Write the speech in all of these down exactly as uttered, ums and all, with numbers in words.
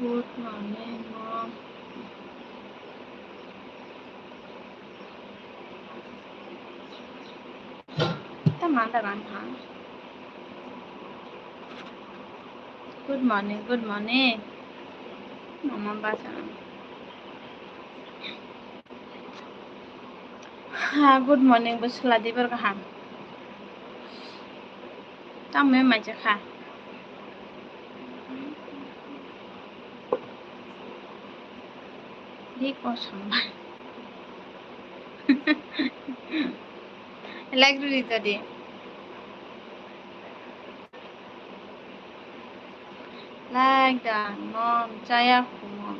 Good morning, mom. Tama da gan ha. Good morning, good morning. Mama bacha. Ha, good morning, bwswla dibar kaham. Tamo mai cha kha. Di kosom ba. Like rwdi tadi. Like da mom, chaya khu mom.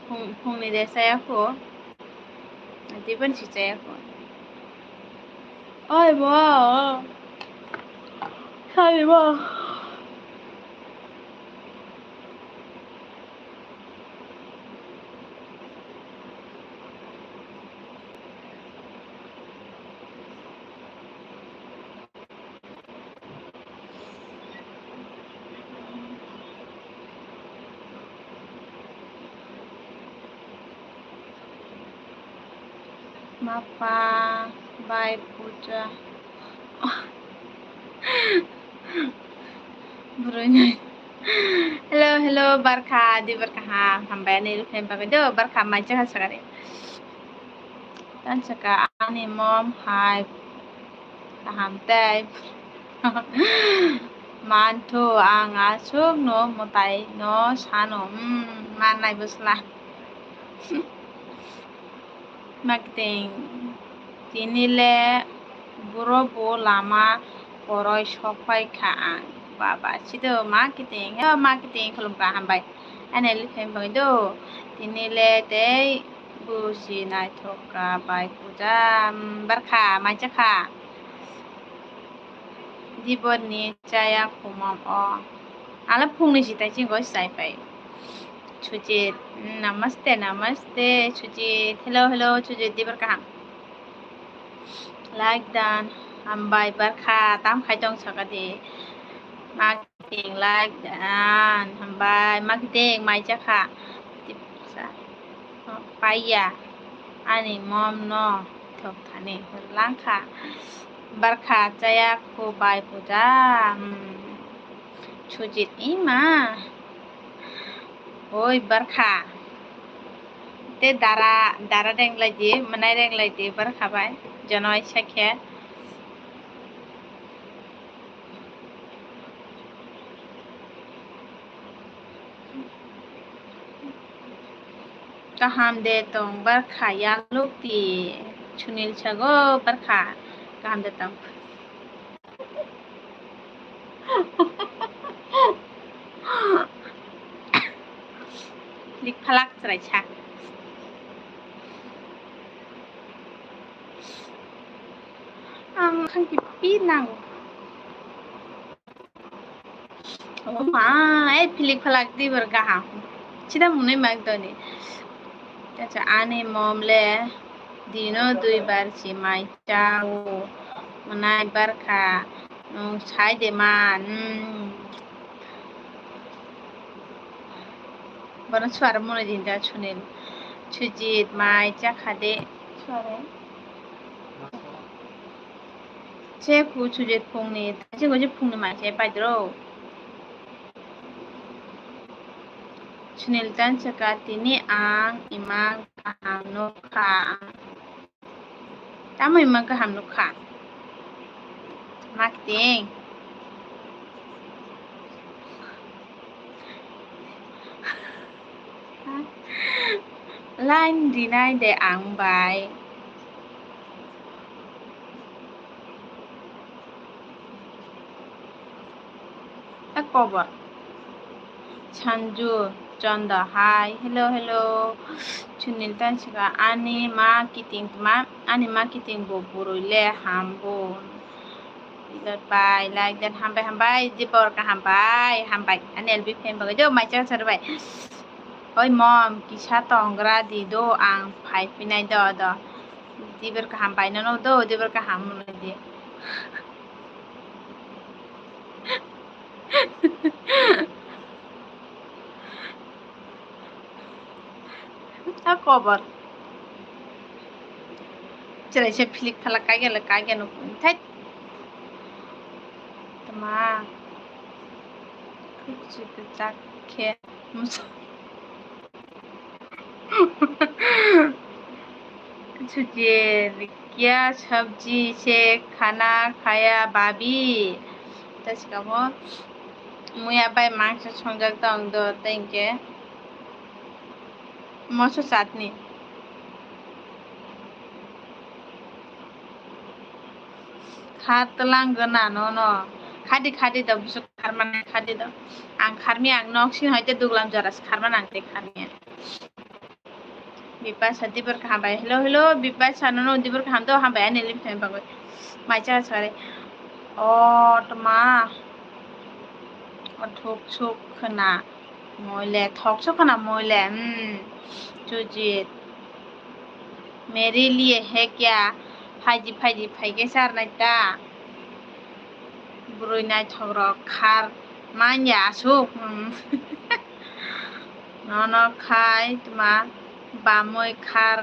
Phung, phungni de chaya khu. Diban si chaya khu. Oi bo. Hai bo. Mapa bai puja. Bwrwini. Hello, hello, barkha, di barkha ha, hambai ani rukhen bagwi do, barkha mai chakha sakari. Tan saka ani mom hai. Kaham tei. Manthu ang aswkno mwtaino sano, hmm, mannai bwsla. Makiting, tini le buro bo lama poroi sokphai kha ang. Baba, sido makiting, he makiting khulum ka hambai. Ani lifeng bai do, tini le tei busi naithok ka bai puja, hmm, barkha, mai chakha. Dibor ni chaya khumam o. Ala phungni si tai chingo sai pai. Sujit, namaste, namaste, Sujit. Hello, hello, Sujit, dibar kaham. Like dan, hambai, barkha, tam khai tong saka di. Makiting, like dan, hambai, makiting, mai chakha. Tipsa. Paiya, ani mom no thok thani hwrwng langkha. Barkha chaya khu bai puja, hmm. Sujit ima. Oi, barkha. Te dara, dara renglai di, mwnai renglai di, barkha bai. Jonoi sakhe. Kaham de tong barkha yaluk di. Sunil sago barkha. Kaham de tong. Lik phalak chwrai sa. Ang khang kipi nang. Oh ma, eh, philik phalak di bar gaham. Chida munui mak doni. Acha, ani mom le dino dui bar si mai chao. Mwnai barkha, nwng sai de man. Hmm. Bono suar mwnai din da Sunil. Sujit mai chakha de. Suare. Che ku Sujit phungni, je go je phungni mai se pai dro. Sunil tan saka tini ang imang kaham nukha. Tamo imang kaham nukha. Makting. Line rinai de ang bai. Takoba. Sanju, Chanda, hi. Hello, hello. Sunil tan sika ani ma kiting ma, ani ma kiting bo burui le hambo. Like that, bye, like that, hambai, hambai, je bor ka hambai, hambai. Ani L B fan bagai jo, mai chang sar bai. Oi mom, kisa tongra di do, ang phai phinai do, do. Dibar ka hambai no, no do, dibar ka ham no di. Khobor. Chwraisa philik phala kagele kageno thait. Tama. Khukchi kwchak khe. Sujit, kya sabji se khana khaya bhabi? Ta sikamo muya bai mangsa songjak tong do tengke moso chatni. Kha twlang gana no no. Khadi khadi da busu kharmani khadi da. Ang kharmi ang nok sin hoite duglam joras kharman ang te kharmi. Bipasa dibor kaham bai. Hello, hello, Bipasa nono dibor kaham do ham bai ani lim thai bagoi. Mai cha sare. O tma. O thuk suk khna. Moile thok suk khna moile. Hmm. Chujit. Mere liye he kya? Phaidi phaidi phaikhe charnai ta. Bwrwi naithokrok khar manya aswk. Hmm. Nono khai tma bamwi khar.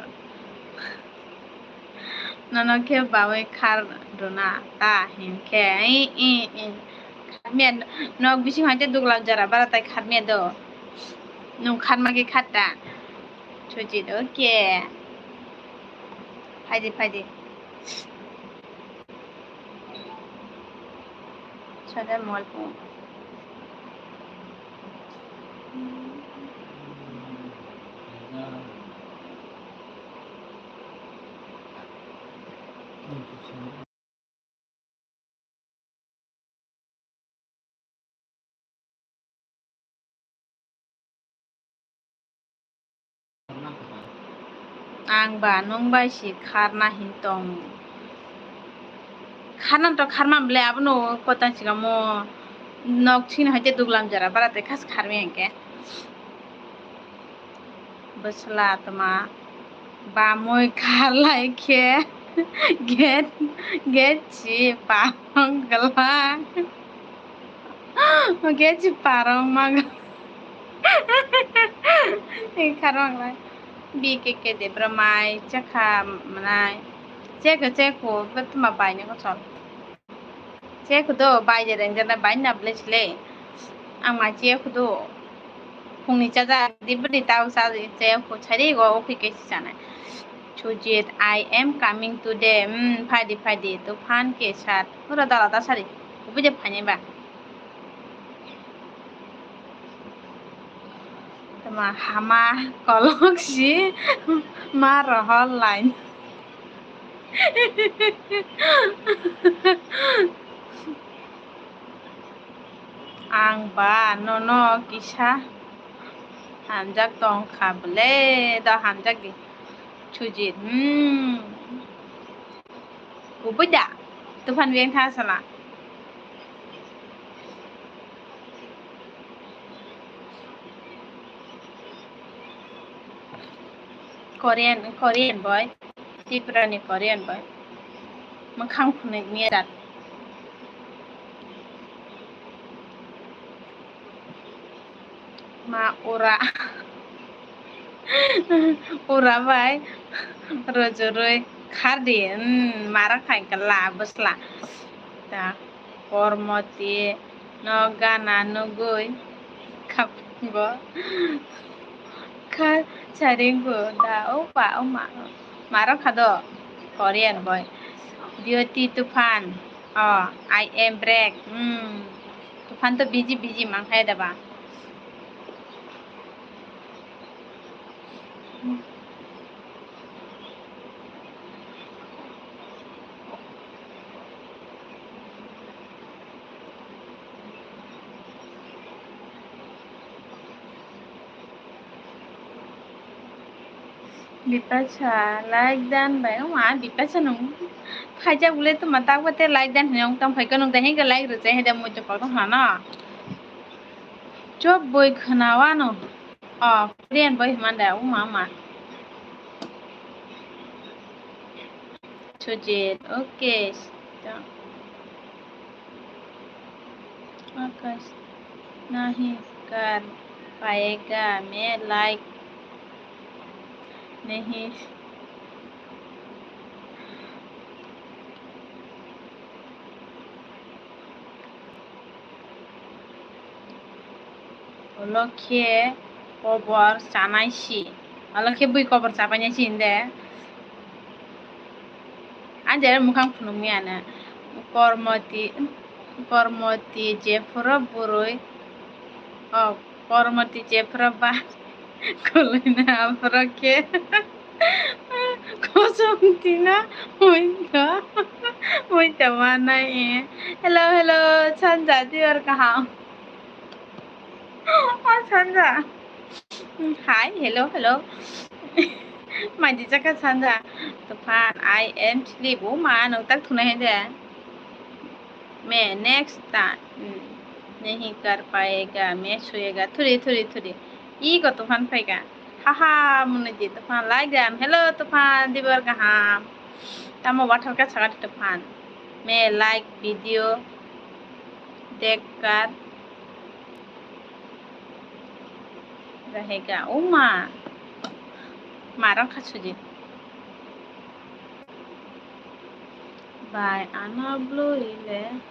Nono khe bamwi khar rwna ta hinkhe. I, i, i. Kharmiya nok bising hoite duglam jora bara tai kharmiya do. Nwng kharma khe khar ta. Sujit, okay. Phaidi, phaidi. Sada mol po. Ang ba nwng bai si kharna hin tong. Kharna to kharma bwle abono kotang sikamo nok sini hoite duglam jora bara tei khas kharmi hwnkhe. Bwsla tma bamwi kharlai khe get get si parong glak. Get si parong ma glak. Kharma glak. B K K Debra mai chakha mwnai. Chekho chekho tma baini kochol. Chekho do bai de reng jana bai na ble chile. Ang ma chekho do. Phungni chaja di bwrwi tau cha chekho chari go okhi ke si chana. Sujit, I am coming today. Hmm, phaidi phaidi to phan ke sat. Pura dala da sari. Ubi de phani ba. Tama hama kolok si ma rohor line. Ang ba nono kisa hamjak tong kha bwle da hamjak di. Sujit, hmm. Kubui da. Tuphan beng tha sala. Korean, Korean boy. Tripura ni Korean boy. Mwkhang phunuk ni da. Ma ura. Ura bai rojoroi khardi, hmm, mara khai kala bwsla. Ta kormoti no gana nugui kapgo kha charingo da o ba o ma mara khado Korean boy. Beauty Tuphan, oh, I am break. Hmm. Tuphan to busy busy mangkhai da ba. Bipasa like dan bai, o ma Bipasa nung phaijak bole tuma tak bate like dan hinwi ong tong phaikhe nung da hinke like rwchai hai da muitu kotor hwnano. Chop boi khwnawano. Oh, Korean boi hwnmanda, o ma ma. Sujit, okay. आकाश नहीं कर पाएगा मैं like. Nehi. Ulo khe kobor chanai si. Ulo khe bui kobor chapainai si hinde. Ang jera mukhang phunukmaya na. Kormoti, kormoti jephuru bwrwi. Oh, kormoti jephuru ba. Koloina aphuru khe. Kosong tina. Muita. Muita manai. Hello, hello. Sanja, diyor kaham. Oh, Sanja. Hi, hello, hello. Maidi jaka Sanja. Tufan, I am sleep. Oh, ma, nung tak thuna hai de. मैं next time नहीं कर पाएगा, मैं सोएगा। Thuri, thuri, thuri. Iko Tufan phaika. Haha, mwnwi di Tufan, like dan. Hello, Tufan, dibor kaham. Tamo wathar ka saka Tufan. मैं like video देखकर रहेगा. Uma. Marang kha suji. Bai, ano blue rile.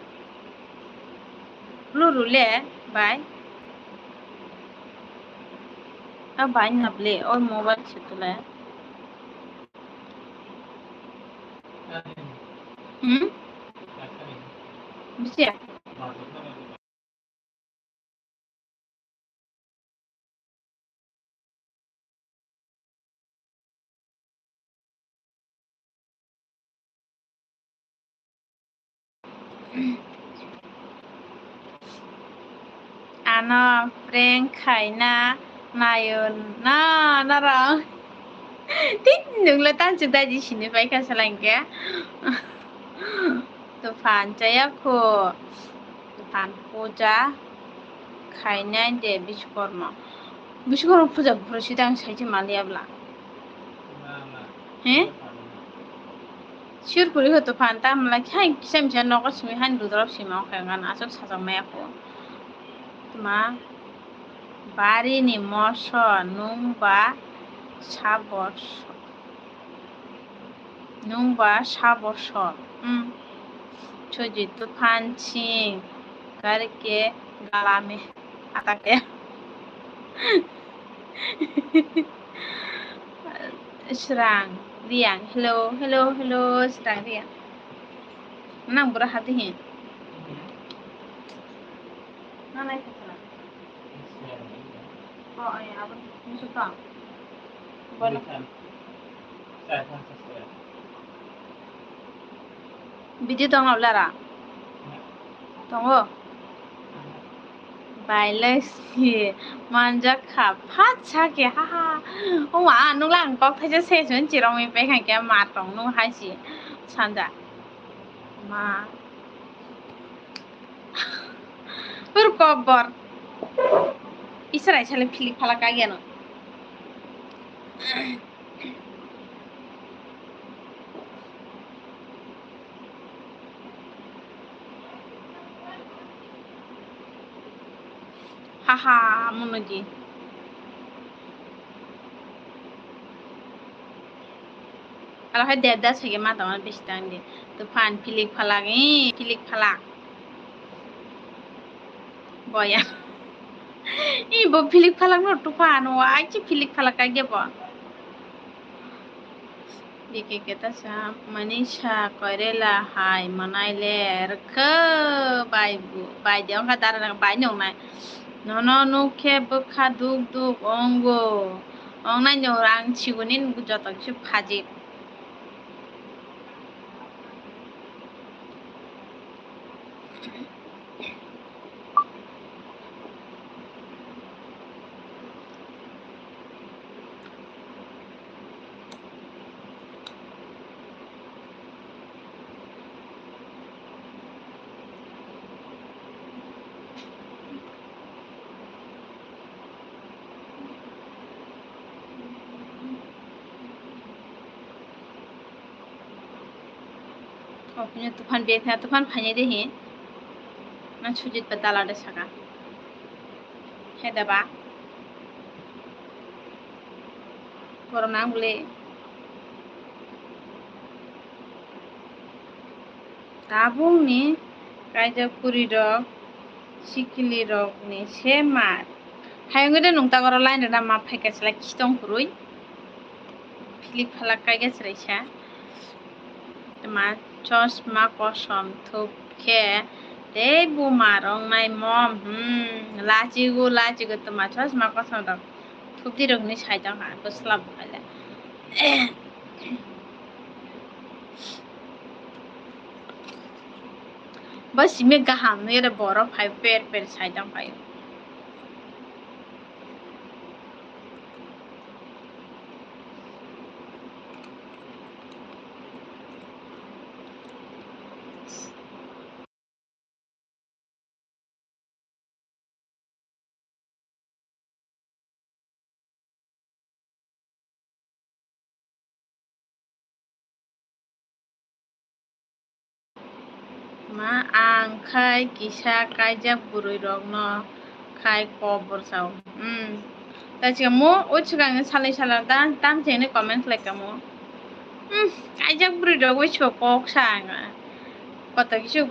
Blue rule, bai. A bai na ble, o mobile sutule. Hmm? Bisa? Ano prank khaina naio na norok. Thik nwngla tanchuk daji sini paikha selengke. Tufan chaya kho. Tufan puja khainai de Biswakarma. Biswakarma puja bwrwi sidang saiji maliya bla. He? Sure kuri ho Tufan, ta mla khai kisa misa nogo simi han rudra sima khe ngan aswk sajak maya kho. Tuma bari ni moso nung ba sabos. Nung ba sabos. Hmm. Chuji Tufan sing karke galame atake. Srang Riang, hello, hello, hello, Srang Riang. Nang bura hati hin. Nang nai khatla. Oh, ay, abang musuh tang. Bono. Video tongo lara? Tongo? Bailai si manjak kha, phat sa khe, ha ha. O ma, nung lang kok thaisa se chun chirong mi pe khan khe ma tong nung hai si sanja. Ma. Pur kobor. Isra isale philik phalak kagiyano. Haha, mono di. Aro hai Devdas hai khe ma tongma bisi tang di. Tufan philik phalak, ih, philik phalak. Boya. Ih, bo philik phalak no Tufan, o ai chi philik phalak kagiyabo. Bikhe keta sa, Manisha Koirela hai manai le rwkha bai bu, bai de wngkha dara bai nongnai. Nono nuk khe bwkha duk duk ongo. Ongnai no rang siguni joto khe phajik. O, hwnwi Tufan bia khe, Tufan phainai de hi. Nang Sujit ba dala de saka. He da ba. Borok nang bwle. Tabukni kaijak bwrwirok sikilirokni se mar. Hayung de nung tagoro line rwna ma phaikha chwla khitong kwrwi. Philip phalak kaijak chwraisa. Tma chosma kosom thup khe tei buma rok nai mom, hmm, lachigo, lachigo tma chosma kosom rok thup di rok hinwi sai tong kha, bwsla bo khaile. Bo simi kaham nwi oro borok phai per per sai tong khaio. Ma, ang khai kisa kaijak bwrwirokno khai kok bwrwsao. Hmm. Ta chikamo, o chikangni salai sala ta, tam chengni comment khlai kamo. Hmm, kaijak bwrwirok wi chwk kok sa ang. Koto kisu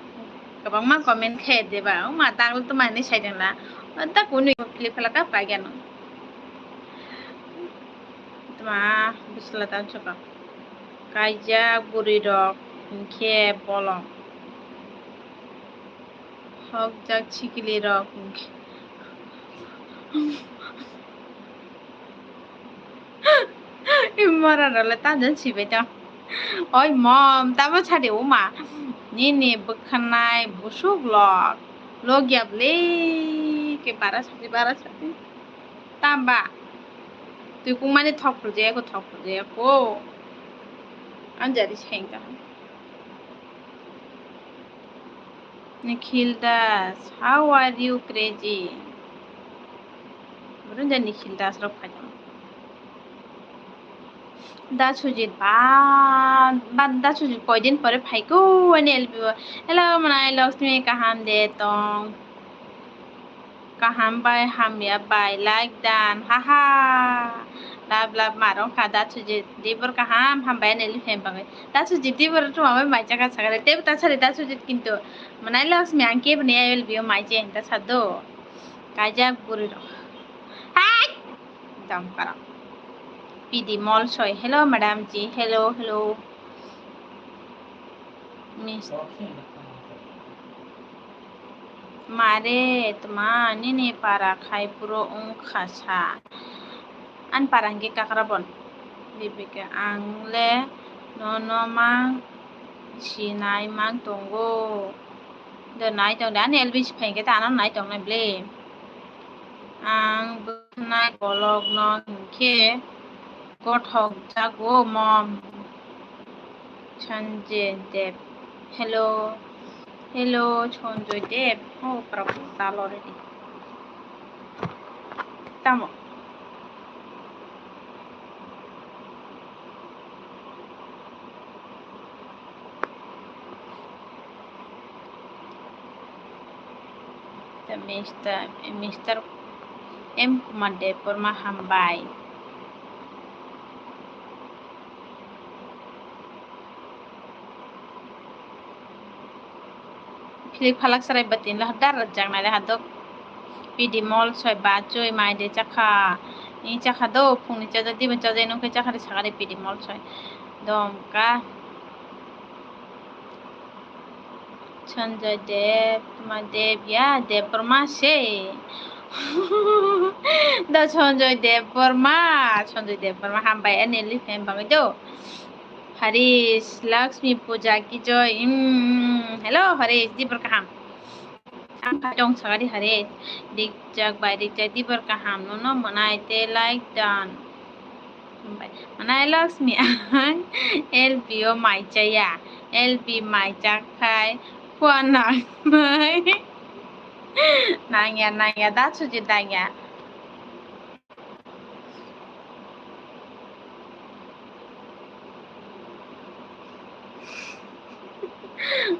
kwbangma comment khe deba, o ma daglo to mani sai dengla. O ta kunu philip phala ka paigano. Tma bwsla ta chwkang. Kaijak bwrwirok hinkhe bolong. Hokjak sikilirok hinkhe. Mora role ta jan sibai tong. Oi mom, tamo sadi uma. Nini bwkhanai busuk lok. Lok ya bwle ke bara sadi, bara sadi. Tamba. Twi kung mani thok phurjaya ko, thok phurjaya ko. Anjari sengka. Nikhil Das, how are you, crazy? Burun ja Nikhil Das rok phai tong. Da Sujit ba, ba, Da Sujit koidin pore phaiko ani L B o. Hello, manai Lakshmi, kaham de tong? Kaham bai, hamya bai, like dan, haha. Love, love, marong kha, Da Sujit, dibor kaham, hambai ani L B fan bagwi. Da Sujit, dibor tuma bai mai chaka sakare, tebo ta sari Da Sujit kintu. Manai Lakshmi, ang kebo ni L B o mai che, ta sado. Kaijak buri rok. Hai! Dam karam. P D Mall soi. Hello, madam ji. Hello, hello. Mis-, mare tma nini para khai puro wngkha sa. Ani para hwnkhe Kakrabon. Dipika, ang le nono mang sinai mang tongo. Do nai tong de, ani L B si phai hwnkhe ta ano nai tong nai ble. Ang bwkhanai kolokno hinkhe gothok jago mom. Sanjay Deb. Hello. Hello, Sanjay Deb. Oh, parapun talo ready. Tamo. The Mister, Mister M Kumar Debbarma hambai. Philip phalak sarai batin lo dar rajak nai le hadok. P D Mall soi ba choi mai de chakha. Ni chakha do phung ni chaja diba chaja nung khe chakha de sakha de P D Mall soi. Dom ka. Sanjay Dev, tuma Dev ya, Debbarma se. Da Sanjay Debbarma, Sanjay Debbarma hambai ani L B fan bagwi do. Harish, Lakshmi Puja ki joy. Mm, hello, Harish, dibor kaham. Ang kha tong sagadi Harish. Dikjak bai dikjak dibor kaham. Nono mwnai te like dan. Mwnai Lakshmi ang L B o mai chaya. L B mai chak khai khua nang nai. Nangya, nangya, da suji dangya.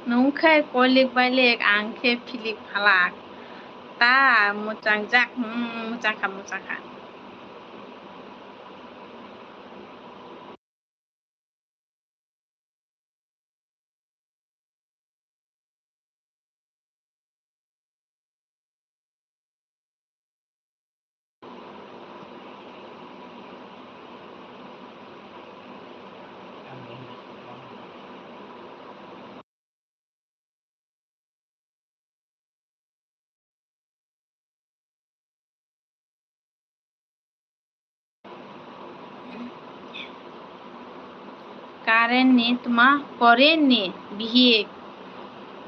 Nung khe kolik bailik, ang khe philik phalak. Ta mwchang jak, hmm, mwchang kha, mwchang kha. Karen ni tma Korean ni bihik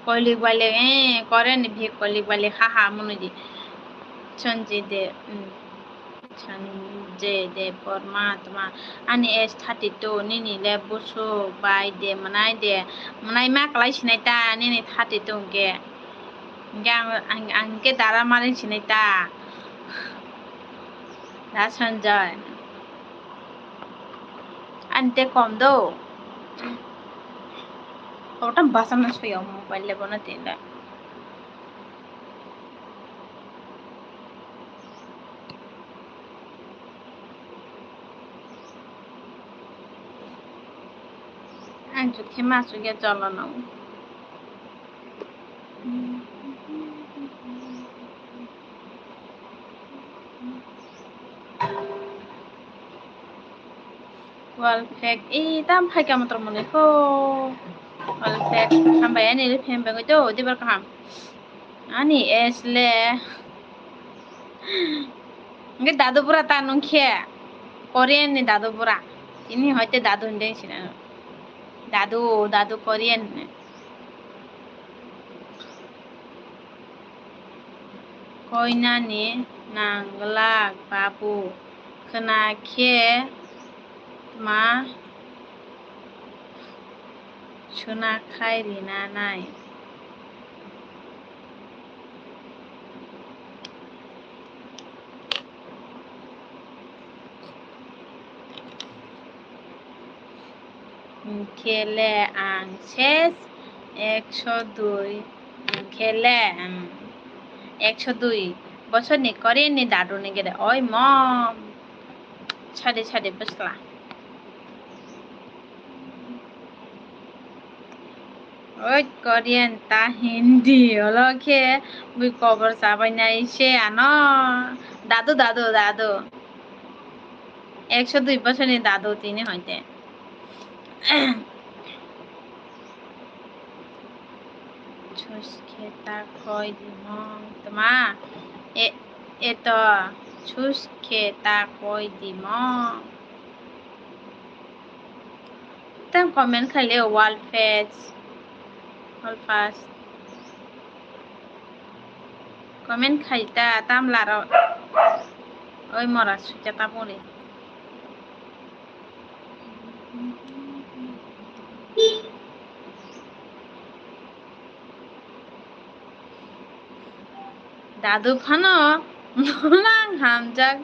koilik bale, eh, Korean ni bihik koilik bale, ha ha, mwnwi di. Sanjay de, mm, Sanjay de Borma tma, ani age thirty two, nini le busuk bai de, mwnai de, mwnai ma kwlai sinai ta, nini thirty two hwnkhe, hwnkhe ang, ang, ang hwnkhe dara mari sinai ta, da Sanjay. Ani tei kom do. Kotorma bwsano soi o mobile le bono tei le. Ang chukhe ma chukya jolo no. Wall flag, ee, tam phaikha motor mwnwi kho. Wall flag, hambai ani re phem bangwi do, dibar kaham. Ani age le. Hwnkhe dadu bura ta nungkhe. Korean ni dadu bura. Tini hoite dadu hwndeng sina. Dadu, dadu Korean ni. Koinani nanglak babu khwna khe ma suna khai rina nai. Hwnkhe le ang ses ekso dui, hwnkhe le, um, ekso dui bosorni Korean ni dadu ni gede, oi mom, sade sade bwsla. Oi Korean ta Hindi, olo khe bui kobor chabainai se ano. Dadu, dadu, dadu. Ekso dui bosorni dadu tini hoite. Chus khe ta khoi di mom tma. E, eto chus khe ta khoi di mom. Tam comment khai le wall face. Wall face. Comment khai ta tam laro. Oi mora sucha ta pore. Dadu phano nang hamjak,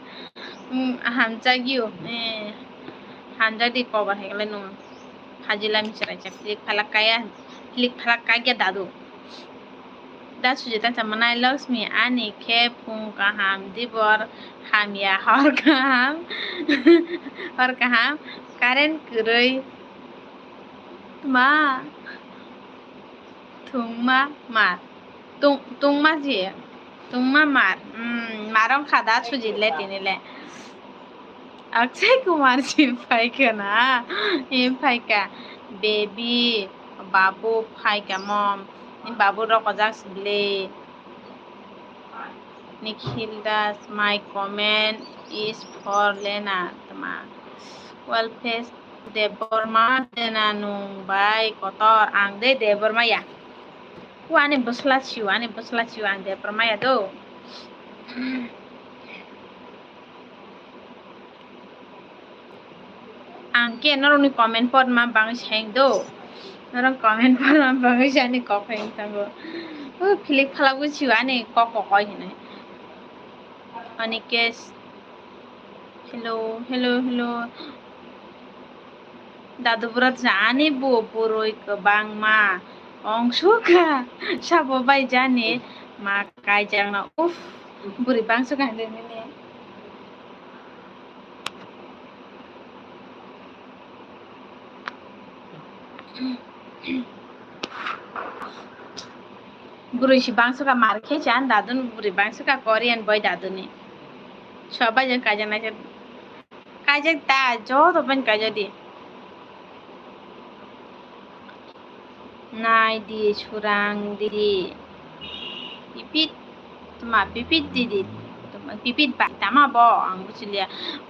mm, hamjak you, eh, hamjak di kobar hai le nung phajila michrai chak, hilik phalak kaya, hilik phalak kaya dadu. Da Sujita cha mwnai Lakshmi ani khe phung kaham dibor hamya hor kaham, hor kaham current kwrwi ma. Thwngma mar. Tung-, tungma ji. Tungma mar. Hmm, mar wngkha da Sujit le tini le. Akshay Kumar si phaikha na. Em phaikha. Baby, babu phaikha mom. Em babu rok ojak sibli. Nikhil Das, my comment is for Lena. Tma. Well face. Debbarma, Lena nwng bai kotor, ang de Debbarma ya. Ku ani bwsla sio, ani bwsla sio, ang Debbarma ya do. Ang khe norokni comment porma bangwi sayang do. Norok comment porma bangwi jani kok hai wng thango. O philik phalak bo sio ani kok kok oi hinwi. Ani case. Hello, hello, hello. Dadu bwrwt jani bo bwrwi kwbangma ongsukha. Sabo bai jani ma kaijakna. Uff, bwrwi bangsukha hinwi nini. Bwrwi si bangso kha mar khe chan dadun bwrwi bangso kha Korean boy daduni. Sobai jeng kaijak nai khe kaijak ta joto bai kaijak di. Nai di surang didi. Pipit tma pipit didi. Tma Pipit bai tama bo ang buchiliya.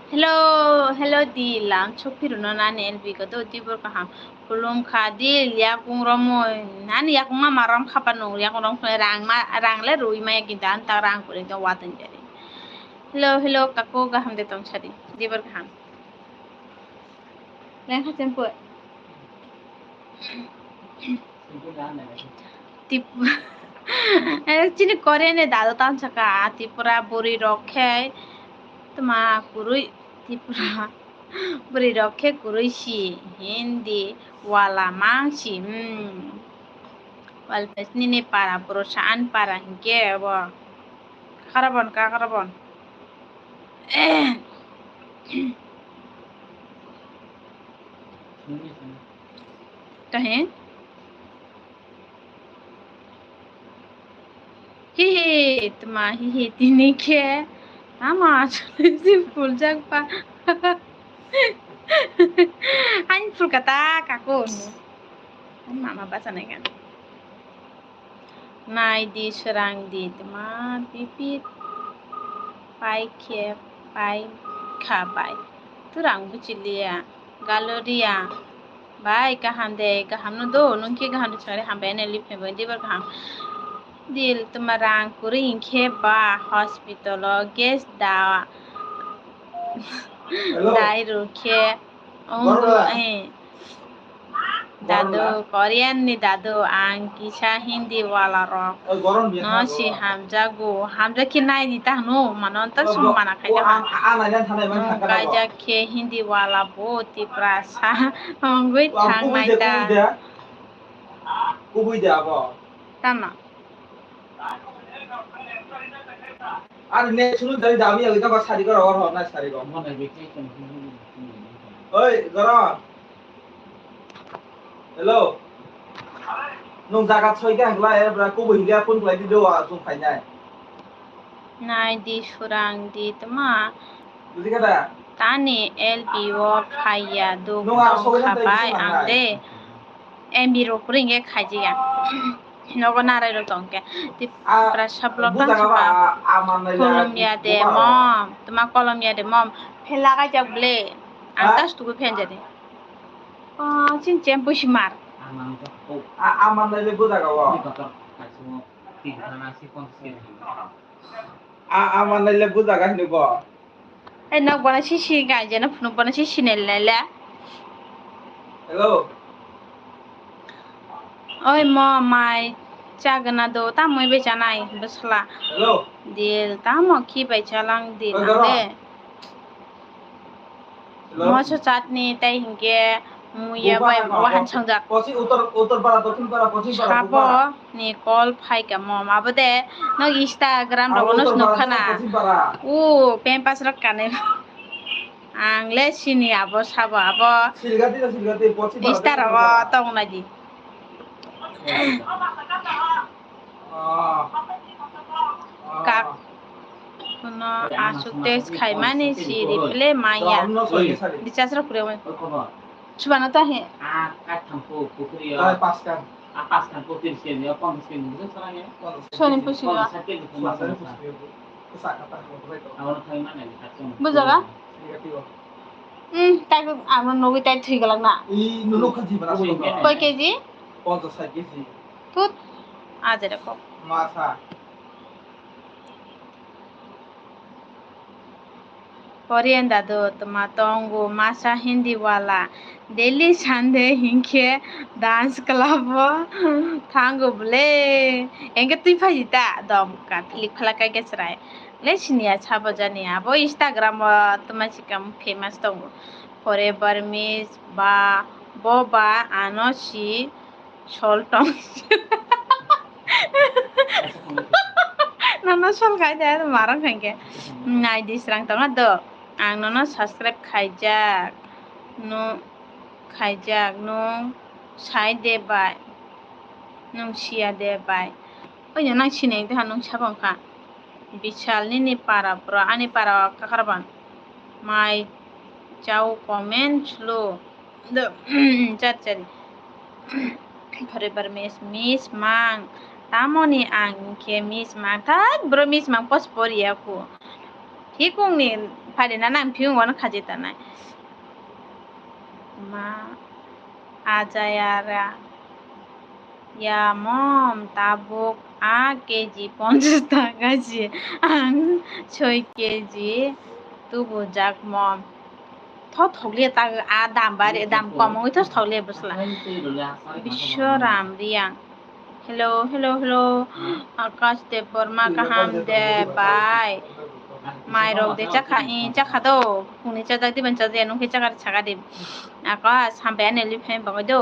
Hello, hello di lam chok phiru no nani L B ko do di bor kaham. Khulum kha di yakung romoi. Nani yakung ma maram khapa nung yakung rom khulai rang ma, rang le rui ma yakin dan ta rang kuri do watun jari. Hello, hello, kako gaham de tong sadi. Di bor kaham. Lengkha chempur. Tip-, eh, chini Korean ni dado tang saka, Tripura buri rok khe tma kurui, Tripura buri rok khe kurui si, Hindi wala mang si, hmm. Wal pes nini para puro saan para hinkhe bo. Kakarabon, kakarabon. Tahe? Hihi, tma hihi tini khe. Tama asole si puljak pa. Ani pulkata kako. Ani mama bachanai kan. Nai di, srang di, tma pipit pai khe pai kha bai. Turang buchiliya, galoria bai kaham de, kaham no do, nung khe kaham de chari hambai ene lip phai bai dibar kaham. Dil tma rang kuri hinkhe ba hospital o gas da dai rukhe. Dadu, Korean ni dadu, ang kisa Hindi wala rok no si hamjago, hamjak khe nai di ta hwno, mano ta song mana khai ta hwno. Kaijak khe Hindi wala bo Tiprasa wngwi thang nai ta. Tama. Ari ne sunu dari dami agi ta ba sari kora or hor na sari kora. Oi, goro. Hello. Nung jaga soi khe hwnkla e bra kubu hingya phone khlai di do a chung khainai. Nai di surang di tma. Buji kha da? Tani L B o phaiya duk tong kha bai ang de. M B rok kuri hinkhe khaijaya. Nogo narai rok tong khe. Tipra sablok tang saka. Kolom ya de mom. Tma kolom ya de mom. Phela kaijak ble. Ang tas tuku phenjadi. Oh, chin chem pusi mar. Amang le bujaga o. Amang le bujaga hini bo. Ei nok bono sisi ga jeno phunuk bono sisi nel nel le. Hello. Oi mo mai chagana do tamoi bai chanai bwsla. Hello. Dil tamo khi bai chalang dil de. Moso chatni tei hinkhe muya bai wahan sangjak. Sabo ni call phaikha mom abo de. Nok Instagram rogo no nukha na. U pempas rok kanwi. Ang le sini abo sabo abo. Insta rogo tong nai di. Kak kuno asuk test khaimani si reply maya. Recharge rok kwrwi. Subano ta he. Soni pusi ga. Bujaga? Hmm, tak amo nugwi tai thwi galak na. Koi K G? Tut. Ajere kok. Korean dadu tma tongo masa Hindi wala. Daily Sunday hinkhe dance club o thango bole. Engke twi phaji ta dom ka philik phala kai ke chwrai. Le siniya sabo jani abo Instagram o tma sikam famous tongo. Forever Miss ba bo ba ano si Sol tong. Nono sol khai de, marang khai khe. Nai di srang tong do. Ang nono subscribe khaijak. No khaijak, nung sai de bai. Nung siya de bai. Oino nang sinai de ha nung sabang kha. Bichal nini para bro, ani para o kakarban. Mai chao comment lo. Do, char chari. Forever miss, miss mang. Tamoni ang khe miss mang. Thak bro miss mang post poriya ku. Ikungni phaidi na nang phiyung wano khaji tanai. Ma ajayara. Ya mom, tabuk a keji ponchash taka si, ang soi keji tubujak mom. Tho thokliya ta a dam bari dam kom wngwi tho thokliya bwsla. Biswaram Riyang. Hello, hello, hello. Akash Debbarma kaham de bai. Mai rok de chakha, i chakha do. Phungni chajak diban chajak nung khe chakha sakha di. Akash hambai ani liphem bagwi do.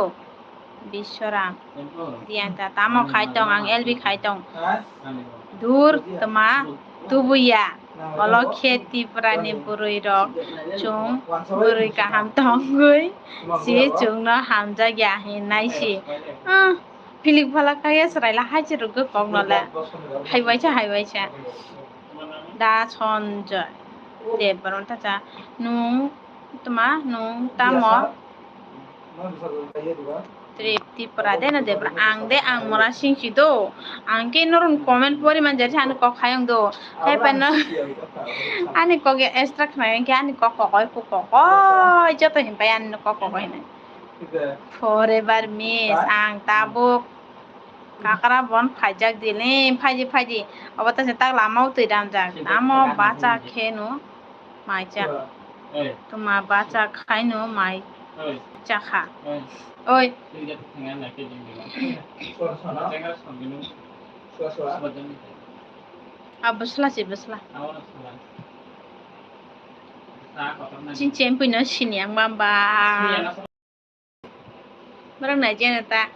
Biswaram. Diyan ta tamo khai tong, ang L B khai tong. Dur tma tubuya. Olo khe Tripura ni bwrwi rok chung bwrwi kaham tongwi si chungno hamjak ya hinai si. Ah, philik phalak kaya chwraila hai se rwgwi kok nole. Hai waisa, hai waisa. Da Sonjoy Debbarma ta cha nung tma nung tamo. Trip Tripura de na Debra ang de ang mora singsi do. Ang ke norun comment pori man jari ani kok hayang do. Hai pano ani kok ya extra khna yang ke ani kok kokoi pu kokoi joto hin pai ani kok kokoi hinai. Forever miss ang tabuk kakra bon phaijak dili phaiji phaiji obo ta se tak lama utui damjak amo bacha kheno. Mai cha. Tuma bacha khaino mai cha kha. Oi. A bwsla se bwsla. Chin chen puino sini ang bamba. Borok nai jena ta.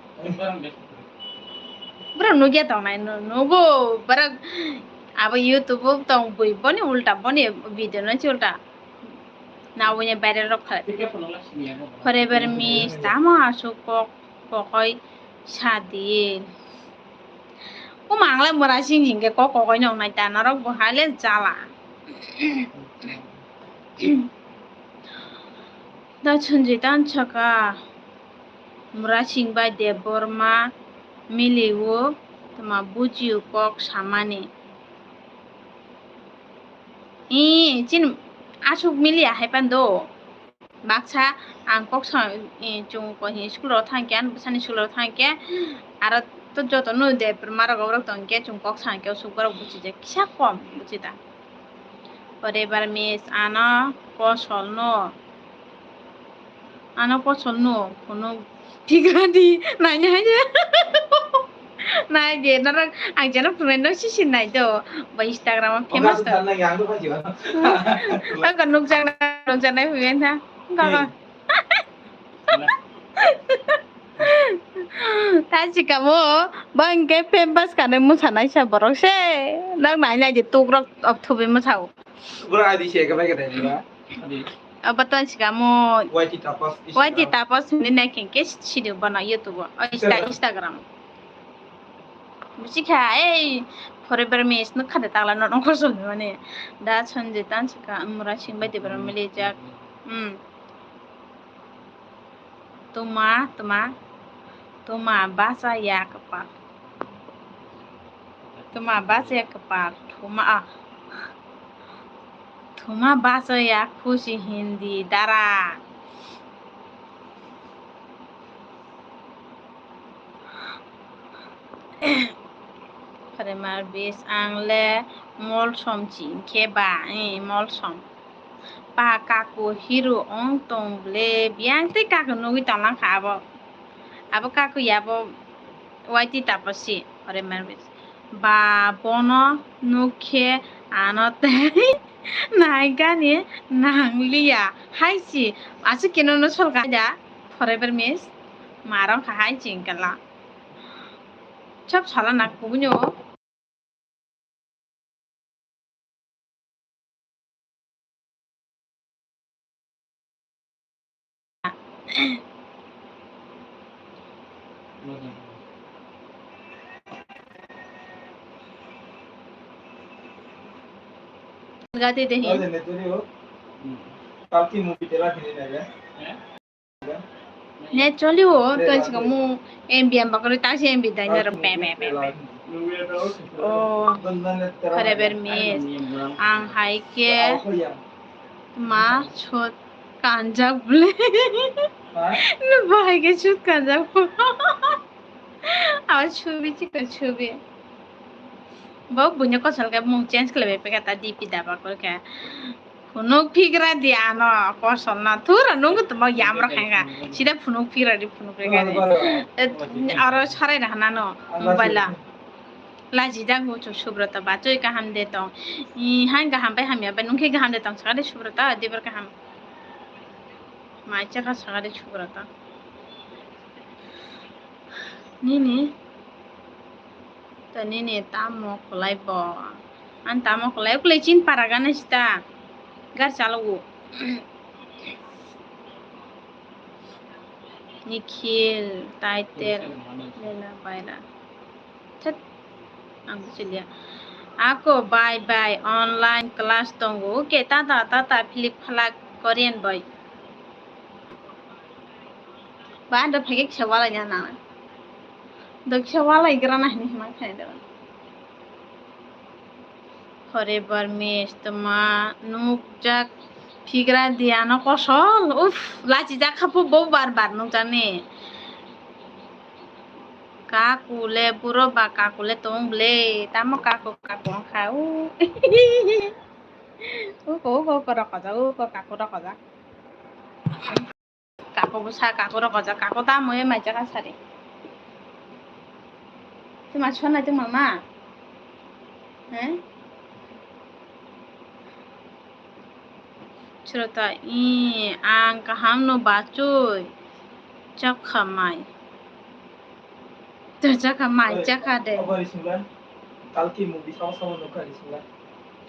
Borok nugya tong nai, nu-, nugo, borok abo YouTube o tong bui boni ulta, boni video no si ulta. Na wini viral rok khalai. Forever miss, tamo asuk kok, kokoi sadi. O manglai mora sing hingke kok kokoi nong nai ta, norok bo hale jala. Da Sanjay tansaka Murasing bai Debbarma miliwo tma bujio kok samani. Ee, chini asuk miliya hai pando. Baksa ang kok sa, ee, chung ko hi school rok thangkhe, ani bwsani school rok thangkhe, aro to joto no Debbarma rok oborok tongkhe, chung kok sa khe asuk borok buchijak kisa kom buchida. Forever miss ano kosolno. Ano kosolno phunuk tigradi naini haide. Naide norok ang jeno phunukno sisi naido. Ba Instagram o famous to. Ang nukjaknai nukjaknai huyen ha. Kaka. Ta sikamo, bo hwnkhe famous kanwi mwsanaisa borok se. Nok nai nai di tukrok obthubwi mwsao. Bro, adi se ka bai ka dai ba. Adi. Abo to sikamo. Y T Tapas. Y T Tapas ni nai khe khe sidu bono YouTube o. O Insta-, Instagram. Instagram. Busikha, ei, Forever Miss no khade tagla no nongkhor song mane. Da Sanjay tansaka, Murasing bai Debbarma milijak. Hmm. Tuma, tuma, tuma bacha ya kwpal. Tuma bacha ya kwpal. Tuma, ah. Tuma bacha ya khushi hindi dara. Forever Miss ang le molsom chingkhe ba, eh, molsom. Pa kaku hero ong tong ble, biyang tei kaku nugwi tonglang kha abo. Abo kaku ya abo Y T Tapas si, Forever Miss. Ba bono nukhe ano tei naikani nangliya. Hai si, aswk khe nono sol kha da, Forever Miss. Marong kha hai chingkala. Chop sala nak kubunyo. Gati dehi. Kalki movie tela kini naga. Ne choli o, to chika mu M B am bakari taksi M B dai naro pe, pe, pe, pe. Oh, forever miss. Ang hai khe ma sut kanjak bwle. Nung bo hai khe sut kanjak bo. Abo subi chikon subi. Bo buino kosol khe mung change khlaibai pekha ta D P daba kor khe. Phunuk phigra di ano kosol no. Thura nung tongma yamrok hai kha. Sida phunuk phigra di, phunuk phigra di. Eh, aro sarai na hana no mobile a. Laji jak bo chu Subrata bachoi kaham de tong. I hai kaham bai hamya bai nung khe kaham de tong sakha de Subrata, dibar kaham. Mai chakha sakha de Subrata. Nini? To nini tamo kwlai bo? Ang tamo kwlai, kwlai chin para gana sita. Gar chalo. Nikhil, Taitel, Lela, Baira. Thet, ang buchiliya. Ako bye bye, online class tongo. Okay, tata, tata, Philip Phalak, Korean boy. Ba, ando phege kisa walai na na. Do kisa walai gra na hini hima khai do. Forever miss, toma nukjak phigra di ano kosol. Uf, lachi jak kha phu bo bar bar nukjani. Kakule buro ba kakule tong ble, tamo kaku kaku kha u. Uko, uko, uko rokojak, uko kaku rokojak. Kaku bwsa, kaku rokojak, kaku tamo e maijak asari. Tuma sona tuma ma? He? Chwrwta, i, ang kaham no bachoi. Chakha mai. Chakha mai, chakha de. Obo risingla. Kalki movie sama sama nukha risingla.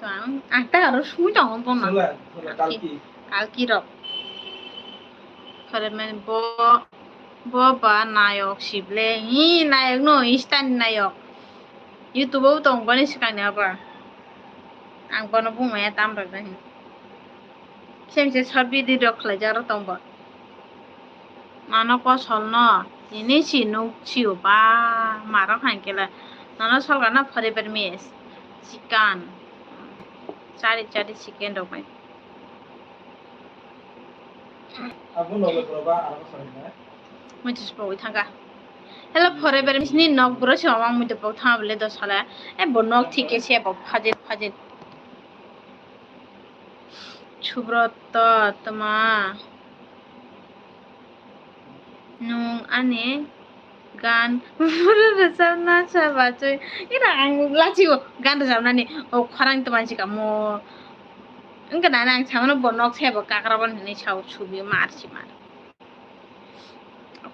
To ang, ang ta aro sumi tongo bono. Sula, sula, Kalki. Kalki. Kalki rok. Khare mani bo, bo ba nayok sible. Hi nayok no, Insta ni nayok. YouTube o tong bani swkang ni abo. Ang bono bumaya tam rok da hin. Sem se short video rok khlai jak rok tong bo. Mano kosol no, nini si nuk si o ba, marok hai kela. Nono solka na forever miss. Chicken. Chari chari chicken rok bai. Abo no le bro ba, aro kosol na. Muitu se pogwi thangkha. Hello, forever miss ni nok bro se mamang muitu pok thangma bole dos sala. E bo nok thik ke se bo phajit phajit. Subrata tma. Nung ani gan boro rwchapna sa bachoi. Ira ang lachi o gan rwchapnani o khorang tma si kamo. Wngkha nana ang samano bo nok se bo kakrabon hinwi sao subi mar si mar.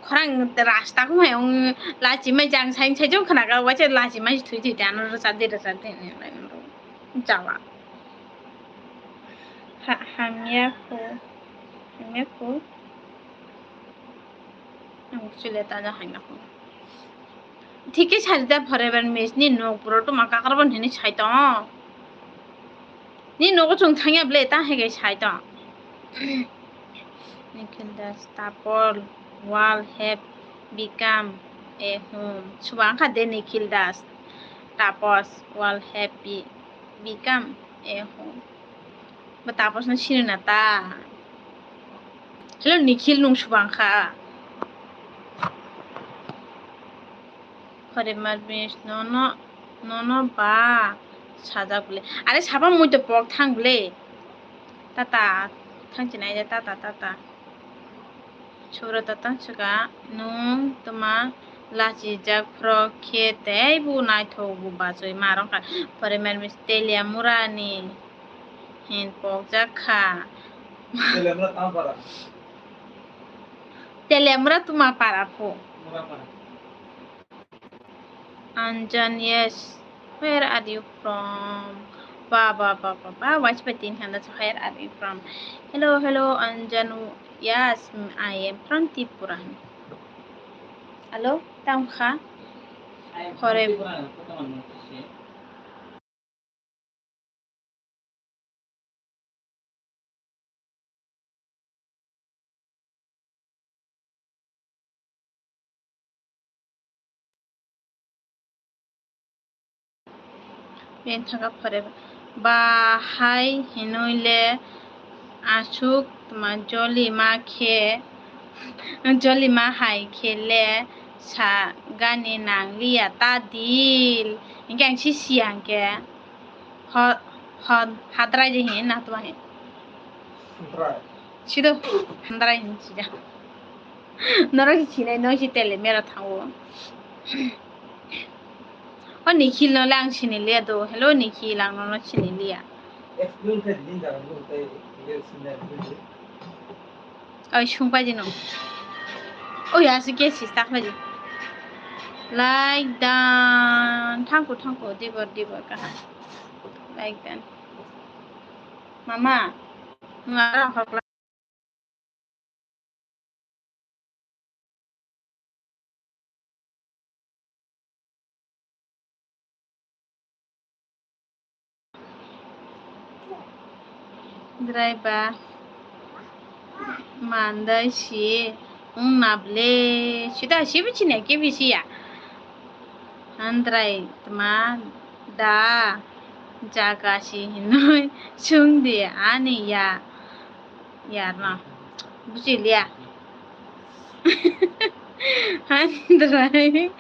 Khorang rasta kung hai wng lachi mai jang sain sai jong khna ga wacha lachi mai thwi thwi dan rwchap de rwchap de hinwi lai nang rw. Jawa. Ha, hamya kho. Hamya kho. Ang chule ta ja hamya kho. Thik khe sari da forever miss ni nok bro tuma kakrabon hinwi sai tong. Ni nogo chwng thangya ble ta hai khe sai tong. Nikhil Das, Tapol, wall have become a home. Subang kha de Nikhil Das. Tapos, wall have be-, become a home. Ba Tapos no sini na ta. Hello Nikhil, nung subang kha. Forever miss nono, nono ba sajak bole. Are saba mui to pok thang bole. Tata, thang chinai de tata, tata. Chura tata chika, nung tuma lachi jak frok khe tei bu naithok bu bachoi ma rong kha. Forever miss telia murani hin pok jak kha. Telia mura tang para. Telia mura tuma para phu. Mura para. Anjan, yes. Where are you from? Ba, ba, ba, ba, ba. Watch by Tin Handa. So, where are you from? Hello, hello, Anjan. Yes, I am from Tripura. Hello, tamo kha? Hore. Bini thangkha phore ba hai hinui le aswk tma joli ma khe, joli ma hai khe le sa gani nang liya ta dil. Hinkhe ang si siya hinkhe ho-, ho-, hadrai de hin na tma hin. Hadrai. Sido hadrai hin sida. Norok si sinai noi si tele mera thango. O Nikhil no le ang sini liya do. Hello Nikhil, ang nono sini liya. Explain khe din jaga bo tei sinai. Oi sungpai di no. Oi aswk khe si tak pai di. Like dan thangku thangku dibor dibor kaham. Like dan. Mama. Nwng aro hokla. Driver mandai si wng na ble sida sibi chini kebisi ya. Handrai tma da jaga si hinui sungdi ani ya. Yarno. Buchiliya. Handrai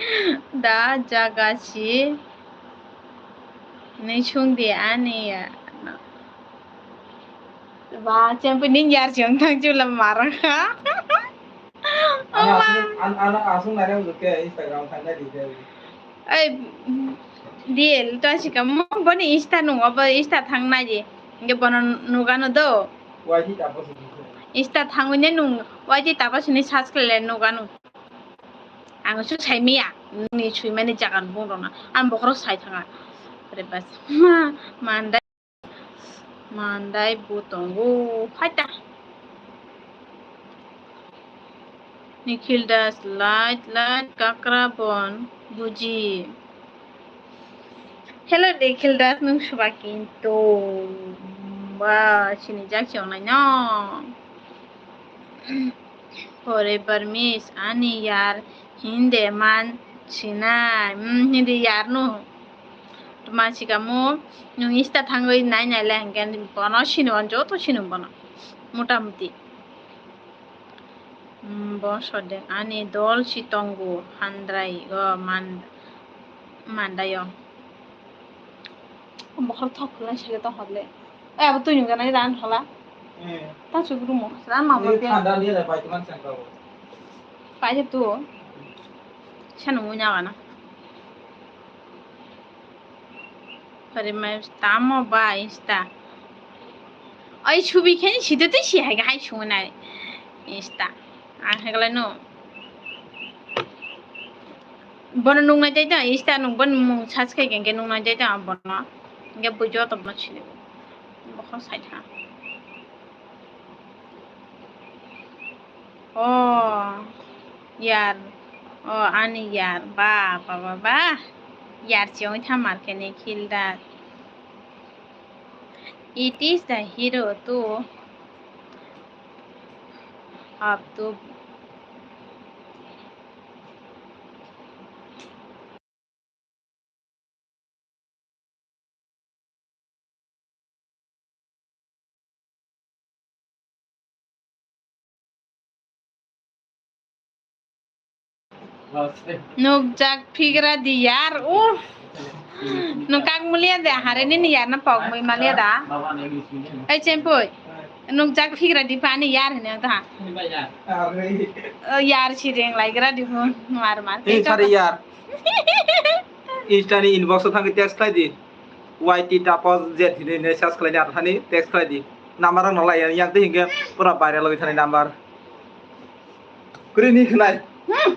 da jaga si. Ni sungdi ani yarno. Ba, champion ning yar chong thang chula marang ha. Ano asung, an-, ano asung nai rang ke Instagram thang nai di ke. Ai, deal, to asi ka mo boni Insta nung obo Insta thang nai di. Nge bono nugano do. Waiti tapo sini. Insta thangwi ne nung waiti tapo sini search khlai le nugano. Ang su sai miya, ni sui mani jagan bung rona. Ang bokhoro sai thanga. Re bas. Ma, mandai. Mandai bo tongo. Phaita. Nikhil Das, light, light, kakra bon, buji. Hello, Nikhil Das, nung suba kintu. Ba, sini jak chongnai no. Forever miss, ani yar, hinde man sinai, hmm, hindi yar no. Tma sikamo, nung Insta thangwi nai nai le hingke bono sini, joto sini bono. Mota muti. Hmm, bo sodeng ani dol si tongo, handrai o man, mandai o. Bokhor thok khwlai sele tong hokle. Ai, abo twi nungjaknai ran hola. Eh. Ta chukru mo, ran ma bo. Thanda liya bai tuman chang kabo. Pai je tu. Sa nungwi na wana. Pare mai tamo ba Insta. Ai subi khe ni side tei si hai hai sungnai. Insta. Ang hai kalaino. Bono nungnai jai da, Insta nung bono mung search khai khe nungnai jai da bono. Hingke bujo to bono sini. Bokhorok sai tha. O yar, o ani yar, ba, ba, ba, ba. Yar chiyong tha mar khe ni khil da. It is the hero to Abdul. Nukjak phigra di yar, uff. Nwng kak mulia de, hare nini yar na pok mui malia da. Ei chempui, nukjak phigra di pani yar hini ta. O yar si reng lai gra di phun mar mar. Ei sari yar. Insta ni inbox o thangwi text khlai di. Y T tapos Z hini ne search khlai di, ar thani text khlai di. Number ang no lai yang de hinge pura viral oi thani number. Kuri ni khnai. Hmm.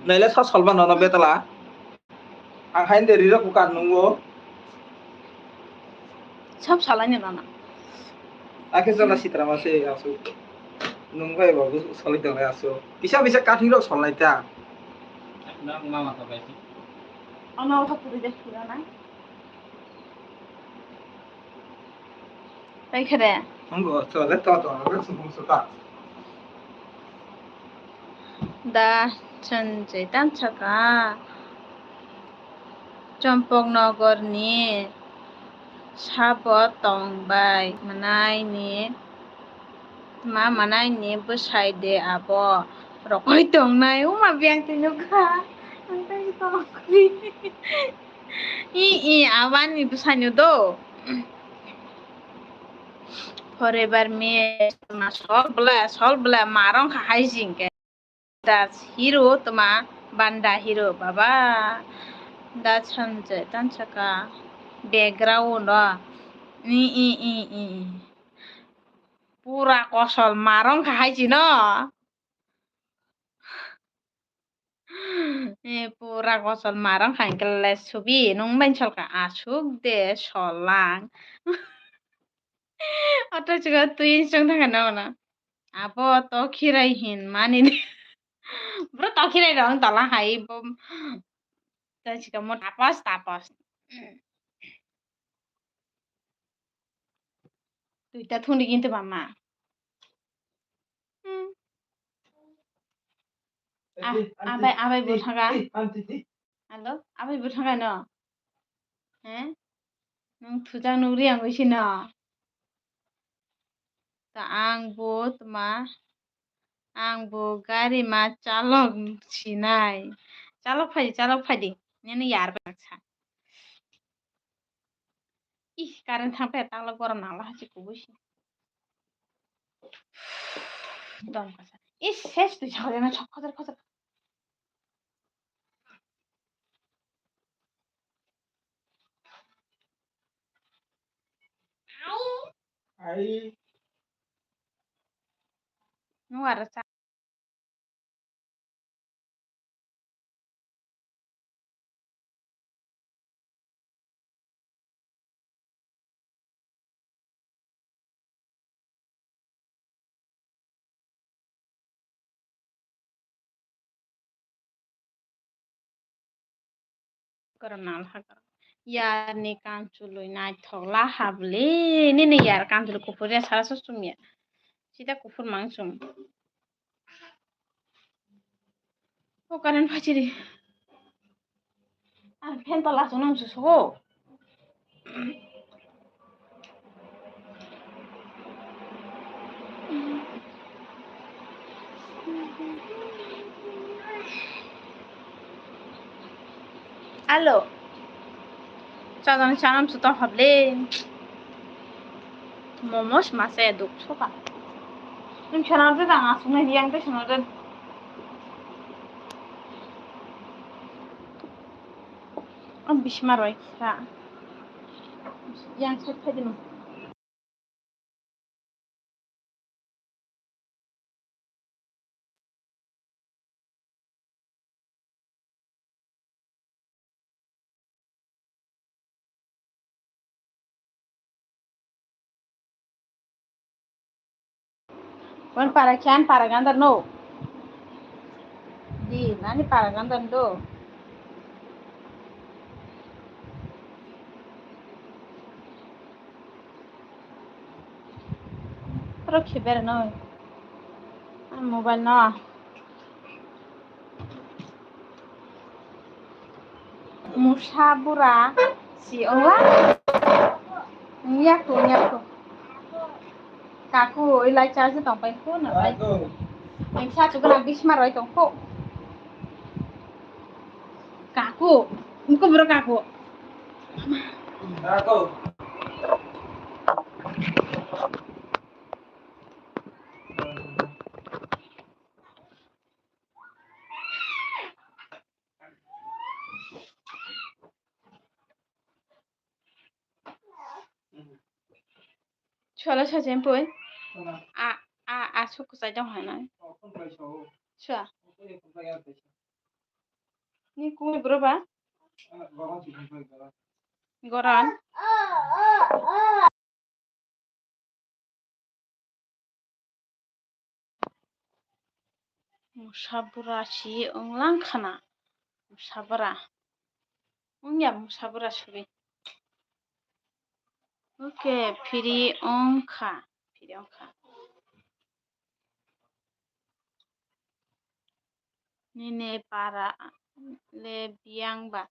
Naile sa solba nono betala. Ang hain de rirok bukan nungo. Sab salai ni nana. Akhe jala sitra ma se asu. Nung bai babu solai dong asu. Kisa bisa kathing rok solai ta. Nang mama to bai. Ano ha puri de sira na. Tei khe de. Nungo, chole to, to, to, sumung suka. Da, chon je tan chaka. Chompoknogorni sabo tong bai mwnaini, tma mwnaini bwsai de abo rokoi tongnai. Uma biyang twi nukha. Ang tei tongkri. I, i, abani bwsaino do. Forever me, sol bwle, sol bwle, marong kha hai jing ke. Das hero tma banda hero baba. Da Sanjay tansaka background o. I, i, i, i. Pura kosol marong kha hai jino. Eh, pura kosol marong kha hingke le subi nung bai solka asuk de solang. Oto chwng twi chwng thangkha nono. Abo to khirai hin mani de. Bro to khirai rong tola hai bo. Ta chika mo tapos tapos. Twi ta thungdi kintu mama. Hmm. Ah, abai, abai bo thanga. Hello, abai bo thanga no. He? Nung thujak nugri ang oi sino. Ta ang bo tma, ang bo gari ma chalok sinai. Chalok phaidi, chalok phaidi. Nini yar baksa. Ih, current thang pe tangla gorom nangla hachi kubui si. Dom kasa. Ih, ses twi chakri na chok khojar khojar. Ai. Nuara cha. Korom nal ha korom. Yar ni kanchului naithok la habli. Nini yar kanchului kuphur ya sara sos chum ya. Sita kuphur mang chum. O current phai chiri. Ang fan tola chunam susugo. Alo. Chajani chanam chuto hable. Momos mase duk soka. Ning chanam chuto ang asung nai yang te chanam chuto. Ang bisma roi kha. Yang side phai dino. Wan para kyan para gandar no. Di nani para gandar do. Oro khiber no. Mobile no. Musa bura si ongla. Nyaku, nyaku. Kaku, ilai charge tong pai ko na pai. Ang sa chukuna bisma roi tong ko. Kaku, ko bro kaku. Kaku. Chwla sa chen poi. A, a, a suk kwchai dong hai nai. Chwa. Ni kumi bro ba? Goran. Musabura si wnglang khana. Musabura. Wngya musabura suri. Okay, phiri wngkha. Phiri wngkha. Nini para le biyang ba.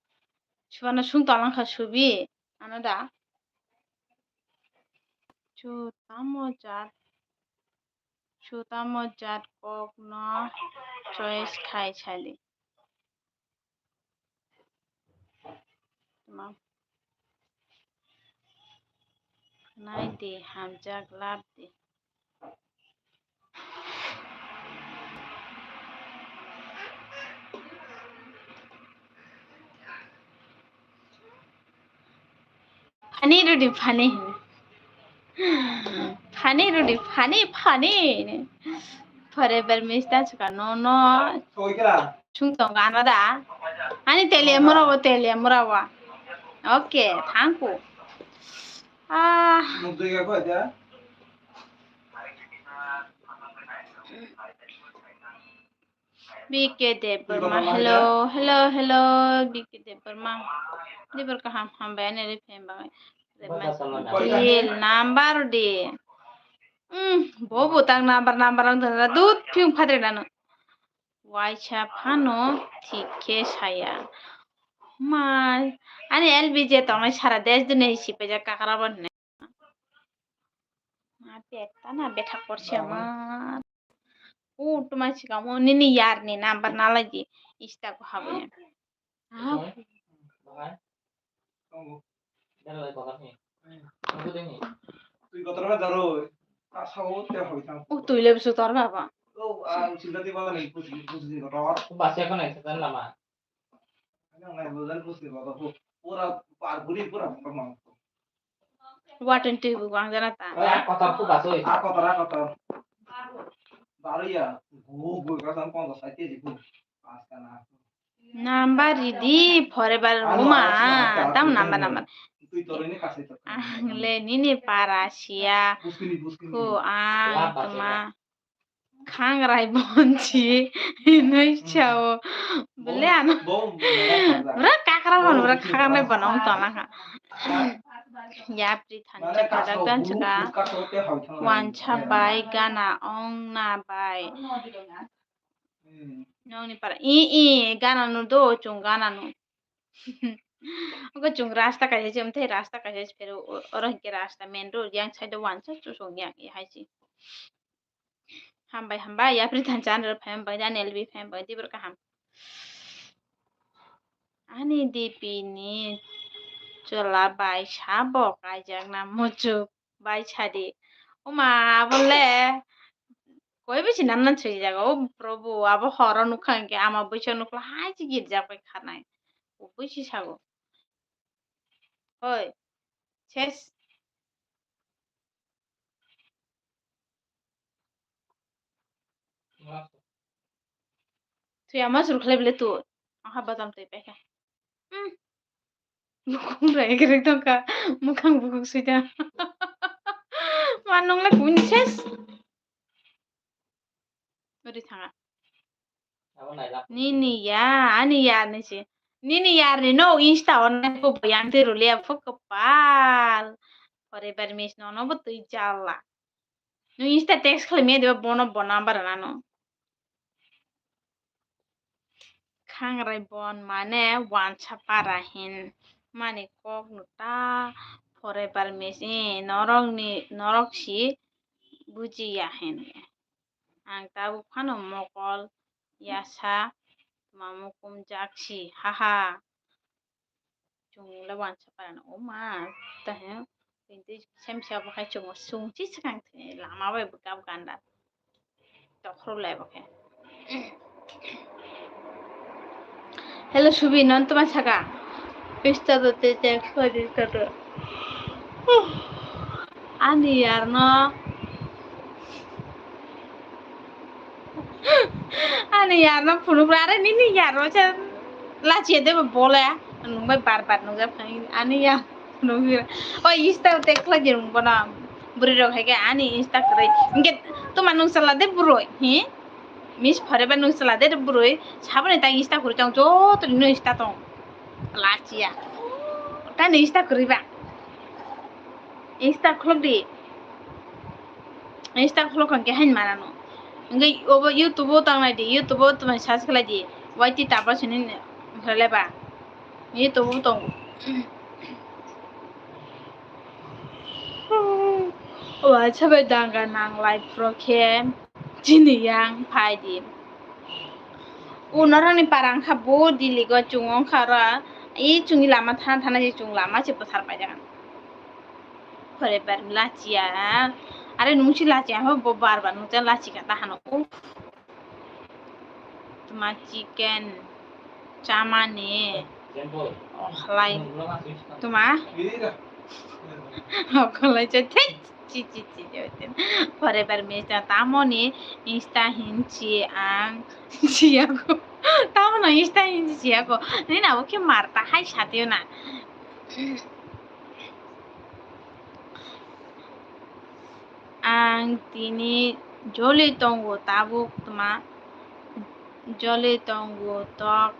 Subano sung tonglang kha subi. Ano da. Chu tamo jat. Chu tamo jat kok no choice khai sali. Tma. Nai di, hamjak lab di. Phani rudi phani. Phani rudi phani phani. Forever miss ta chuka no no. Sung tong gana da. Ani tele mura wo tele mura wa. Okay, thank you. Ah. B K Debbarma, hello, hello, hello, B K Debbarma. Debbar kaham, hambai, ani re phem bai. Real number di. Hmm, bobo tang number, number ang dara dut, piung phadre nano. Waisa phano, thik khe saya. Ma, ani L B J tongnai sara desh dune hi sipai jak kakra bo hinai. Ma pekta na betha korsi ama. O tuma sikamo nini yar ni number nalai di. Ista ko habone. Ah. O tui le bisu tor baba. Waten twi bo wangjana ta. Number ready forever uma. Tam number number. Ang le nini para sia. Ko ang tuma. Khangrai bonsi hinwi sao. Bole ano. Bora kakra hwn, bora khangrai bono wng tongna kha. Yapri thansa kadak thansa ka. Wansa bai gana ong na bai. Nongni para i i gana no do chung gana no. Ogo chung rasta kaisa se, umthai rasta kaisa se, pero oro hinkhe rasta main road yang side o wansa chusong yang i hai se. Hambai, hambai, yapri thansa anre phaimbai, Daniel bi phaimbai, dibor kaham. Ani D P ni chola bai sabo kaijakna muchuk bai sadi. Oma, abo le koi bisi nanna swijak, o Probu, abo horo nukha hinkhe ama bwsa nukla hai se girjak bai khanai. O bisi sago. Hoi, ses. Twi ama sur khlai bile tu. Aha badam twi paikha. Hmm. Bukung rai gerek tongkha. Mukhang bukung suida. Ma nung le kuni ses. Ori thanga. Nini ya, ani ya ni si. Nini ya ri no Insta on ko yang te rulia fuk kepal. Forever miss no no bo tui jala. No Insta text khlai me de bono bono number nano. Khangrai bon mane wansa para hin mani kok no ta forever miss i norok ni norok si buji ya hin. Ang tabuk phano mokol yasa tuma mukum jaksi, haha. Chwng le wansa para no, o ma, ta he, tei sem se abo khai chwng sung chi swkang thwi lama bai bwkha bwkha anda. Tokhro lai bo khe. Hello Subi, non tuma saka. Pista do te te khodi to to. Ani yar no. Ani yar no phunuk ra, are nini yar no se lachiya de bole. Nung bai bar bar nung jak phai ani yar phunuk ra. O Insta te khlai di nung bono. Bwrwi rok hai khe ani Insta kwrwi. Hinkhe tuma nung sala de bwrwi, hi? Miss forever nung sala de bwrwi. Saboni ta Insta kwrwi tong, joto ni Insta tong. Lachiya. Ta ni Insta kwrwi ba. Insta khuluk di. Insta khuluk khe hain manano. Hinkhe obo YouTube o tanglai di, YouTube o tuma search khlai di. Y T Tapra sini khlai ba. Ni tongwi tongo. Waisa bai danga nang lai phuru khe chini yang phai di. O norokni para wngkha bo Delhi o chwng wngkha oro. I chwngni lama thana thana se chwng lama se bwthar paijak ang. Forever lachiya. Are nwng se lachiya ho bo bar bar nwng se lachikha ta hano. Uff. Tuma chicken chamani. Okhlai. Tuma. Okhlai cha thik. Chi, chi, chi, chi. Forever mesa tamoni insta hinchi ang chiyago. Tamono insta hinchi chiyago. Nini abo khe mar ta hai satio na. Ang tini joli tongo tabuk tuma. Joli tongo tok,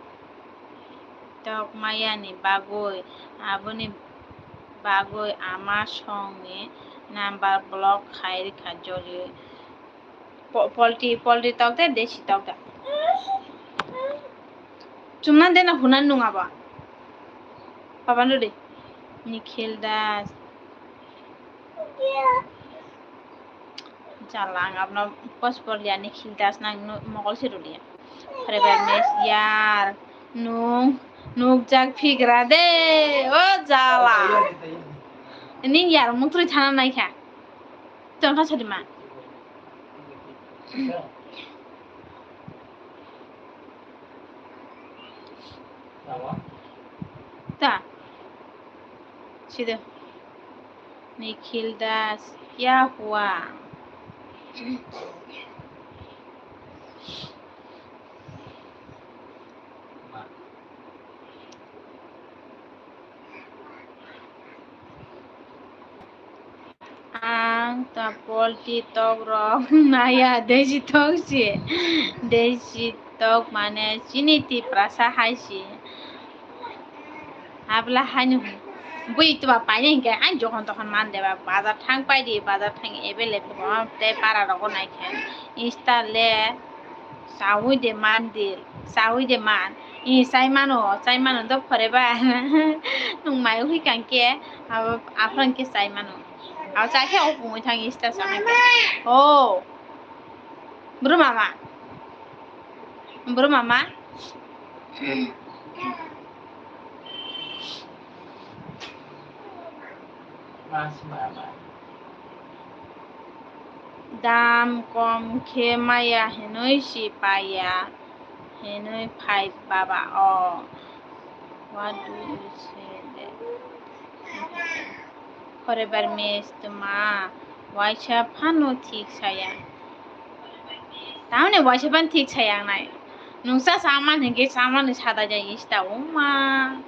tok mayani bagwi, aboni bagwi ama songni number block khai rikha joli. Po-, polti, polti tok de, desi tok de. Chumna de na hunan nung abo. Papa nudi. Nikhil Das. Jala ang abno post porliya, Nikhil Das nang nu-, mokol si ruliya. Forever mesa yar. Nung nukjak phigra de. O jala. Ning yar muktrwi thana naikha. Tongkha sadi ma. Ta. Sida. Nikhil Das, kya hua? Ang ta polti tok rok naya, desi tok si, desi tok mane chini Tiprasa hai si. Habla haino bui tuba paine hinkhe ang jokhon tokhon man deba, bazar thang paidi, bazar thang available bo tei para rogo naikhe insta le. Sawi de man di, sawi de man. I sai mano, sai mano do phore ba. Nung mai hui kang ke, abo aphang ke sai mano. Abo cha khe o pungwi thang insta sa hai. Oh. Bro mama. Bro mama. Dam kom khe maya hinwi si paiya hinwi phai baba o. What do you say that? Forever mesa tuma waisa phano thik saya. Tamni waisa phano thik saya nai. Nungsa saman hingke saman ni sada jai ista uma.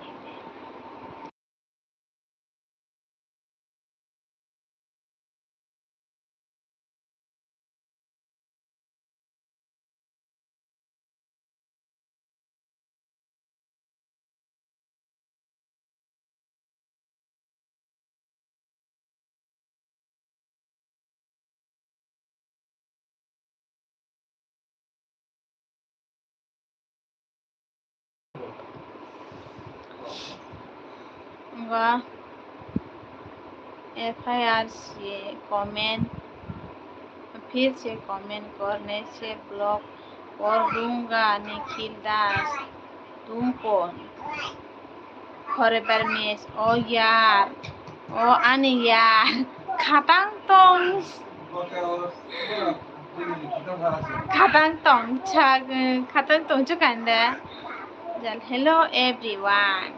Wah, F I R se comment, फिर से comment करने से block कर दूंगा निखिल दास तुमको। Forever mesa, o yar, o ani yar, khatang tong, khatang tong chak, khatang tong chukanda. Jal, hello everyone.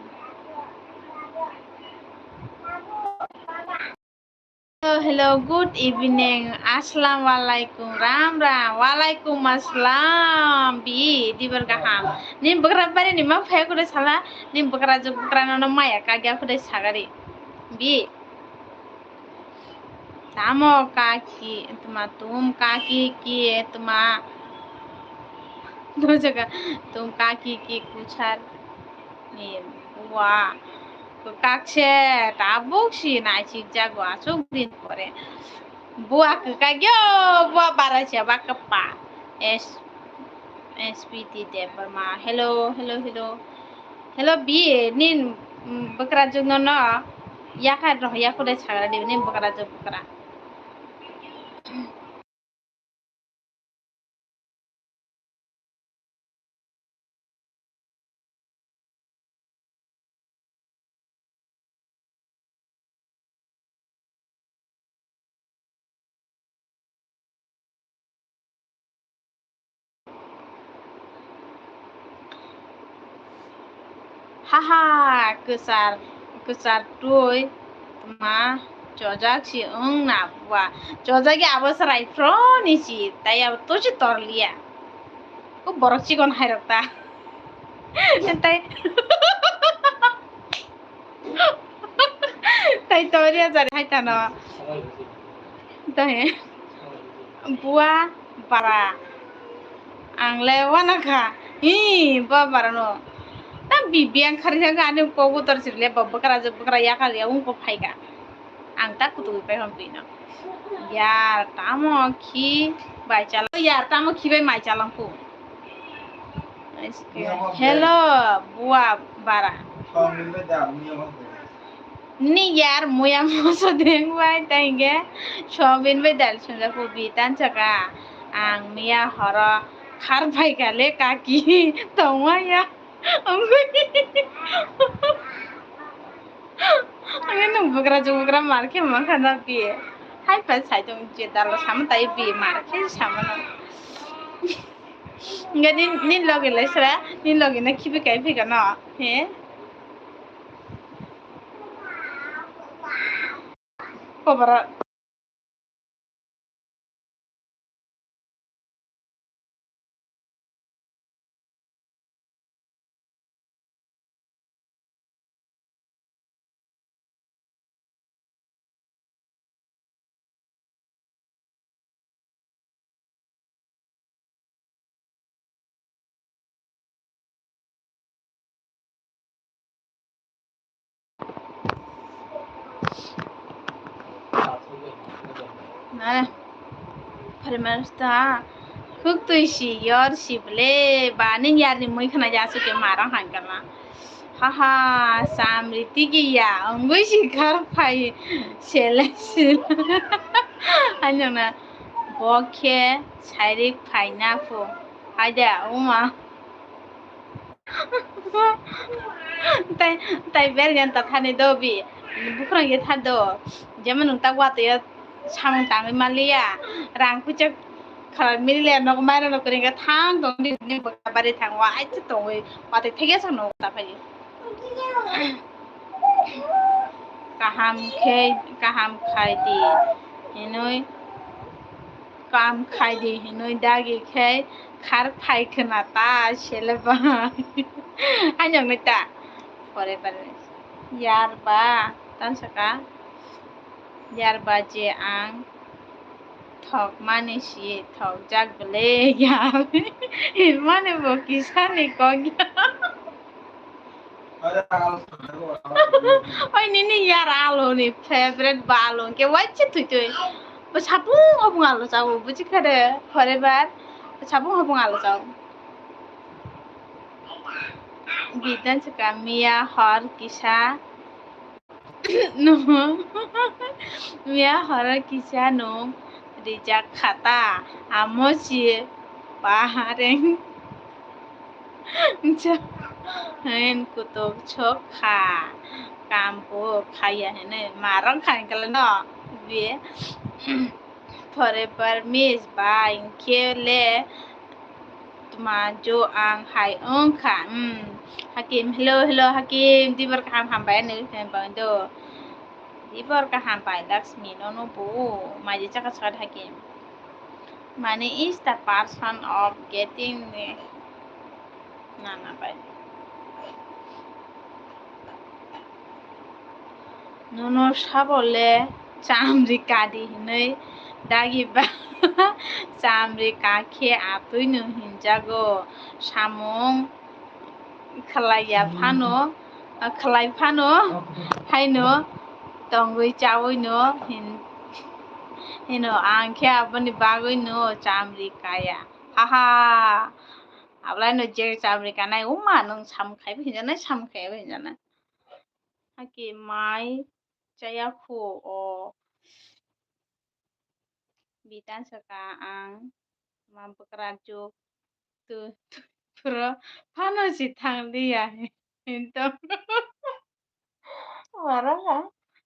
Hello, hello, good evening. Assalamu alaikum, ram ram, walaikum assalam. Bi, dibar gaham. Nin bwkra bari ni ma phai kudai sala, nin bwkra juk bwkra nono maya kagya kudai sagari. Bi. Tamo kaki, tuma tum kaki ki, tuma. Dojaga, tum kaki ki kuchar. Ni bua kwkak se tabuk si naisikjago aswk din pore. Bua kwkak yo, bua bara se ba kwpa. S, S P T Debbarma. Hello, hello, hello. Hello, bi, nin, mm, bwkrajwk no no yakha rohya kudai sagra di, nin bwkrajwk bwkra. Haha, kwchar, kwchar twi ma chojak si wng na bua. Chojak ya abo chwrai phro ni si, tai abo to si torliya. Ko borok chikon hai rok ta. Tai, tai tori ya jari hai ta no. Tai. Bua bara. Ang le wana kha. Hi, bua bara no. Ta bi, bi ang khari kha ani ko gutor sir le ba bwkra je bwkra ya kha ya ung ko phai kha. Ang ta kutu pai hon pi no. Yar tamo khi bai chala. Yar tamo khi bai mai chalang ku. Hello, bua bara. Ni yar muya moso deng bai ta hinge sobin bai dal sunja kubi tan saka ang miya horo khar bai kale kaki tongwa ya ongwi ongwi nung bugra ju bugra mar khe ma khana bi hai pa sai tong je dal sama tai bi mar khe sama no. Enggak, ni, ni logi lai sera, ni logi na khibi kai phi kano, he? Kobra. Nare, pharimani ta khuk twi si yor si bwle, ba ning yarni mui khna ya su ke marang hangkar na. Haha, samri tigi ya, ongwi si khar phai sele sele. Anyang na, bo khe sairik phai na phu. Haida, uma. Tai, tai bergen ta thani do bi. Bukrang ye tha do. Jemon nung ta wate ya samung tangwi maliya. Rang puchak khalar mili le nok maira nok ringa thang dong ni ni bari thang wa ai tongwi wate thege sa nok ta phai. Kaham khe, kaham khai di hinwi. Kam khai di hinwi dagi khe khar phai khna ta sele ba. Haino wngnai ta. Pore pore. Yar ba, tan saka. Yar ba je ang thok mani si thok jak bele ya. Mane bo kisa ni kok ya. Oi, nini yar alu ni favorite ba alu ke wai chi thui thui. Bo sapung obung alu chao, buji kha de, forever. Bo sapung obung alu chao. Bidan se kamiya hor kisa. No. Miya hor kisa no rijak khata. Amo si pahareng. Hin kutuk chok kha, kam bo khaya hinwi marang kha hinkhale no biye. Forever miss ba hinkhe le tma jo ang hai wng kha. Hmm. Hakim, hello, hello, Hakim, dibor kaham hambai ani wngkha do. Dibor kaham bai Laxmi, nono bo maiji chaka chaka Hakim. Money is the person of getting the nana bai. Nono sabo le chamri kadi hinwi dagi ba chamri kakhe atwi no hinjago samung khlaiya phano, khlai phano haino tongwi chawi no hin-, hino ang khe aboni bagwi no chamri kaya. Haha. Ablai no je chamri kanai, uma nung samkhai bo hinjanai, samkhai bo hinjanai. Hake mai chaya khu o bitan saka ang ma bwkrajwk tu, tu, puro phano si thang liya hinto. Wara ha.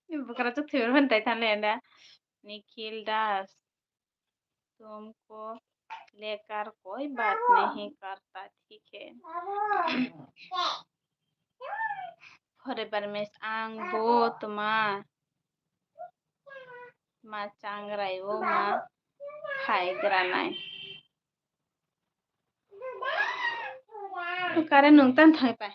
Bwkrajwk thwi phano tai thang liya da. Nikhil Das. तुमको लेकर कोई बात नहीं करता, ठीक है? Forever miss ang bo tma ma changrai o ma phai granai. Kare nung tan thai pai.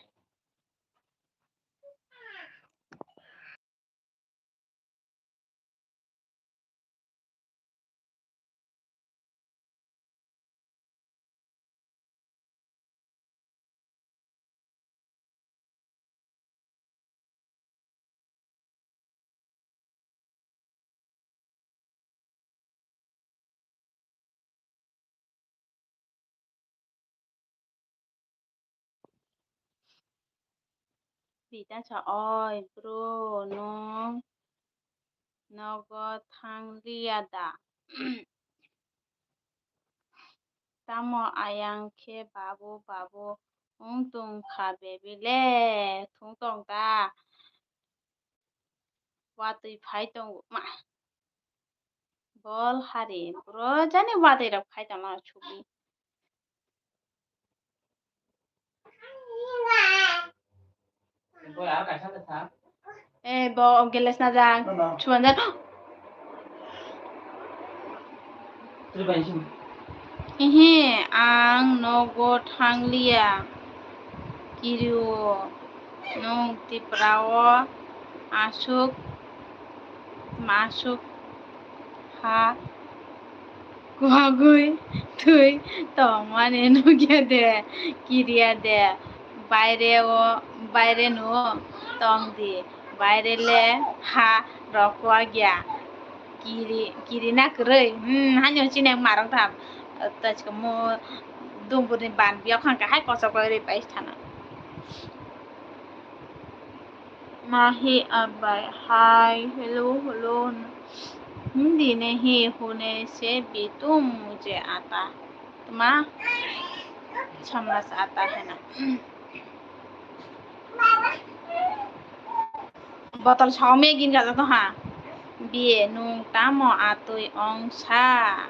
Rita sa oi bro, nwng nogo thang liya da? Tamo ayang khe babu babu wng tong kha baby le, thung tong da? Watwi phai tongo ma. Bol hari bro jani watwi rok phai tongma subi. Eh, bo gelas na jang. Chuan jang. Ihi, ang nogo thang liya. Kirio, nwng Tripura o aswk, aswk ha kwagwi twi tongmani nukya de, kiriya de, baire o, baire no tong di, baire le ha rok kwagya. Kiri, kiri na kwrwi? Hmm, haino chini ang marok tham. Taskamo dumburni ban biyok hangka hai kochok rwi pai thana. Mahi abai, hi, hello, hello. Hindi nahi hone se bhi tum mujhe aata. Tma samajh aata hai na? Botol sao me gin gajak to ha. Biye nung tamo atwi ong sa.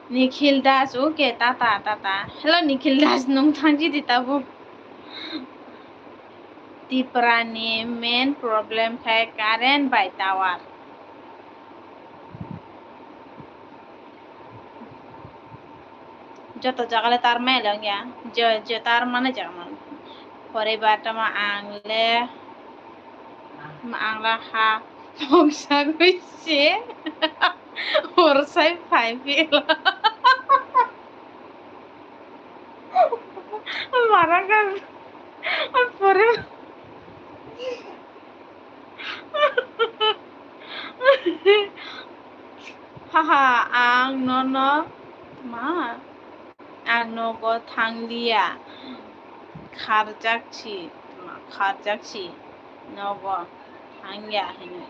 Nikhil Das, okay, tata, tata. Hello, Nikhil Das, nung thangji di tabuk. Tripura ni main problem khe current bai tower. Joto jaga le tar maya le ongya. Je, je tar mane jaga man. Pore ba tamo ang le, ang la ha moksa gwi se hor sai phai phi. Mara ka pore. Haha, ang nono ma, ang nogo thang liya, kharjak si, kharjak si, nogo thang ya hinwi.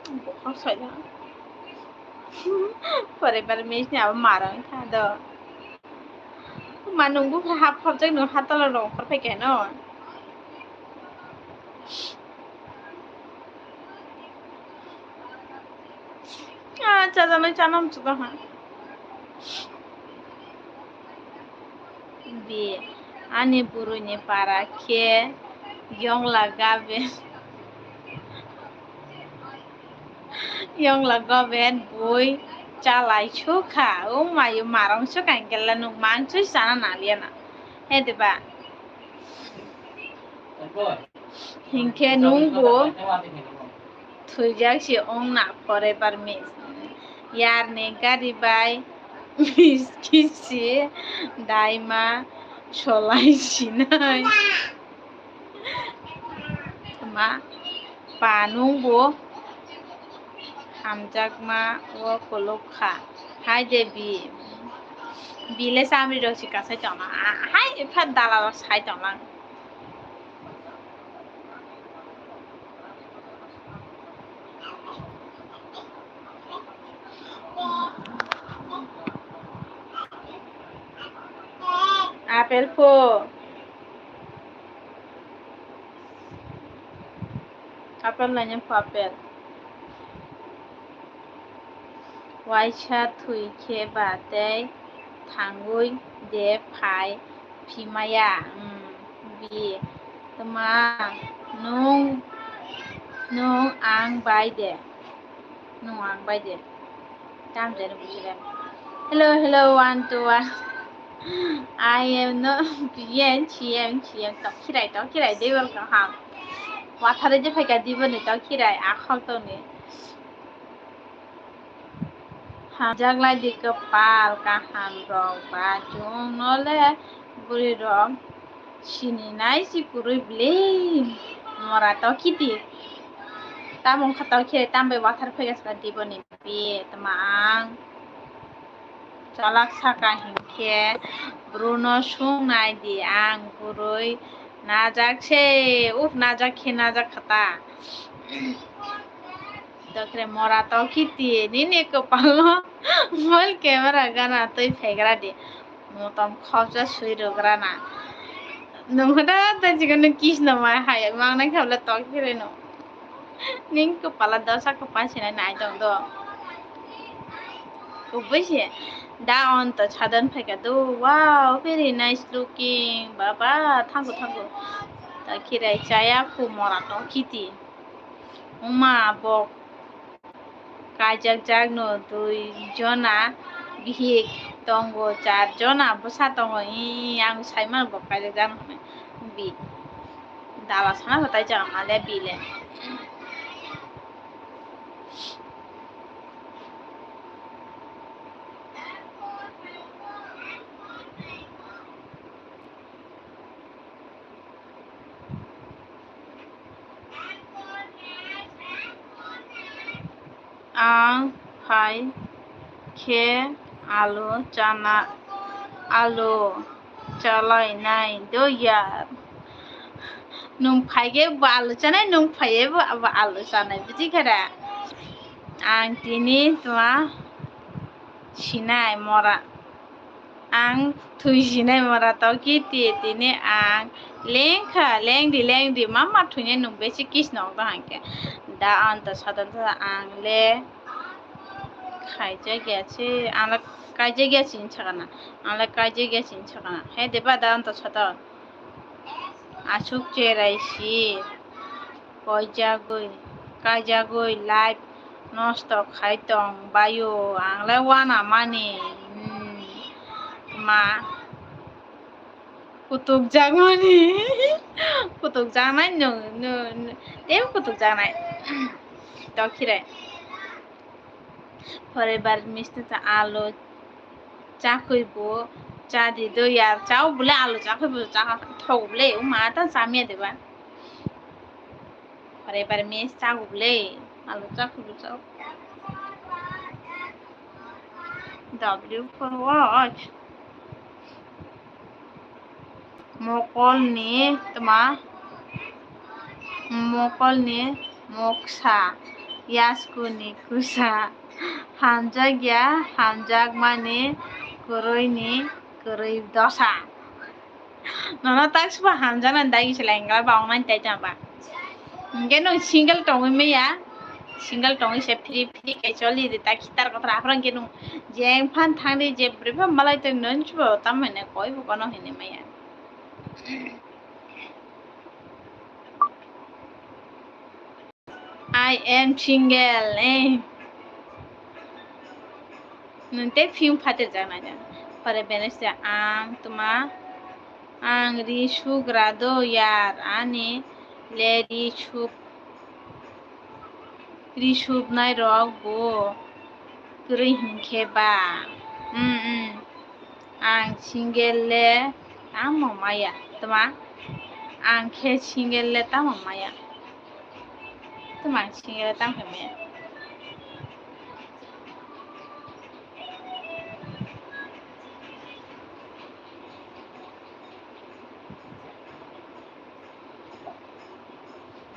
Bokhok soila. Pore pore miss ni abo mara wngkha do. Ma nung buphuru hap hapjak nung hatala rok ongkhor phai khe no. Ah, chajaknai chana muchuk ha. Bi, ani bwrwini para khe yongla gabe. Yongla goben bui chalai sukha, o mayo marong sukha hingkhe le nuk mansui sana naliya na. He diba? Hingkhe nungbo thwijak si ong na forever miss. Yarni gari bai miss kisi daima solai sinai. Ma, pa nungbo Hamjakma o kolok kha. Hai de bi. Bi le chamri rok si kasai tongma. A-, hai epha dalal rok sai tonglang. Apple pho. Apple lainai pho apple. Waisa thwi khe ba tei thangwi de phai phimaya, hmm, bi tma nung, nung ang bai de, nung ang bai de. Tam jani bujiram. Hello, hello, one, two, one. I am no B N, C M, C M, tok khirai, tok khirai, they welcome ham. Wathare je phaika diboni tok khirai, akhol toni. Hamjak lai di kwpal kaham rok ba chwng no le bwrwi rok sini nai si kwrwi bwle mora tok khiti. Tamo wngkha tok khirai, tam bai wathar phaika sa diboni. Bi tma ang chalak saka hinkhe Bruno sung nai di, ang bwrwi najak se, uf, najak khe najak kha ta. Dokre mora tok khiti nini kwpalo mobile camera gana twi phegra di. Motom khopsa sui rwgrana. Nwng hoda ta chikon nwng kiss no mai hai mangnai kha bwle tok phirino. Ning kwpala dosa kwpal sinai nai tong do. Kubui se da on to sadon phaika do. Wow, very nice looking. Baba, thangu thangu. Ta khirai chaya khu mora tok khiti. Uma bok. Kaijakjakno dui jona bihik tongo, char jona bwsa tongo. Ii, ang saimano bo kaijakjakno hwnwi. Bi dala sana bo taijakma le bi le. Ang phai khe alu chana, alu chalai nai do yar. Nwng phai khe bo alu chanai, nwng phai bo abo alu chanai, buji khe da? Ang tini tma sinai mora. Ang thwi sinai mora tok khiti tini ang lengkha, lengdi, lengdi, mama thwinai nwng besi kiss no do hangkhe. Da on to sadon to ang le khaijak ya se, ang le kaijak ya sini sakana, ang le kaijak ya sini sakana. He deba da on to sadon. Aswk cherai si koijagwi, kaijagwi life nosto khai tong baio, ang le uanamani, hmm, ma kutukjakmani, kutukjaknai nwng, nwng, nwng, teibo kutukjaknai, tok khirai. Forever misti ta alu chakui bo cha di do yar, chao bole alu chakui bo cha thok bole, uma ta chamya deba. Forever misti chago bole, alu chakui bo chao. W for watch. Mokolni tma, mokolni moksa, yasku ni kusa, hamjakya hamjakmani kwrwini kwrwi dosa. Nono tak suba hamjaknani dagi se lengla ba wngnani tai tongba. Hingke nwng single tongwi maya, single tongwi se free free kai choli di ta khitar kotor aphra hingke nwng jeng phan thangdi je bwrwi phan malai tong non chubo tamo hine koi bo kono hine maya. I am single, eh. Nwng tei film phater jaknai da. Pore bene se ang tma, ang ri sugra do yar, ani le ri sup, ri supnai rok bo kwrwi hinkhe ba. Mm, mm. Ang single le tamo maya, tma? Ang khe single le tamo maya? Tma ang single le tamo khe maya?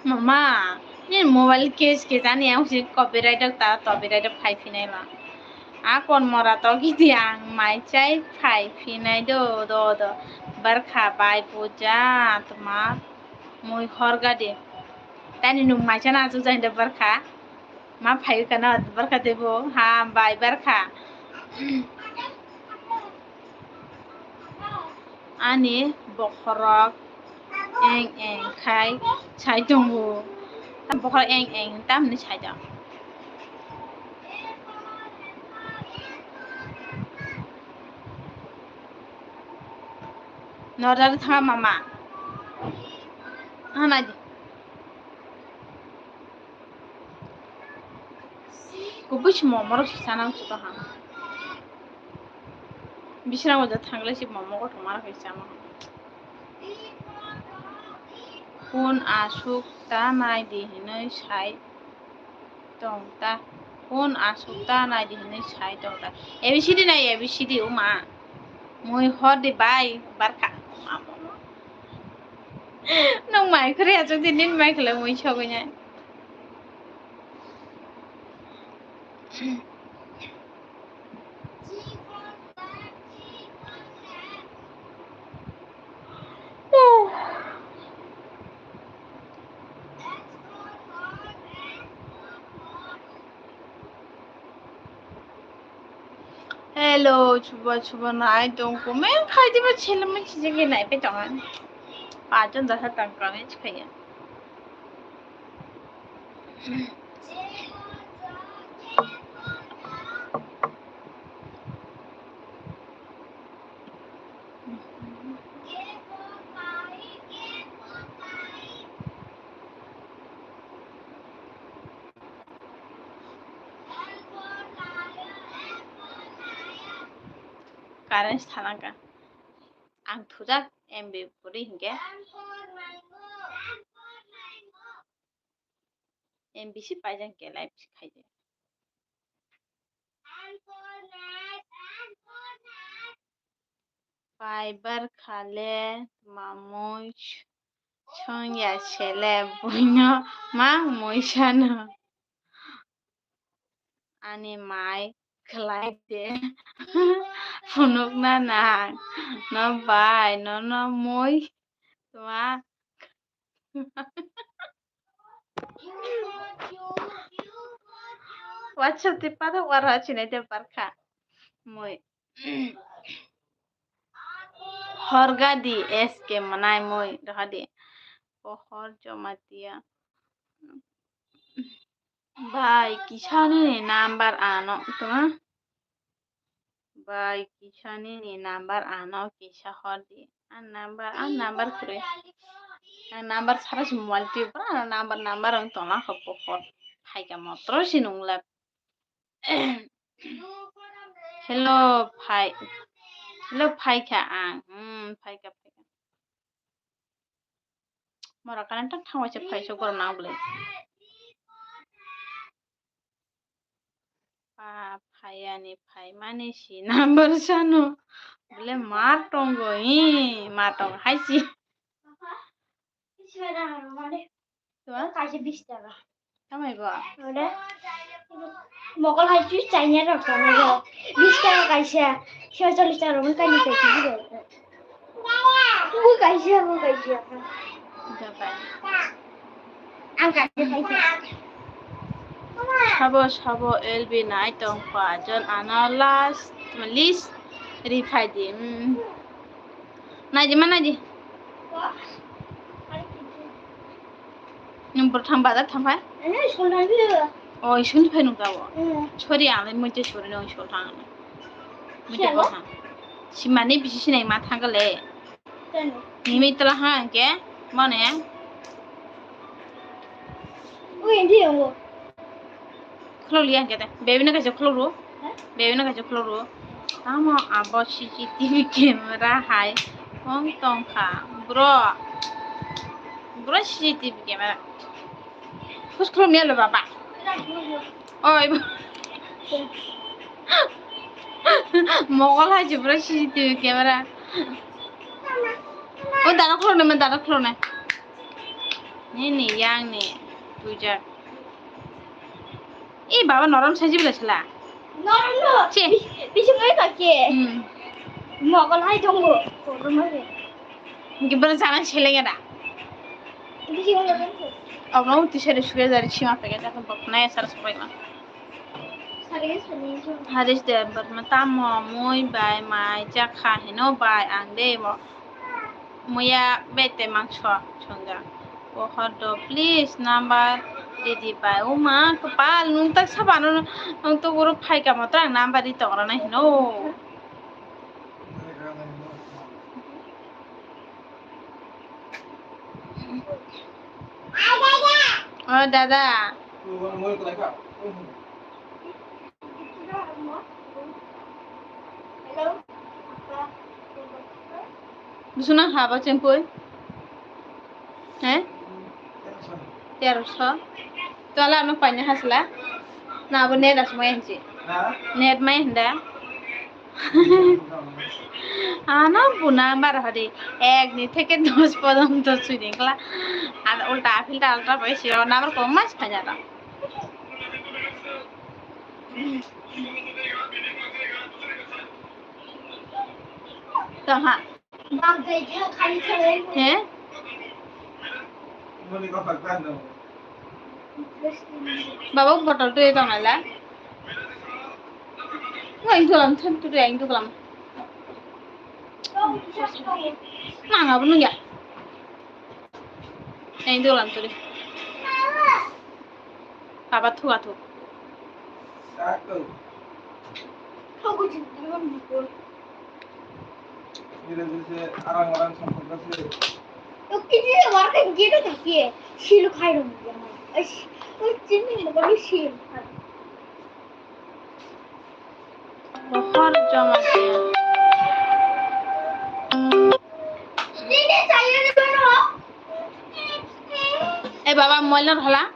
Mama, nini mobile case case ani ang si copyright rok ta copyright rok phai phinai ma. A kon mora to gidi ang mai chai phai phinai do do do. Barkha bai puja tma mui horga di. Tani nung mai chana achu jai do barkha. Ma phai kana barkha de bo ha bai barkha. Ani bokhorok eng eng khai sai tongo. Tam bokhorok eng eng tamni sai tongo. Norjari thama mama. Hanadi. Kubui se momo rok se chana uchuto ha. Bisra waja thanglai se momo kothoma rok se chama. Kun asuk ta nai di hinui sai tong ta. Kun asuk ta nai di hinui sai tong ta. A B C D nai A B C D uma. Mui hor di bai barkha. Nung mai khri asuk di nin mai khla mui sogoi nai. Hello, chuba chuba nai tong comment khai diba chele mui chijagwi nai pe tongo. Pajon dasa tang comment khaiya. Current thanaka. Ang thujak M B puri hinkhe. M B si paijak hinkhe live khaidi. Fiber khale mamui songya sele buino ma muisano. Ani mai khlai de phunukna nang no bai nono mui tma. WhatsApp twi pathak wara chinai de barkha mui. Horga di S K mwnai mui roha di. Pohor Jamatia. Bai kisa nini number ano tuma. Bai kisa nini number ano kisa hor di. An number an number kure. An number sara si mobile twi pura ano number number ang tona kho pohor. Phaika motro si nungla. Hello phai. Hello phaikha ang. Hmm phaika phaika. Mora current tak thangbai se phai se gorom nang bwle. Pa phai ani phai mani si number sano. Bwle mar tongo hi mar tongo hai si. Tama? Kaisa bish taka. Tamai bo? Ore. Mokol hai chu China rok tamo bo. Bish taka kaisa. Soi chollish taka rok kani kaisa. Bu kaisa, bu kaisa. Japai. Ang kaisa kaisa. Sabo sabo L B nai tong pa jon ano last list riphai di. Hmm. Nai di ma nai di. Nwng bwrwi thang bazar thang phai? Eh, school thang phai. Oh, school phai nung tabo. Eh. Sorry, ang le muitu sorry nung school thang. Muitu bo thang. Simani bisi sinai ma thang le. Nimi tla ha ke mane. Ui, ndi yongo. Khulok liya hwnkhe de. Baby no kaisa khulok rw. Baby no kaisa khulok rw. Tamo abo C C T V camera hai wng tongkha. Bro. Bro C C T V camera. Push khulok niya lo baba. Oi. Mokol hai si bro C C T V camera. O dana khulok nai, dana khulok nai. Nini yang ni twijak. I baba norom saji bela sela. Norom no. Che. Bisi ngai ka ke. Hmm. Mogol hai tongo. Korom hai. Gibran sana seleng ada. Bisi ngai norom. Abno uti sere suge dari sima pege jaka bokna ya sar sabai ma. Haris de berma tamo mui bai mai jakha hino bai ang de mo. Muya bete mangso songja. Pohor do please number didi bai. Uma kapal nung tak sabano nung to guru phai kamo tak number di tongrana hino. O dada. Bwswk nang ha bo chengkui? He? Teroso. Tola ano paina hasla. Na abo net asmai hinsi. Net mai hinda. Ano buna bar hadi. Ek ni theke dos porjonto sui dingkla. Ar ulta filter ulta bai siro number kong mas khanya ta. Tong ha. He? Baba botol twi tong nai la. Wah, itu lam, thank you, itu lam. Nang apa nung ya? Yang itu lam tadi. Papa thu athu. Satu. Kau kucing dalam buku. Ini sih arang-arang sampai ke sini. Oke, dia warna gitu tak ya? Silu khai dong dia. Eh, sini mau kalau silu khai. Rohor joma khe. Eh, baba, moilor hola?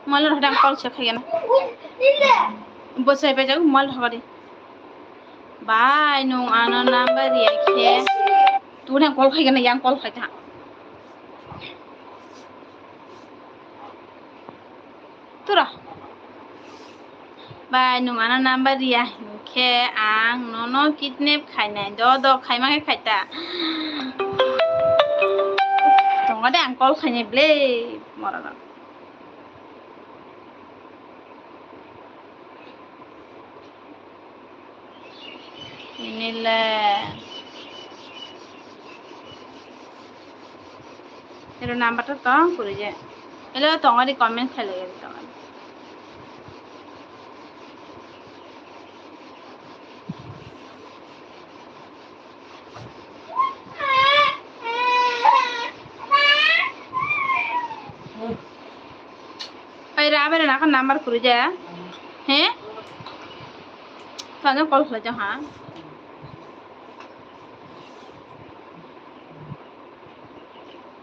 Moilor hola, ang call se khaigena. Bosai bai jago, moilor hogadi. Bai, nung ano number ya khe. Tuni ang call khaigena, yang call khaita. Tura. Bai, nung ano number riya hinkhe ang nono kidnap khainai, do do khaima khe khaita. Tongo de ang call khainai ble, morok. Inile. Ero number to tong kuri je. Elo tong ari comment khailai tongo. Oi, ra, abe ra, naka number kuri ja. He? Tanya call khlai ja ha.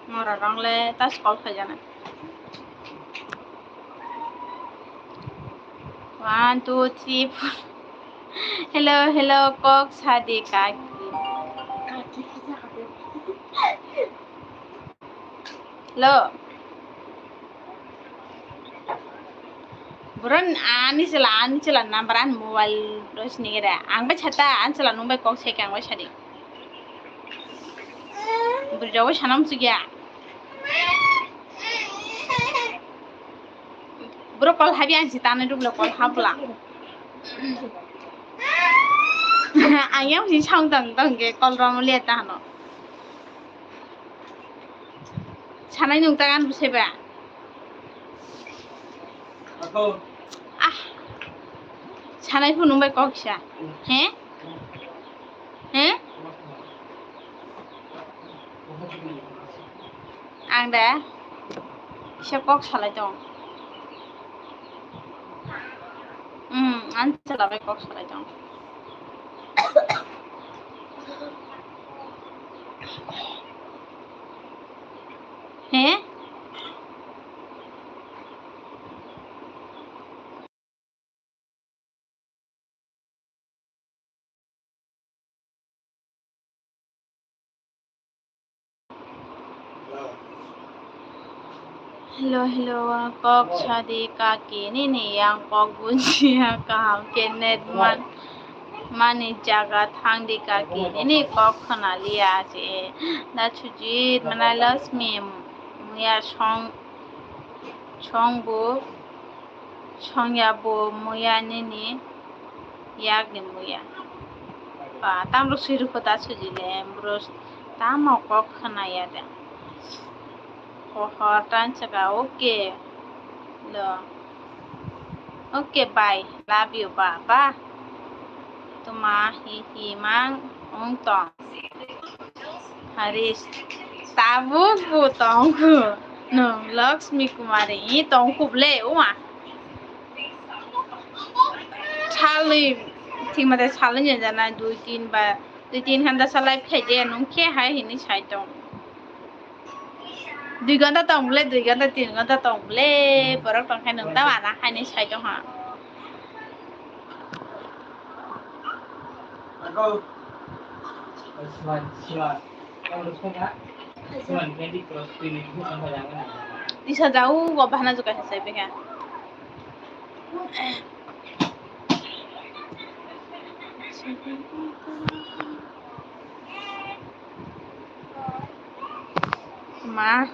Mora rong le tas call khlai ja na. One, two, three, four. Hello, hello, kok sadi kaki. Hello. Buran ani chela, ani chela number an mobile ro sini gere. Ang bai chata, an chela nung bai kok seke ang bai sadi. Buri jago sanam sugya. Bro call habi ang si tane dublo call habla. Ang yang si sang dang dang ge call rom le ta hano. Sanai nung tagan bwsai ba? Ako. Ah. Sanai phunung bai kok sa. He? He? Ang da. Kisa kok salai tong. Hmm, ang chwla bai kok salai tong. He? Hello, hello, kok sadi kaki nini yang kok bujiya kaham ke net man mani jaga thangdi kaki nini kok khwnaliya je. Da Sujit manai Laxmi muya song song bu songya bu muya nini yakni muya. Ba tamro swiru kota Sujit le bro tamo kok khwnaya de. Pohor tan saka, okay. Lo. Okay, bye. Love you, ba, ba. Tuma hi hi mang ong tong. Haris. Tabuk bu tong ku. No, Laxmi Kumari i tong ku ble, uma. Salwi, thik mate salwi jana dui tin ba, dui tin ghanta salai phaide nung khe hai hini sai tong. Dui ghanta tong bole, dui ghanta, tin ghanta tong bole, borok tong khe nwng ta mana haini sai tong ha. Tisa jau go bahana juka sai beka. Ma.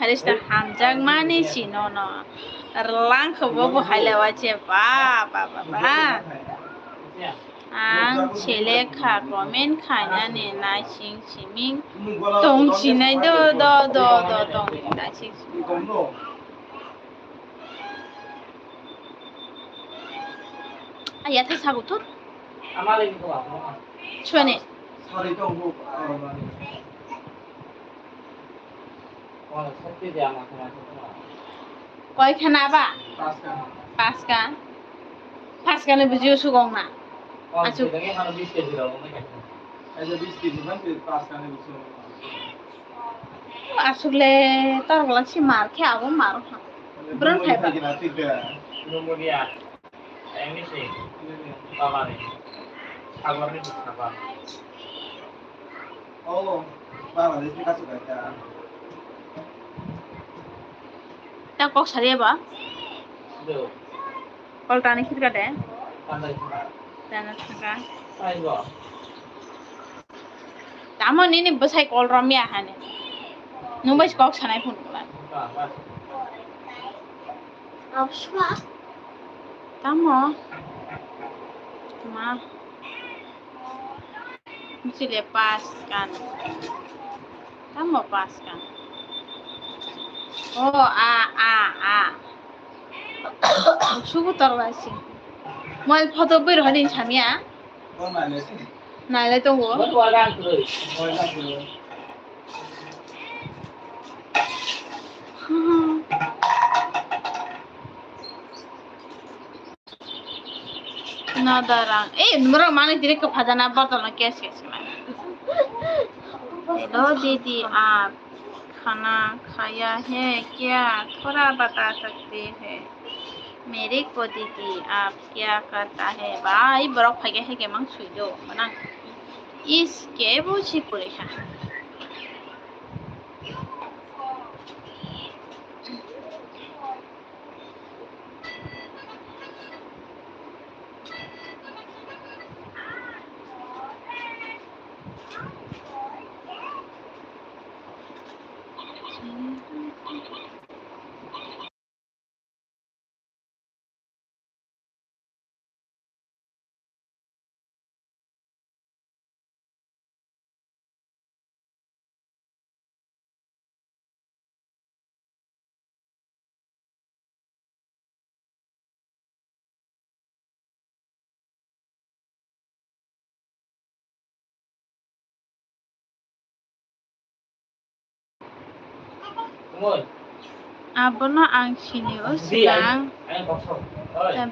Harista hamjakmani sinono rwlang khe bo bo hailawa che ba, ba, ba, ba. Ang selekha comment khainani naising siming tong sinai do, do, do, do, tong naising siming. Aya tha sabu thut. Suani. Koi khana ba? Paska. Paska ni bujiu sugong na. Asuk. Asuk le tor bola si mar khe abo mar kha. Bron khai ba. Ini sih, Bangladesh. Sabar ni Sabah. Oh, Bangladesh ni kasu kaita. Ta kok sariya ba? Do. Kol tani khirka de. Tandai khirka. Tana khirka. Sai go. Tamo nini bwsai kol romya hani. Nung bai kok sanai phun kula. Ba, ba. Tamo? Ma. Chile pas kan. Tamo pas kan. O, a, a, a. Sugu torwasi. Mobile photo bui rohani samya. Nailai tongo. Nadarang. Eh, mura mani direct ke phajana botol na kes kes mani. Hello didi, aap khana khaya hai kya? Thoda bata sakte hai? Mere ko didi, aap kya karta hai? Bhai, borok phaikhe hai khe mang sui do, manang. Is ke bo si pore kha. Abono ang sini o sigang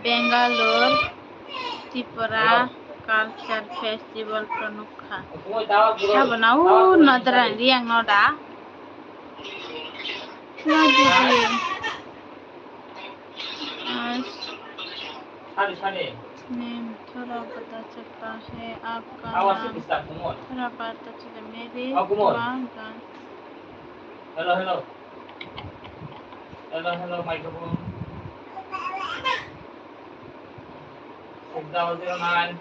Bangalore Tripura Culture Festival phano nukha. Abono o nadra riang no da. Nadra. Name, थोड़ा पता चलता है आपका नाम। थोड़ा पता चला, मेरे दुआ गान। Hello, hello. Hello, hello, microphone. Six double zero nine.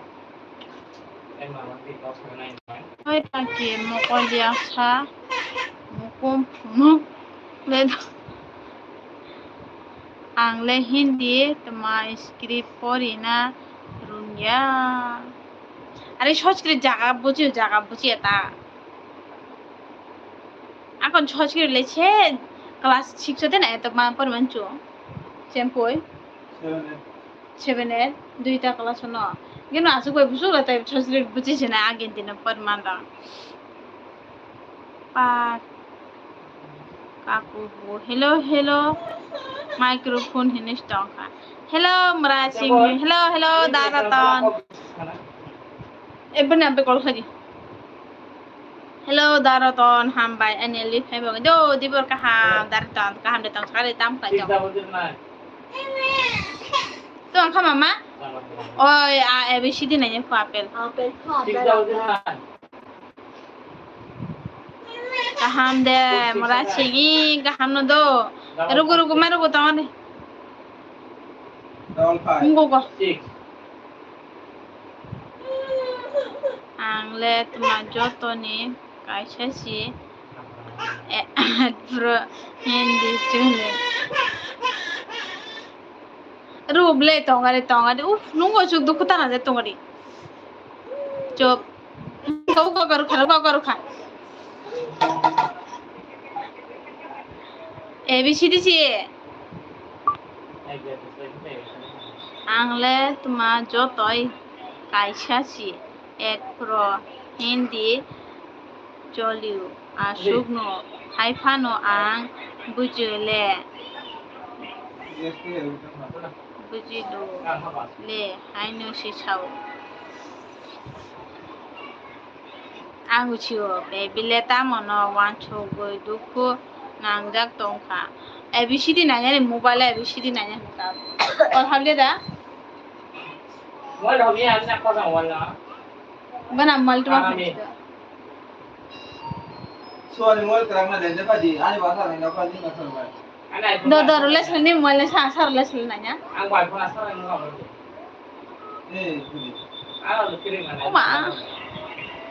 Oi, taki, mokol dia sa. Mukum, muk, le. Ang le Hindi tma script pori na rungya. Are Sanskrit jaga buji, jaga buji eta. Akon Sanskrit le che class six o tena eto ma pori manchu. Sempoi. Seven eight. Seven eight, duita class no. Gino asuk bai busuk la tai Sanskrit buji jena agin dina pori manda. Par. Kaku bu. Hello, hello. Microphone hinis tongkha. Hello, Mra Singh. Hello, hello, Daraton. Ebani ampe call khaji. Hello, Daraton. Hambai, ani live hai bago. Do, dibor kaham, Daraton. Kaham de tong, sakari tam khai tong. Tu ang kha mama? Oi, a, A B C D nai ko apple. Apple kha. Kaham de, Mra Singh, kaham no do. Rugu, rugu, ma rugu tong ani. Double five. Ang le tma jotoni kaisa si, eh, bro, Hindi chole. Rub le tongari, tongari. Uf, nungo chuk dukhu tana de tongari. Chop. Kau kau karu kha, kau karu kha. A B C D si. Ang le tma jotoi kaisa si. Ek pro Hindi jolio aswkno hai phano ang bujio le, bujio le haino se sao. Ang hwsio, baby le tamo no uansugwi dukhu nangjak tongkha. A B C D nainani mobile A B C D naina hinwi kha. Kol habli da? Bana mal tuma. Suani mol kerang na dende padi, ani basa ni na padi na sorba. Do, do, rule sini mol sa, sa rule sini nanya. Ang bai phone asar ang ngam. Eh, padi. Ano kirim na. Uma.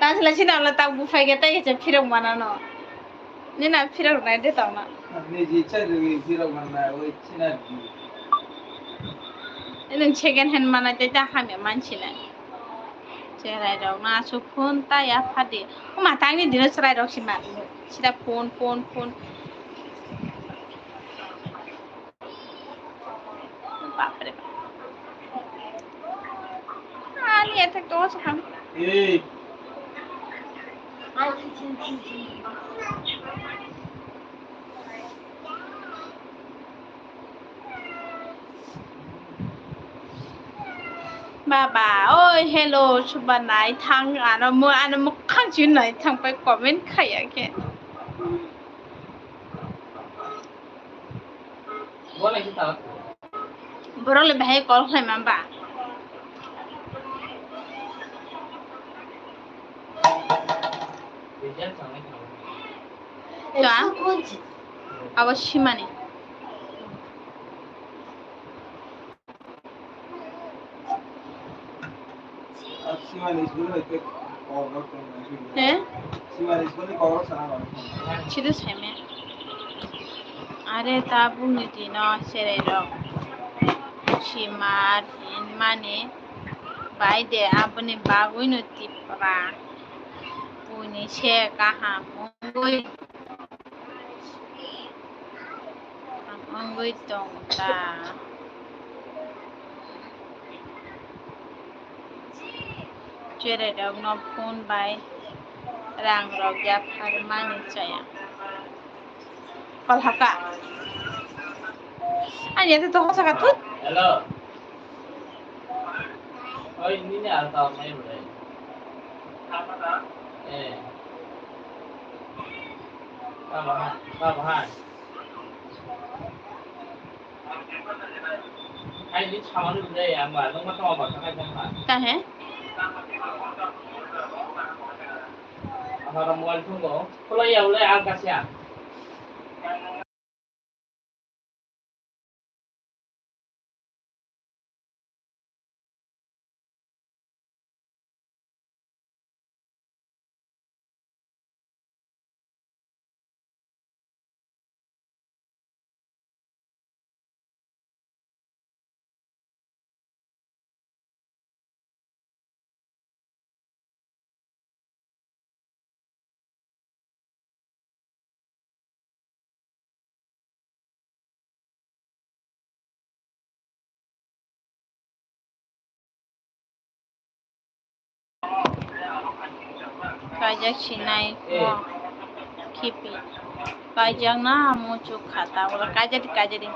Tang sila sini ala tak bufai ke tai ke phirok mana no. Nina phirok nai de tong na. Ni ji chai de phirok mana oi china di. Nung second hand mana de ta hamya manchila. Cherai rok no aswk phone ta ya phadi. O ma tangni dino cherai rok si ma. Sida phone, phone, phone. Bapre bap. Ani etek to sa ham. Ei. Baba, oi, hello, suba nai thang, ano mo, ano mukhang si nai thang pai comment khaya khe. Borok le bahai call khlai ma ba? Chwa? Abo simani. He? Sido saime. Are tabukni dino cherai rok simar hinmani bai de aboni bagwino Tipra buini se kaham wngwi. Wngwi tong ta. Cherai rok no phone bai rang rok yapharmani chaya. Kol haka. Ani ate to hosa ka thut. Hello. Oi, nini ar ta mai bre. Eh. Baba, baba. Kahe? Ahora mobile phone ko. Khulai ya ulai ang kasia. Kaijak sinai mo khipi. Kaijak na muchuk khata wala kaijadi kaijadi.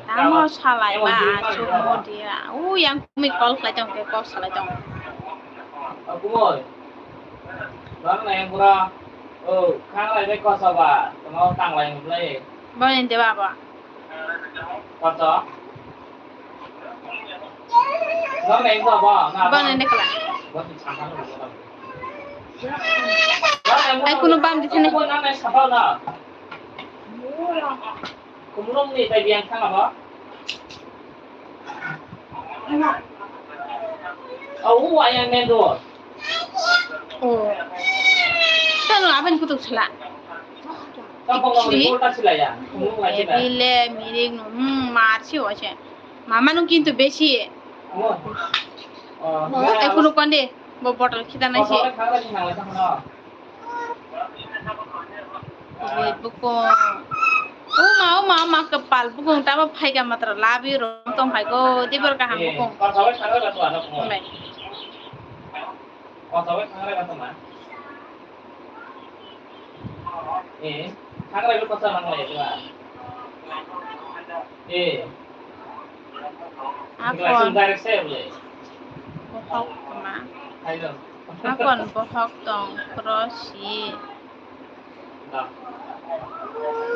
Tamo salai ba achuk mo dia. U yang kumi call khlai tong khe call salai tong. Bang na yang pura. Oh, khang lai bai kosa ba. Tamo tang lai nglai. Bang ni de baba. Kosa. Bang na yang pura ba. Bang ni de kala. Ai kuno bam di sini. Kumlung ni tai biang thang abo. Au, ayang main road. Oh. Tano aben kutuk sela. Kampung ni report ta sila ya. Kumlung lai sila. Ebile mirik no, hmm, mar si o se. Mama no kintu besi. Oh. Oh, ekunu konde, bo bottle khita nai se. Bottle khang lai khang lai khang no. Oi, bukung. Uma, uma, uma, kwpal bukung tamo phaika matra labi rom tong phai go, dibor kaham bukung. Bai. Eh, thangrai lo kosa mang lai ba. Eh. Akon. Direct se bole. Bohok tongma. Akon bohok tong, cross si.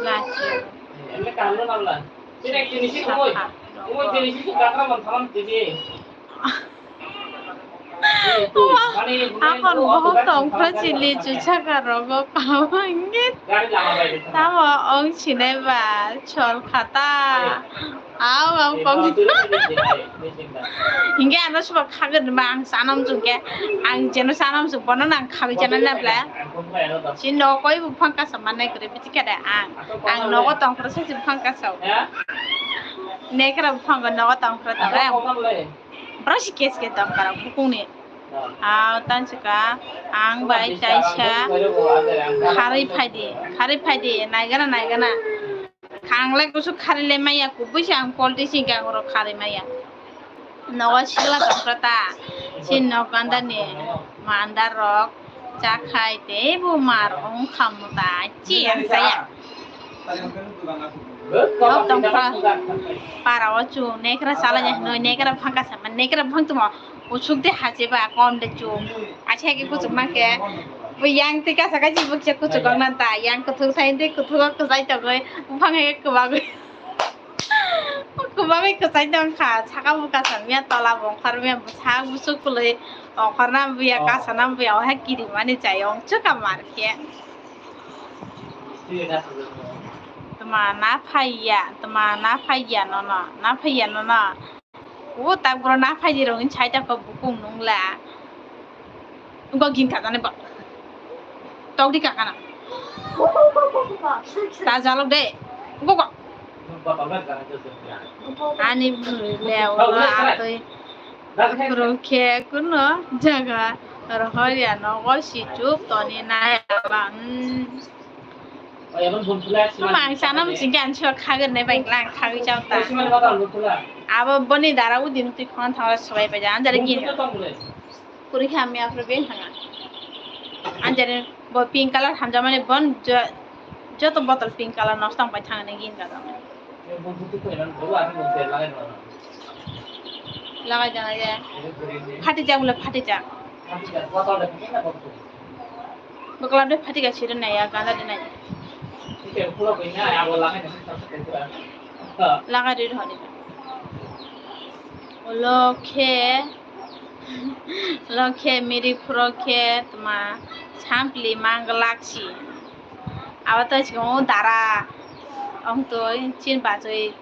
Lachi. Emle kaham no nabla. Sini kini si kumoi. Kumoi kini si kakra man thamam tini. Akon bohok tongphra chili chuchaka rogo kaham hingke. Tamo ong sinai ba chol khata. Au, au, kok. Hingke ano soba khagwi ba ang sanam chungke. Ang jeno sanam chung bono nang khagwi chana na bla. Si no koi buphang kasa manai kre bichikade ang. Ang nogo tongphra se buphang kasa. Nekra buphang nogo tongphra tong. Bwrasi kes ke tong kara bukung ni. Ah, tanchika, ang bai taisa kharwi phaidi, kharwi phaidi, naigana, naigana. Khanglai kusu kharwi le maya, kubui se ang politics hingka ang oro kharwi maya. Nogo sikla tongkha ta, si nok ganda ni mandar rok, chakhai tei bo mar ong khamu ta, chi ang saya. Nok tongkha, para o chu nekra sala ya, noi nekra phang kasa, nekra phang tumo. Kuchuk de hache ba kom de chu. Ache ke kuchuk ma ke. Bo yang te kasa kachi bo che kuchuk ang nan ta. Yang kuthuk thai de kuthuk ko sai to goi. Buphang he ko ba goi. Ko ba goi ko sai to kha. Saka bo kasa miya tola bo khar miya bo sa bo suk kuloi. O khar nam bo ya kasa nam bo ya o ha kiri mani chai ong chuka mar ke. Tma na phaiya, tma na phaiya nono, na phaiya nono. O tak bro na phaidi rong in chai ta ko bukung nung la. Go gin ka jane ba. Tok di ka kana. Ta jalo de. Go go. Ani bwrwi le o atoi. Bwrwi khe kuno jaga rohor ya nogo si chup toni na ya ba. Tuma ang sana msing ke ang sua khagan nai bai lang khagwi chao ta. Abo boni dara udin twi khon thang sobai bai jan jare gin. Kuri kha mi afro ben thanga. Anjare bo pink color hamjamani bon jo-, joto bottle pink color nosto ang bai thangani gin ka jama. Lagai jana ya. Phati jak bole phati jak. Bwkla de phati ga siri nai ya ganda de nai. Lagai de honi. Lokhe, lokhe miri phuro khe tma sampli mang laksi. Abo to chikon dara. Ong toi chin bachoi.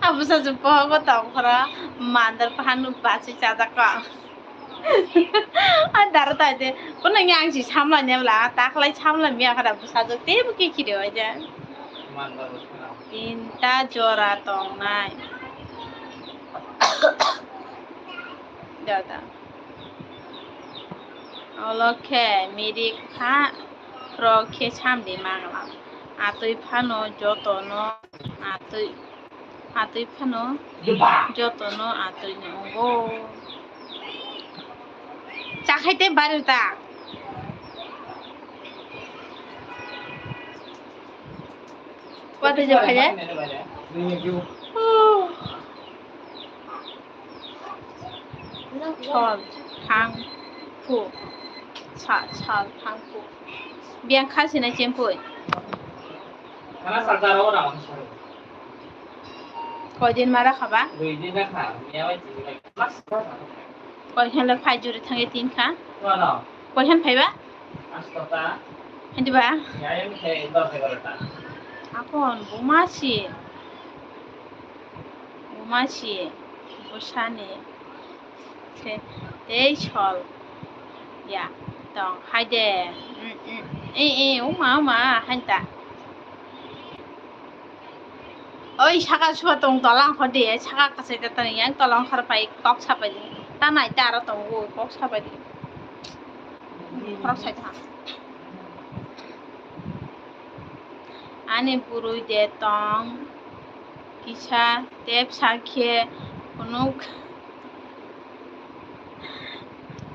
Abusa jupo go tong khoro mandar pahan bachoi chajak ko. A dara tai de kono yang si samla nyabla ta khlai samla miya khara busa jok te bu ki khire oi ja. Tinta jora tongnai. Dada. Olo khe mirik kha rok khe samdi mangla. Atwi phano jotono atwi, atwi phano jotono atwi ni ungo. Chakhai te bari ta. Kwatwi je phai de? Chol thang phu. Sa, sal thang phu. Biyang kha sina chempui. Koidin mara khaba? Koihan le phai juri thangi tin kha. Koihan phaiba? Hadi ba? Akon buma si. Buma si. Busani. Tei sol. Ya. Tong. Hai de. Mm, mm. Eh, eh. Uma, uma. Hai ta. Oi, saka suwa tong tola ang khodi, saka kasai ta tani yang tola ang khar pai kok sapai di. Ta nai ta aro tong wo kok sapai di. Khorok sai ta. Ani burui de tong kisa tep sakhe kunuk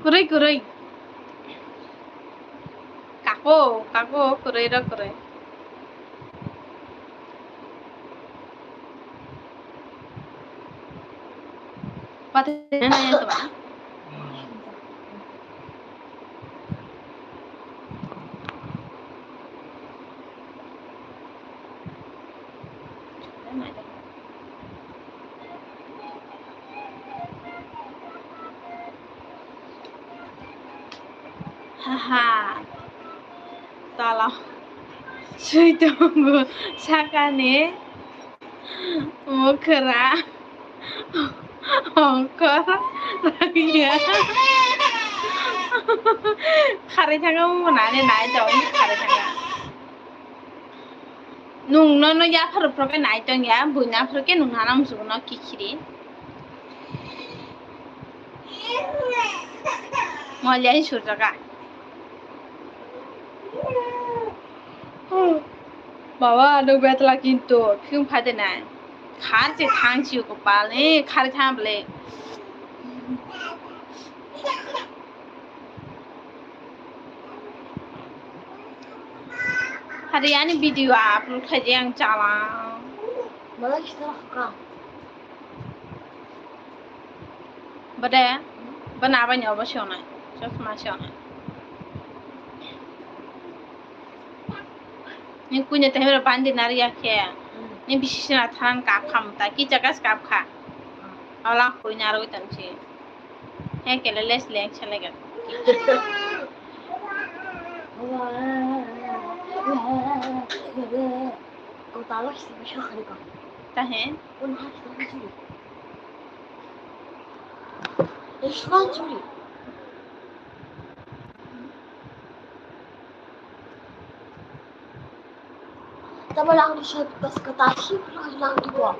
kurui kurui. Kako, kako, kwrwi rok kwrwi. Pati na ya to ba. Haha. Tala. Sui tongo sakani. Mukhra. Ongkor. Rangya. Kharwi thangma mwnani nai tong kharwi thangma. Nung nono yaphar phroke nai tong ya, buina phroke nung nana musugo no kikhiri. Molya hi surjaga. Baba, nung betla kintu, phiyung phade nai. Khar se thang si ko pal, eh, khar thang ble. Hari ani video upload khai je ang chala. Bade, bana abang nyoba siona, chosma siona. Ni kunya teh bandi nari ya khe. Ni bisi sina than kap kham ta, ki jagas kap kha. Ola kunya roi tan si. He kele les leng chale ga. Kotalo si bisa khani ka. Ta he? Un ha si. Ishwan churi. Tama lang di shot kas kata shi pro lang di ko.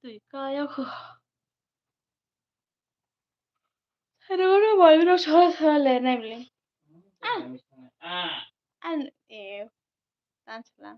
Twi kaya kho. Hero no bai bro sora sora le nai bile. Ah. An e. Tan sala.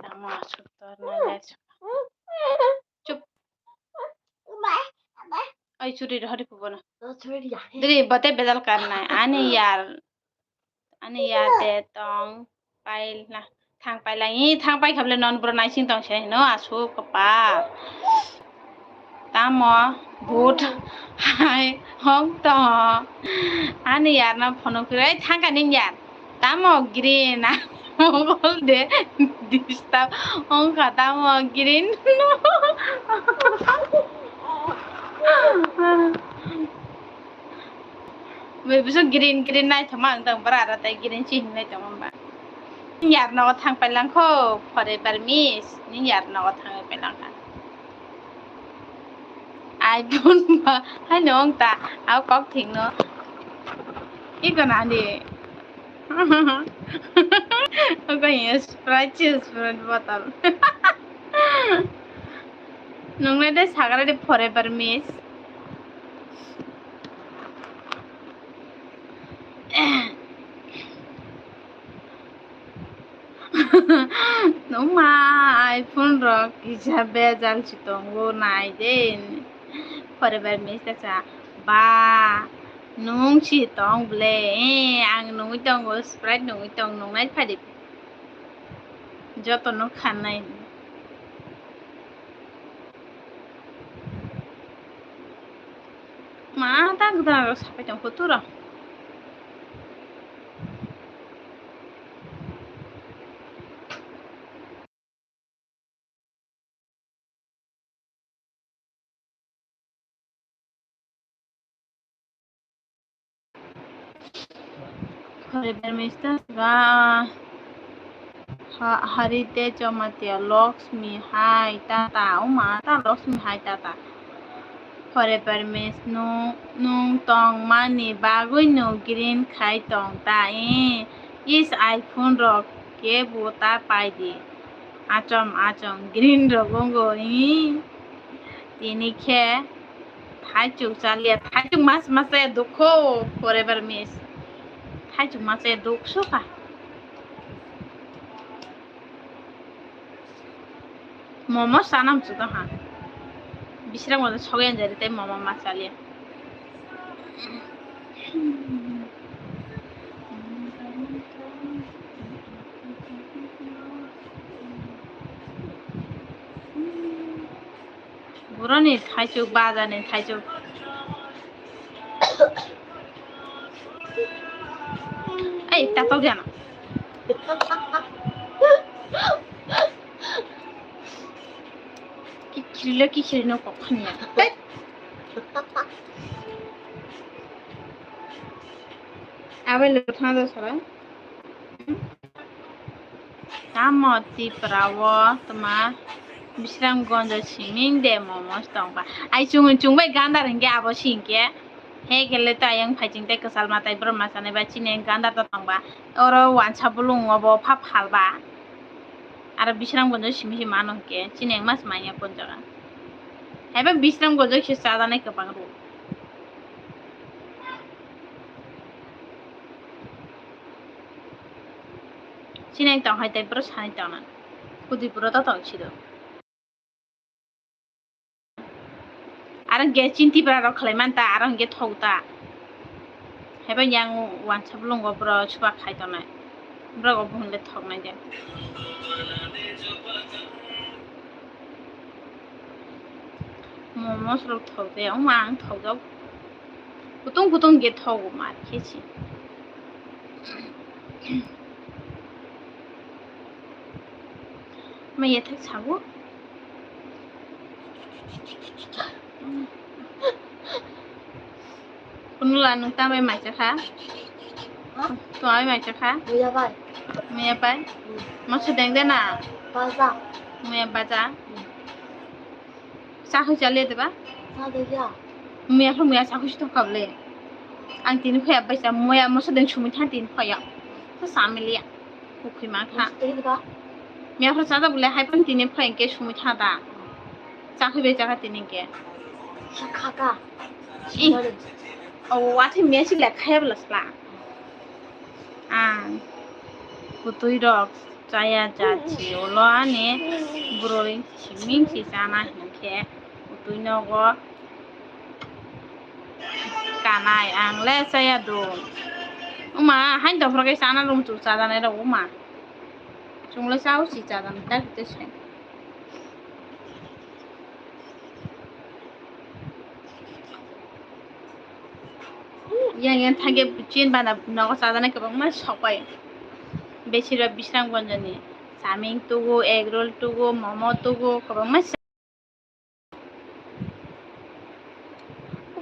Tamo aswk tornai le. Chup. Ai churi rohori kubono. Diri bote bedal karnai. Ani yar. Ani yar de tong. Paila. Thang paila. I thang pai khabole non bro naising tong se hino aswk kopa. Tamo but hai hong tong. Ani yar na phono kre thang ka ning yar. Tamo green, mongol de disturb wngkha, tamo green. Bai biso green, green naithokma ang tong, bwra aro tei green si hinwi naithokma ba. Ning yar nogo thang pailangkho, forever miss, ning yar nogo thang pailangkha. iPhone ba, haino wng ta, a kok thwngno. Iko nani? Oko hiya Sprite se, Sprite bottle. Nungnai de sagra de forever miss. Nungma iPhone rok kisa bejal si tongo nai de. Forever miss ta sa ba nung si tong ble. Eh, ang nungwi tongo, Sprite nungwi tong, nungnai phadi. Joto no khanai. Ma ta gwdang rok sapai tong kho tura. Forever miss ta sa, ha, Harite Jamatia, Lakshmi hai tata, o ma ta Lakshmi hai tata. Forever miss nung, nung tongmani bagwi no green khai tong ta, eh, is iPhone rok kebo ta pai di. Achom achom green rok wngwi. Tini khe thaichuk chaliya, thaichuk mas mas chaya dukho forever miss. Thaichuk mas chaya duk sukha. Momo sana muchuk ha. Bisrang wala sogen jari tei momo mas chaliya. Boroni thaichuk, bajani thaichuk. Ei, tatok jana. Kikhirilo kikhirino kok khaniya. Abai lo thang da sara. Tamo Tripura o tma Bisramganj o siming de momos tongba. Ai chwng chwng bai gandar hinkhe abo si hinkhe. He khe le ta yang phaiching tei kwchal matai borok ma chanai ba chini gandar to tongba. Oro wansa bulung obo pha phalba. Aro Bisramganj o simi si mano hinkhe chini engma se manya kon jaga. Haiba Bisramganj o khe chajaknai kwbang rw. Sinai tong hai tei bwrw sanai tong nang. Kudui bwrw to tong sido. Aro hwnkhe chinti bwrarok khlai man ta, aro hwnkhe thok ta. Haiba yang wansa bulungo bwrw chuba khai tongnai. Bwrw bo hwnle thoknai de. Momos rok thok de, wngma ang thok jak. Kutung kutung khe thogo mar khe si. Maya thak sago. Kunula nung tamai mai chakha? Ha? Tamai mai chakha? Muya bai. Muya bai? Hmm. Masa deng de na? Baja. Muya baja? Hmm. Chakhui chaliya de ba? Cha de ya. Muya khe muya chakhui si tongkha bole. Ang tini phai bai cha muya masa deng sumui tha tini phai ya. Sa samiliya. Kukhwi ma kha. Masa deng de ba? Muya phra chajak bole hai phano tini phai hwnkhe sumui tha da. Chakhui bai chakha tini hwnkhe. Sa kha ka. Ih. Sorry. O watwi muya si le khaya bwla sla. Ang kutui rok Chaya jat si ulo ani bwrwi siming si chana hinkhe utwi nogo kanai ang le chaya do. Uma hain dophra khe chana rwng chuk chajanai rok uma. Chwng le chao si chajanai tak tei se. Yang yang thangkhe chin bana nogo chajaknai kwbangma sok pai. Besirok Bisramganjni chowmin tugo, egg roll tugo, momo tugo, kwbangma.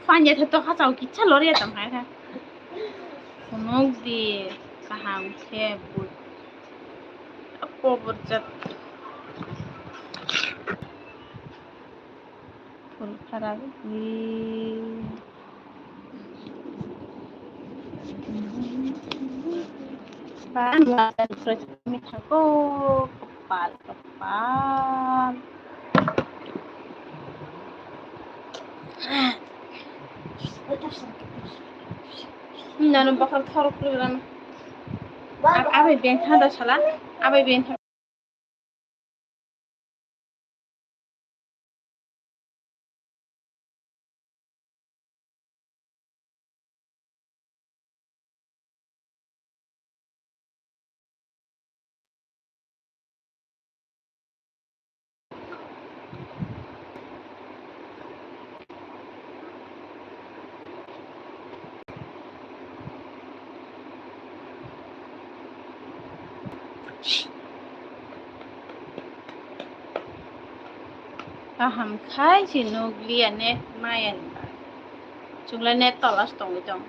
Phanya tha to khachao kisa loriya tong khai kha. Phunuk di kaham khe bui. Kobor jat. Phul kharap di. Ba, mithako, kepal, kepal. Nanu bakal thorok program. Abai bentha da sala, abai bentha. Kaham khai se nukliya net maya ni bagwi. Chwng le net tola se tongwi tong.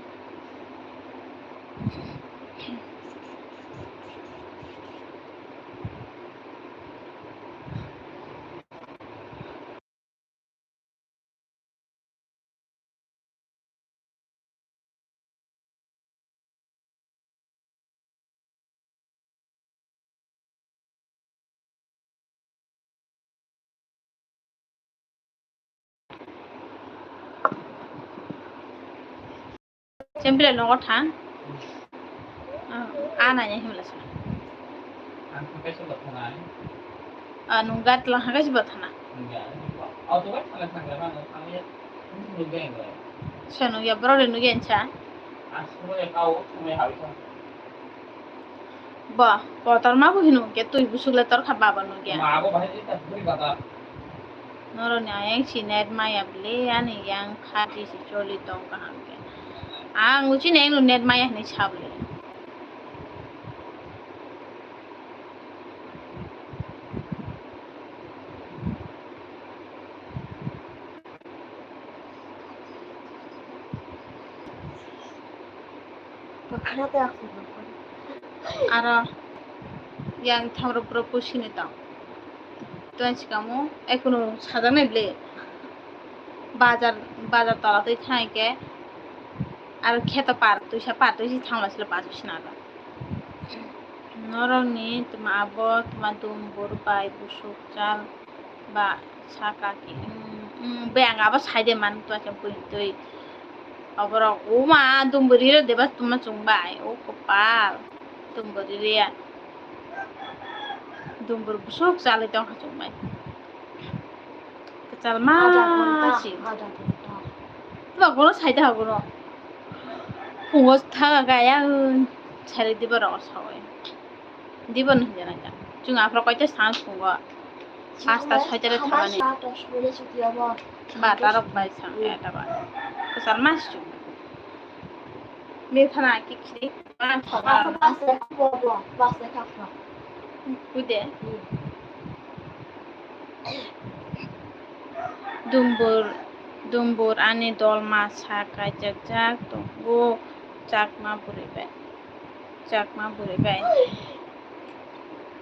Chempele nogo thang. Ah, ah, nanya himla sa. Ah, nung gat lang hagai si bathana. Sa nung ya, bro, nung ya, nsa. Bo, kotor ma bo hino ke twi busuk le tor kha baba nugya. Ma bo bahai ta buri bata. Norok ni ayang si net maya bwle ani yang kha ji si choli tong kaham ke. Ang uchi ne no net maya hinwi sa bwle. Aro yang thamrok borok pusini tong. Tei sikamo ekunu sajaknai bwle. Bazar, bazar tola twi thang khe aro kheto par twisa par twisi thangla sila bazar sina aro. Norokni tma abo tma dumbur bai busuk chal ba saka ki, mm, mm, be ang abo saide man to khe bui twi. Oborok uma dumbur ri deba tuma chwng bai o kopal dumbur ri ya. Dumbur busuk chalwi tongkha chwng bai. Kwchal ma si. Adha ghonta. Twa gono saida ha gono. Phungo thaga gaya, sari diba rok sawi. Diba no hinjana ka. Chwng aphra koita sang phungo. Pasta soita re thabani. Bata rok bai sang eta ba. Kwchal ma si chwng. Methana ki khiri. Ude. Dumbur, dumbur ani dol masa kaijakjak tongo Chakma bwrwi bai. Chakma bwrwi bai.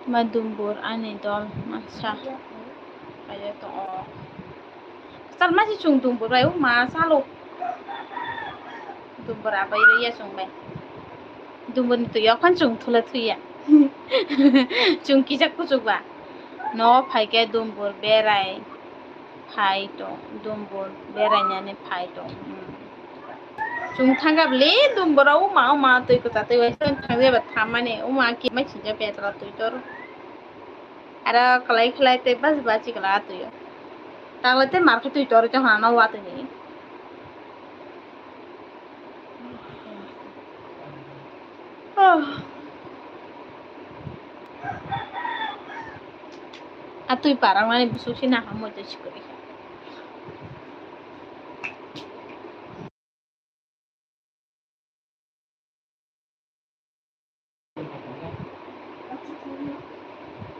Ma dumbur ani dol masa kaijak tongo. Chal ma si chwng dumbur bai, o ma chalo. Dumbur abai rw ya chwng bai. Dumbur ni twi o phan chwng thula thwi ya. Chwng kisa kuchuk ba. No phai khe dumbur berai phai tong, dumbur berai nani phai tong. Hmm. Chwng thang kha bwle dumbur o ma, o ma twi kwta twi bai thang ya ba thammani, o ma ki mai sinja petra twi tor. Aro kwlai kwlai tei bas bas chikla atwi o. Tagle tei mar khe twi tor jahon ano watwi ni. Oh. Atwi parang mani busuk si naham moito sikori.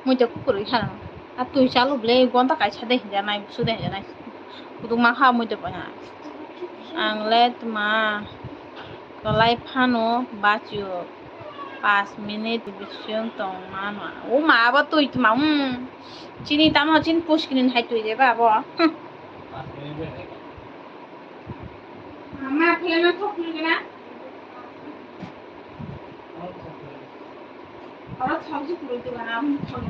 Muitu kukurui khana. A twi chalu ble gonta kaisa de hinjanai, busu de hinjanai. Kuduk ma kha muitu bana. Ang le tma kwlai phano bachio. Pas minute bising tong mano. O ma abo twi tma, um. Chini tamo chin puskini hai twi de ba abo. Hmm. Mama, philana thok philgana. Oro thok ji phuluk dibana, um, thok.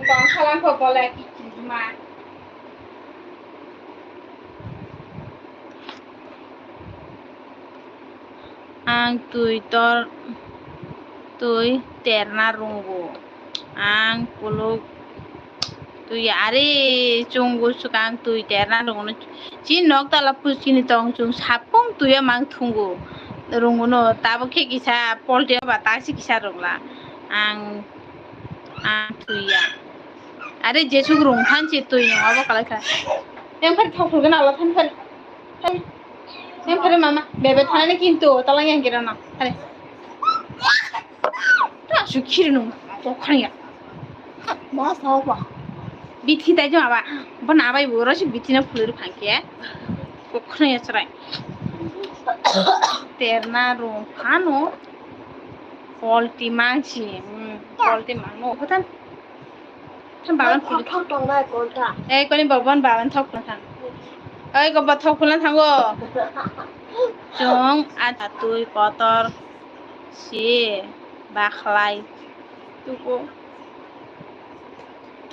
Bang khalang ko gole ki ki ma. Ang twi tor, twi terna rungo. Ang kuluk twi ari chungo swkang twi terna rungo. Chini nok tala puchini tong chung sapung twi mang thungo. Rungo no tabuk khe kisa polti ba taksi kisa rungla. Ang, ang twi ya. Are jesuk rung thanchi twi no abo kalai kha. Yang phari thok phulgana ala than phari. Thani. Yang phari mama bebe thanani kintu talang yang kira no. Thani. Ta su khiri no. Kokhang ya. Ma sao ba. Bithi tai jama ba. Bo na bai bo ro si bithi na phulur phang khe. Kokhang ya chrai. Terna rung phano. Polti mangsi. Hmm, polti mangno. Hotan. Than bagan Thok, thok, thok tongnai konta. Ei, koni baban, baban thok phulna thang. Ei, ko ba thok phulna thango. Chwng a twi kotor si bakhlai. Tuko.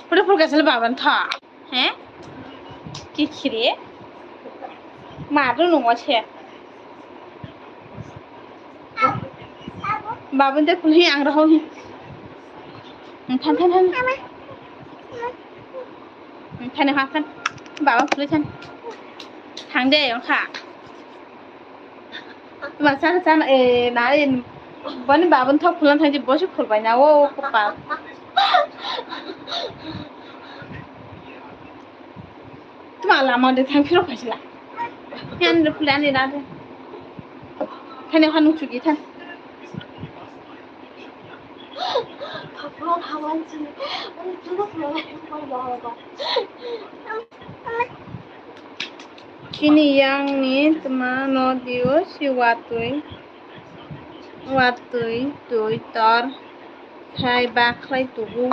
Pura pura kasal baban tha. He? Kikhiri? Maru nungo se. Babun de kulhi ang roho hi. Than, than, than. Than, than, than. Baba kulhi than. Thang de, ongkha. Tuma chan chan, eh, na, eh, bani babun thok phulan thangji bosi phulbai na, o kopal. Tuma lama de thang phiro khaisila. Yan de phulani na de. Thani hanu chugi than. Chini yang ni tma no dio si watwi, watwi twi tor khai bakhlai tubu.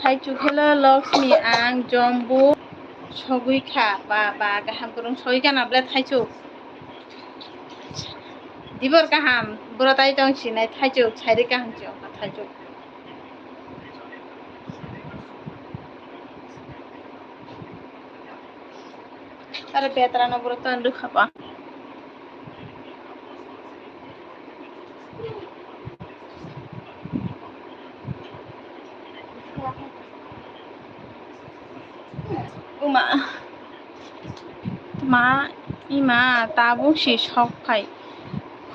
Thaichuk hello Lakshmi ang jombu sogwi kha ba ba gaham kwrwng sogwi kana ble thaichuk. Dibor kaham bwrw tai tong sinai thaichuk sairi kaham se ongkha thaichuk. Aro betra no bwrw ton rwkha ba. Uma. Ma, ima, tabuk si sok phai.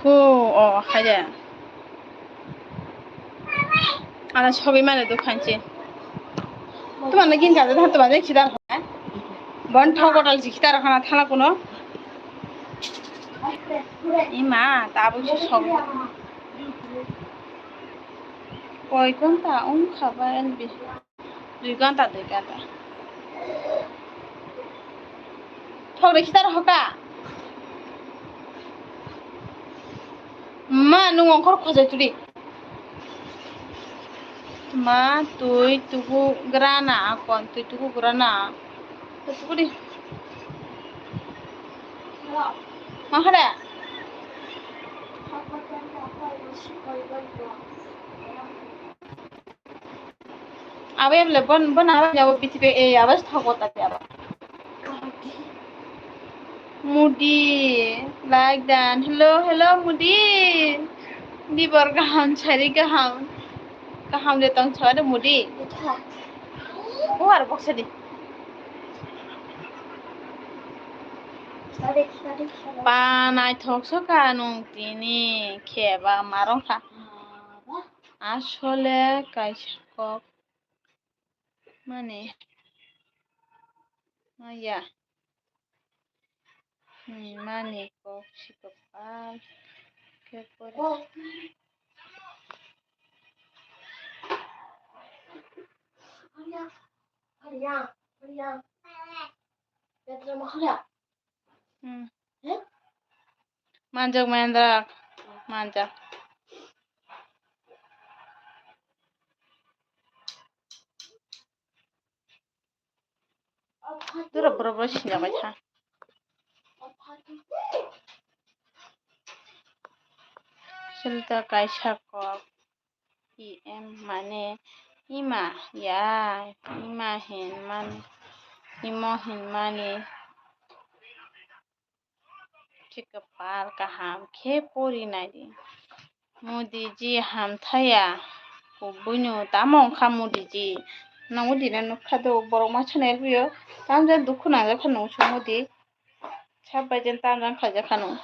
Khu, o, hai de. Ala sogwi mane do khanchi. Tuma na gin kaje tha tuma je khidar ha. Bon thok kotal ji khidar khana thala kuno. Ima, tabuk si sok. Koi ghonta wng kha ba L B? Dui ghonta, dui ghonta. Thok rikhi tar hoka. Ma, nung ongkhor khojai tuli. Ma, tui tugu grana, akon tui tugu grana. Tui tugu di. Ma khare? Abo ble bon bon abo jabo piti pe e abo thok ta abo. Mudi, like dan. Hello, hello, Mudi. Dibor gaham, sari gaham. Kaham de tong chwng de mudi. Butha. O ar boksa di. Sorry, sorry, sorry. Pa naithok so ka nung tini khe ba marong kha. Asole kaisa kok mani maya. Hmm, mani kok si kopal khe pore. Hmm. Manjak, manjak, manjak. Dura boro boro sinjak bai kha. Silta kaisa kok. Em mane ima ya, ima hinmani, imo hinmani. Chikha pal kaham khe pori naidi. Modi ji hamthaya. Kubui no tamo wngkha Modi ji. Nangbo dina nukha do borok masa nai rwio. Tamjani dukhu nangjak kha nung se Modi. Sab bai jen tamjani khaijak kha nung.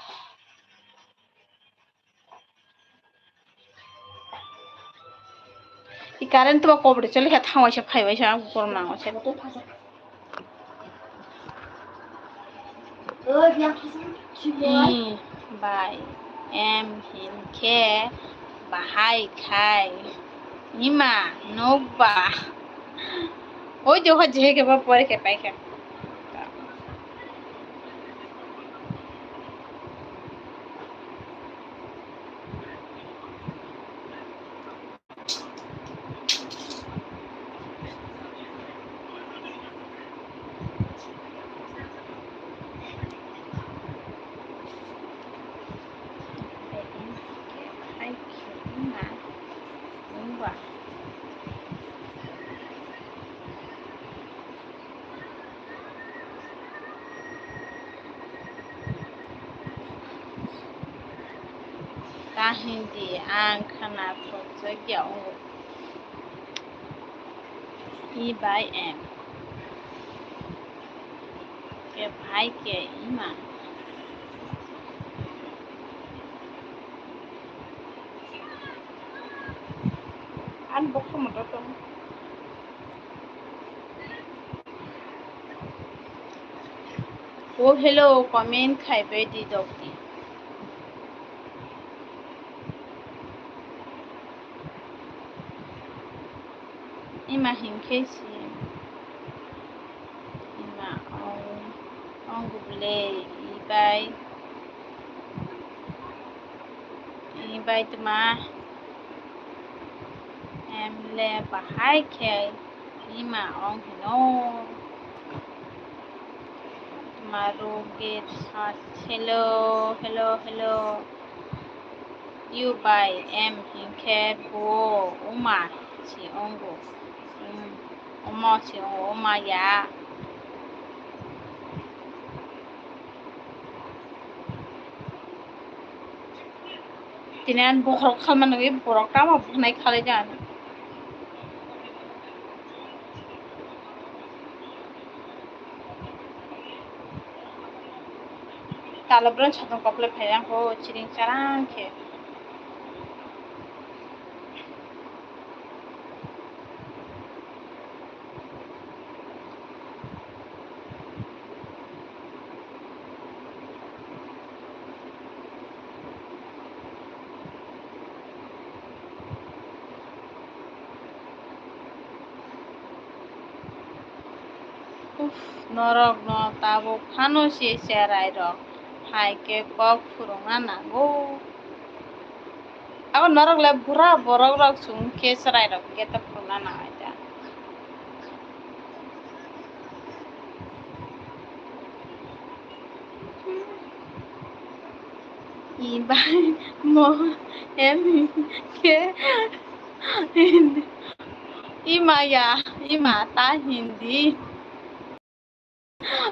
I current tuba kobri choli kha thangwi se phaibai sa ang borok nango se. I bai em hinkhe bahai khai ima nokba. Oi jokha jeheke ba pore khe paikha. Ta hindi ang khwnathokjakya wngo. I bai em. Khe phai khe ima. Ani bokha moto tong. O hello, comment khai bai di dokti. Ima hinkhe si ima ong, ong guble ibai, ibai tma emle bahai khe ima ong hino. Tma rugit hello, hello, hello. You bai em hinkhe bo uma si ongo. Um, omo si ongo, uma ya. Tini ani bokhorok khalma nugwi borok tamo bwnai khalai jani. Tala bwrwni satung koplai phai rang kho chiring charang khe. Uff, norok no tabuk phano se cherai rok hai khe kok phurungna nango. Abo norok le bura borok rok chwng khe cherai rok khe ta phurungna nangai ta. Ibai mo em khe ima ya ima ta hindi.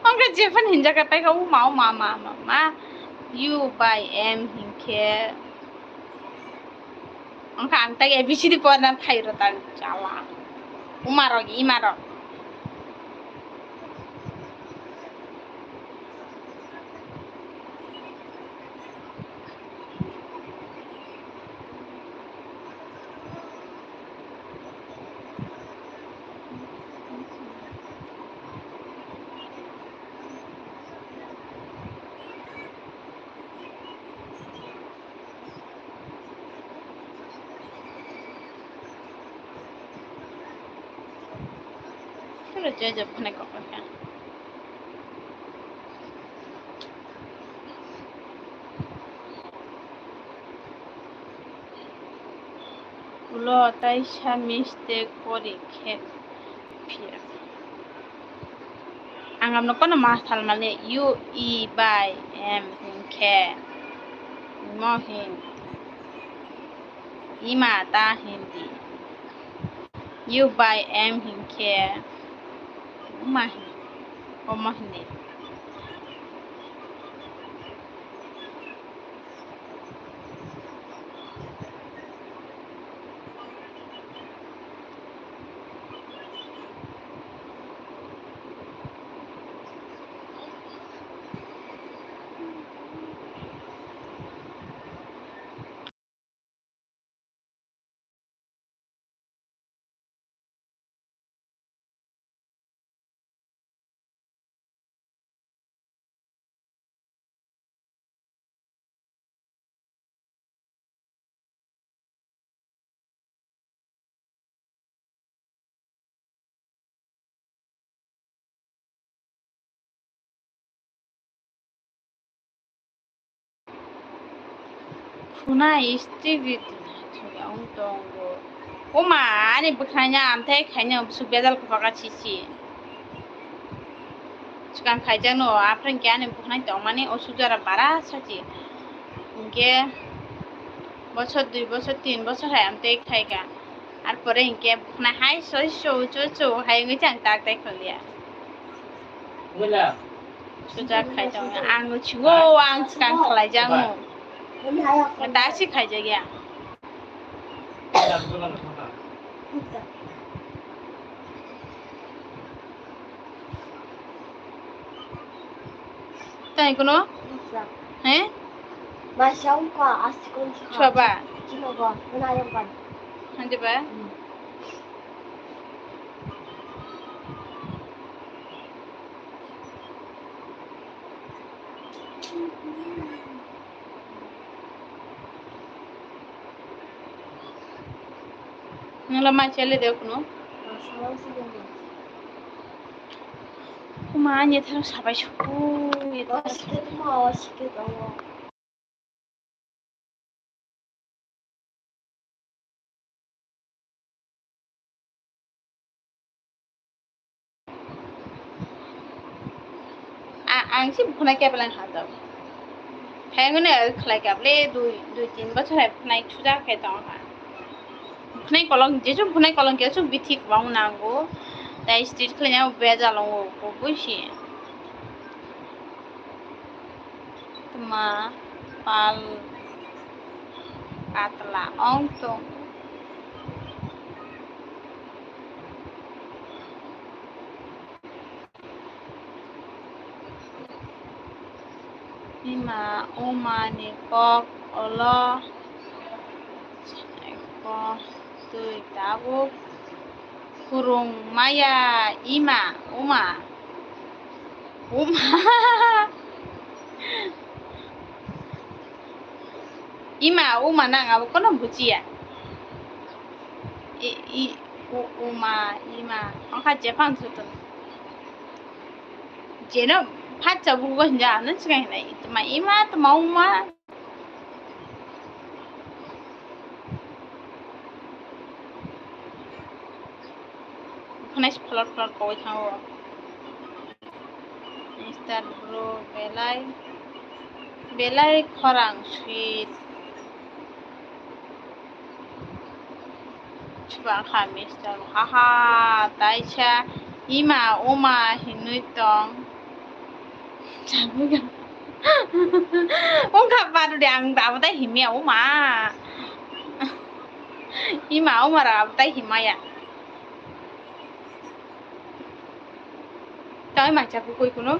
Ang khe jephano hinjak khe paikha, o ma, o ma, ma, ma, ma. You bai em hinkhe. Wngkha ang tak A B C D porna phairo tak chala. Umarok, imarok. Solo joy job khwnai kok kha. Ulo taisa mistake pori khe phiya. Ang amno kono ma salmani, you, e by, m hinkhe, imo hin, ima ta hindi, you by m hinkhe, uma hin, omo hindi. Khuna istri gwi tongwi tongo. Oma, ani bwkhaina amthai khaina bwswk bejal kwbakha sisi. Swkang khaijakno, aphra hinkhe ani bwkhanai tongmani o sujara bara sachi. Hinkhe bosor dui bosor tin bosor hai amtwi khaikha. Ar pore hinkhe bwkhanai hai soi sou sou sou hai wngwi chang tak tak khwlaiya. Sujak khaijakno, ang nuchugo, ang swkang khlaijakno. Dasi khaijakya. Tei kuno? He? Masa ungka asikon sika. Soba. Chino ba, kuna yang kan. Hande ba? Hmm. Nangla mai chele de kuno. Kuma ani thang sabai sukui. A-, ang se bukhwnai kebeleng hajao. Phai wngwi khlai kha bwle dui, dui tin bochor hai bukhwnai suja khe tong kha. Bukhwnai kolong, jesu bukhwnai kolong khe aswk bithi kwbangma nango. Tai straight khlaina bejal wngo, kubui se. Tma pal patla ong tong. Ima uma ni kok olo ko twi tabuk. Khurung maya ima, uma. Uma. Ima, uma nang abo kono bujiya. I, i, u, uma, ima. Ongkha jepang sutung. Jeno phatsa bugo hinja ano chikang hinai. Tma ima, tma uma. Khwnai se phlor phlor koi thango. Mister Bro belai, belai khorang sweet. Chwla kha Mister Bro, haha, taisa ima uma hinwi tong. Wngkha baru de ang abo tai himya uma. Ima, o mara, tai himaya. Tei mai chakhu koi kuno?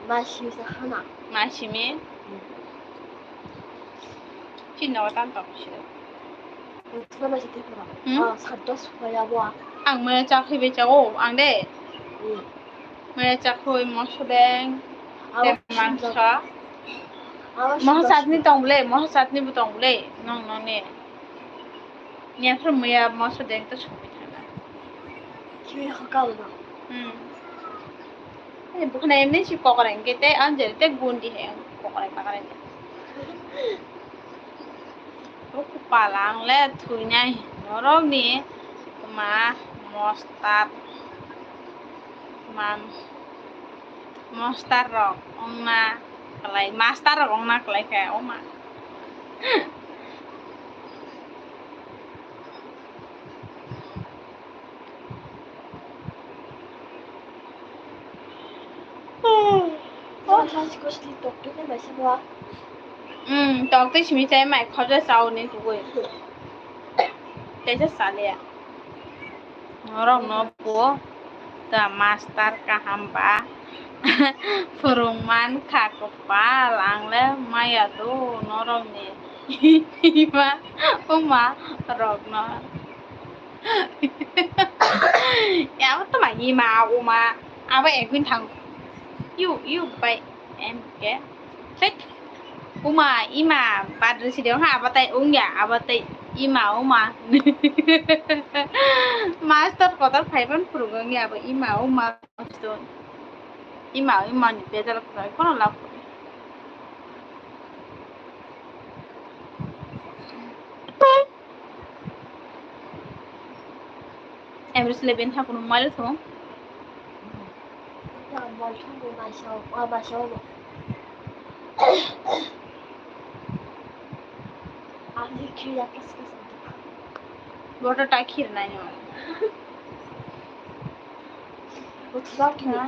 Masimi sa hana. Masimi? Hmm. Chini nogo tan tok siro. Tuma masih teh pura. Hmm? Ah, sat dos pura ya bo. Ang maya chakhu bai chago, ang de. Hmm. Maya chakhu, moso deng, abo tei mangsa. Abo moso sat dos. Chatni tong bole, moso chatni bo tong bole, nong nong ne. Niya phuru muya moso deng to songwi thangna. Kimi hokal no. Hmm. Ani bukhana emni si kokore hingke te anjali te gundi he kokore pakare. O kupala ang le thuinai norok ni ma mostar. Man, master rok ongna kwlai, master rok ongna kwlai khe oma. Hmm, tok tei simi chai mai khoja chauni kugui. Teisa salia. Norokno bo ta master kaham ba phwrwng man kha kwpal, ang le maya do norokni ima uma rokno. Abo to ma ima uma abo egwin thang. You, you bai M K. Thik. Uma, ima, badri sidi wngkha, abatai wngya, abatai ima, uma. Master kotor phaiban phwrwngya, abo ima, uma. Ima, ima ni bejal kwrwi, kono lab kwrwi. Average level ha kuno mobile thung. Water ta khir nai no. Water ta khir. Ha?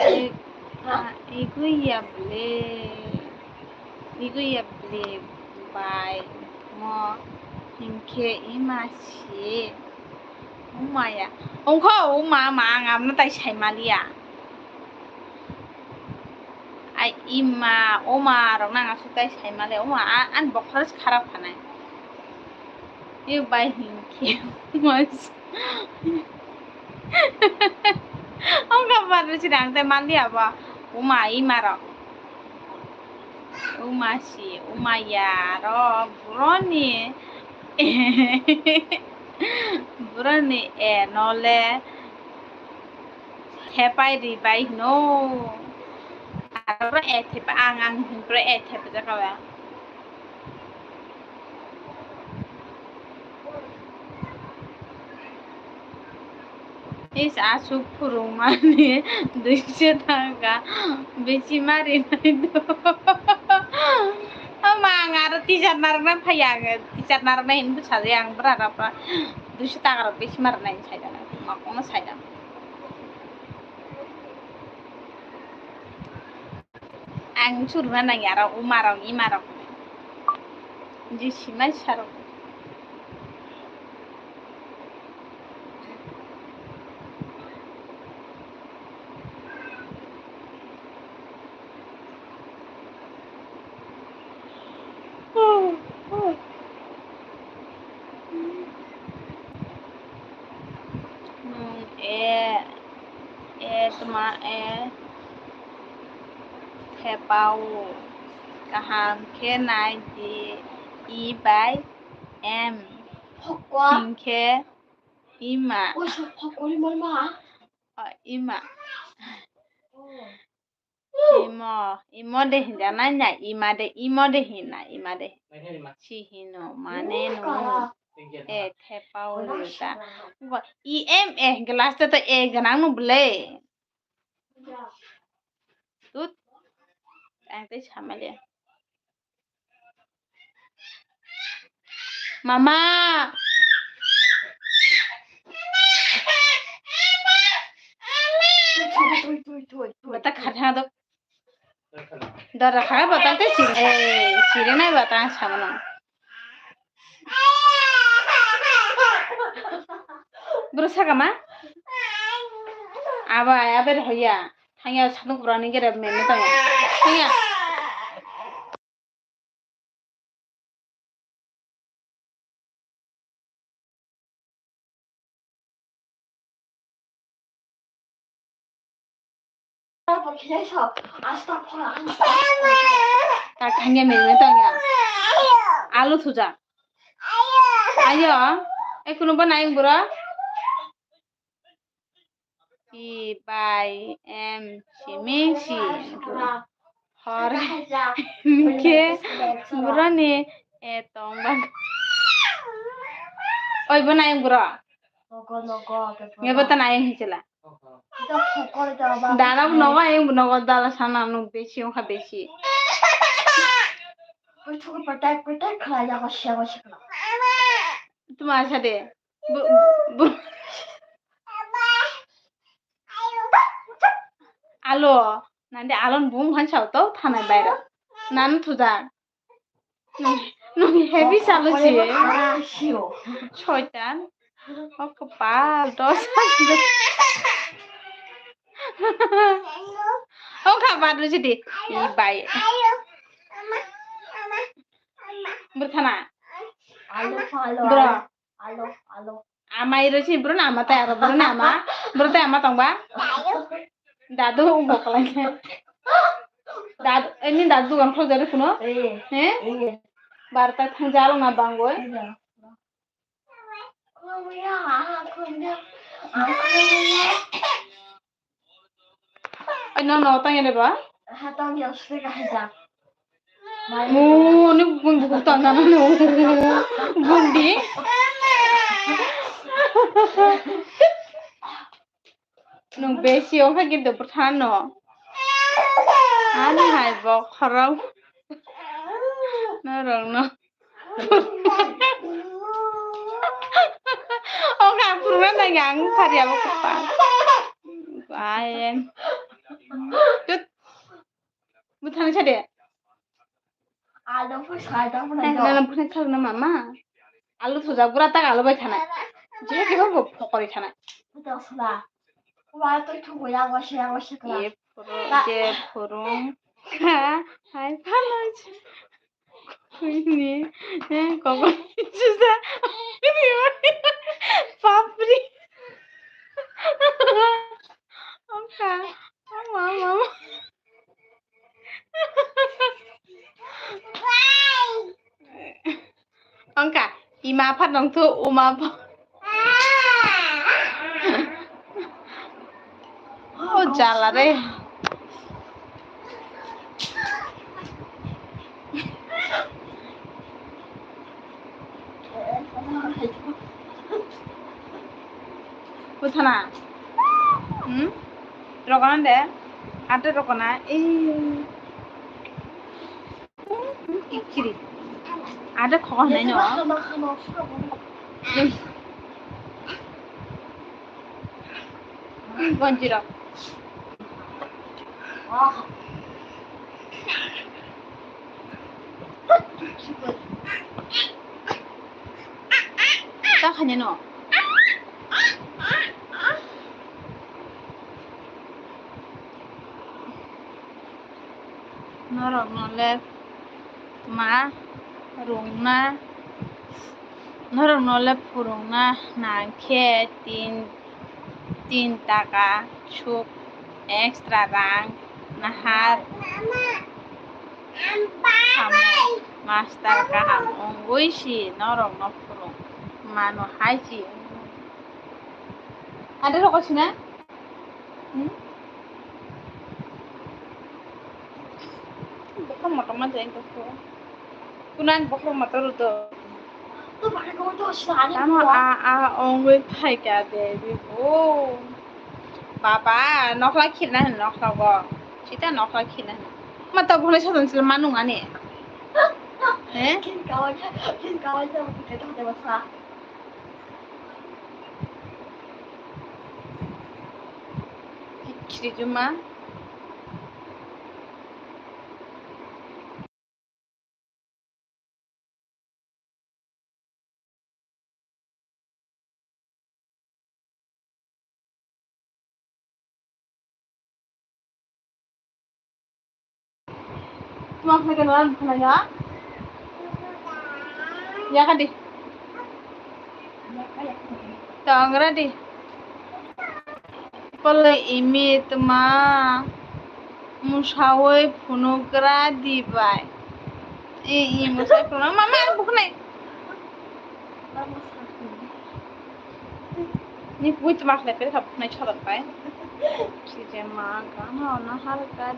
E-, ha, iguya ble, iguya ble bai mo hinkhe ima si umaya. Ongkho uma ma ang amno tai sai maliya. Ai ima uma rok nang asuk tai sai maliya. Uma a-, ani bokhorok kharap khanai. Yu bai hinkhe mas. Ongkha barwi sini ang tei manliya bo. Uma ima rok. Uma si, uma ya rok. Buroni. Buroni e nole. Thepai ri bai hino. Aro e thepa ang ang hinkhe e thepa jakha ba. Is asuk phwrwngmani duiso taka bisi marinai do. Ama ang aro teacher narwkna phaiya, ang teacher narwkna hinwi bwsajai ang bwrarokno duiso taka rok bisi marinai saida, makono saida. Ang suruna nang ya rok, uma rok, ima rok. Ji simai sarok. Nwng e, e tma e thepao. Kaham khe nai di, i bai em. Hokwa. Hinkhe ima. Oi, so hokori mol ma. O, ima. Oh. Imo, imo de hinda nanya, ima de, imo de hina, ima de. Si hino, mane no. E, thepao rita. Bo, i em, e, glass to, to e ganang no ble. Tut. Ang tei samale. Mama. Bata khatha dok. Dara kha bata te sir. Eh, sir nai bata samano. Bro saka ma? Aba, aba hoya. Thangya satung pura ni gere meme tanya. Thangya. Tak hanya meme tanya. Alu thuja. Ayo, eh, kuno ba naing bura? I bai em simi si hor ke burani e tong bang. Oi, bo naing bura? Nge bo ta naing hichela. Dana bo nogo ayung bo nogo dala sana nuk besi ongkha besi. Tuma asa de. Bu-, bu-, alo, nande alon bung han sao to thanai baira. Nan thuja. Nung, nung heavy salo si. Soitan. O kopal dos. O kha badu si di. I bai. Burkhana. Alo, alo, bro. Alo, alo. Amai rw si bro na ama tai aro bro na ama. Bro tai ama tong ba? Dadu bo kalai khe. Dadu, ini dadu dukan khol jare kuno? Eh. He? Eh. Barta thang jalo na bangoi. Iya. Ai, no, no, tang ini ba? Ha, tang yang sih kah aja. Mu, ni bun buku tang nana no. Bundi. Nung besi ongkha kintu bwthano. Ani hai bokhorok. Norokno. Ongkha ang phuruna nangya ang phariya bokhorok. Ayen. Tut. Bwthani sa de. Alo phu sa da phu na. Nana bwthani sa na mama. Alu thuja bura tak alu bai thanai. Je ke bo pokori thanai. Bwthani sa. Wa to thu ya wa se wa se kla. Ye phuru, je phuru. Ka, hai phalai. Kuini, eh, koko. Chusa. Papri. Oka. Mama, mama. Ongka, ima apha nongthu, uma apha. O jala re. Buthana. Hmm? Rokona de. Ate rokona. Eh. Ikiri. Ate khokon nai no. Gonjiro. Ta khanya no. Norokno le ma rwngna, norokno le phwrwngna nang khe tin, tin taka suk extra rang nahar. Master kaham wngwi si norokno phwrwng mano hai si. Ada rokosina? Hmm? Bokhorok motor ma jai tongkho. Kunan bokhorok motor do. Tamo a, a, ongwi phaikha baby bo. Baba, nokla khirna hin nokla go. Sita nokla khirna hin. Ma to bhole sadon sila manung ani. Eh? Kin kawai, kin kawai sa, kin kawai sa. Khichdi juma. Tuma khlai khe nang khna ya? Yakadi. Tongra di. Polo imi tuma. Musawi phunugra di bai. E, e, musawi phunuk. Mama, ang buknai. Ni pui tuma khlai khe kha buknai cholok bai. Sije ma gana ona halka.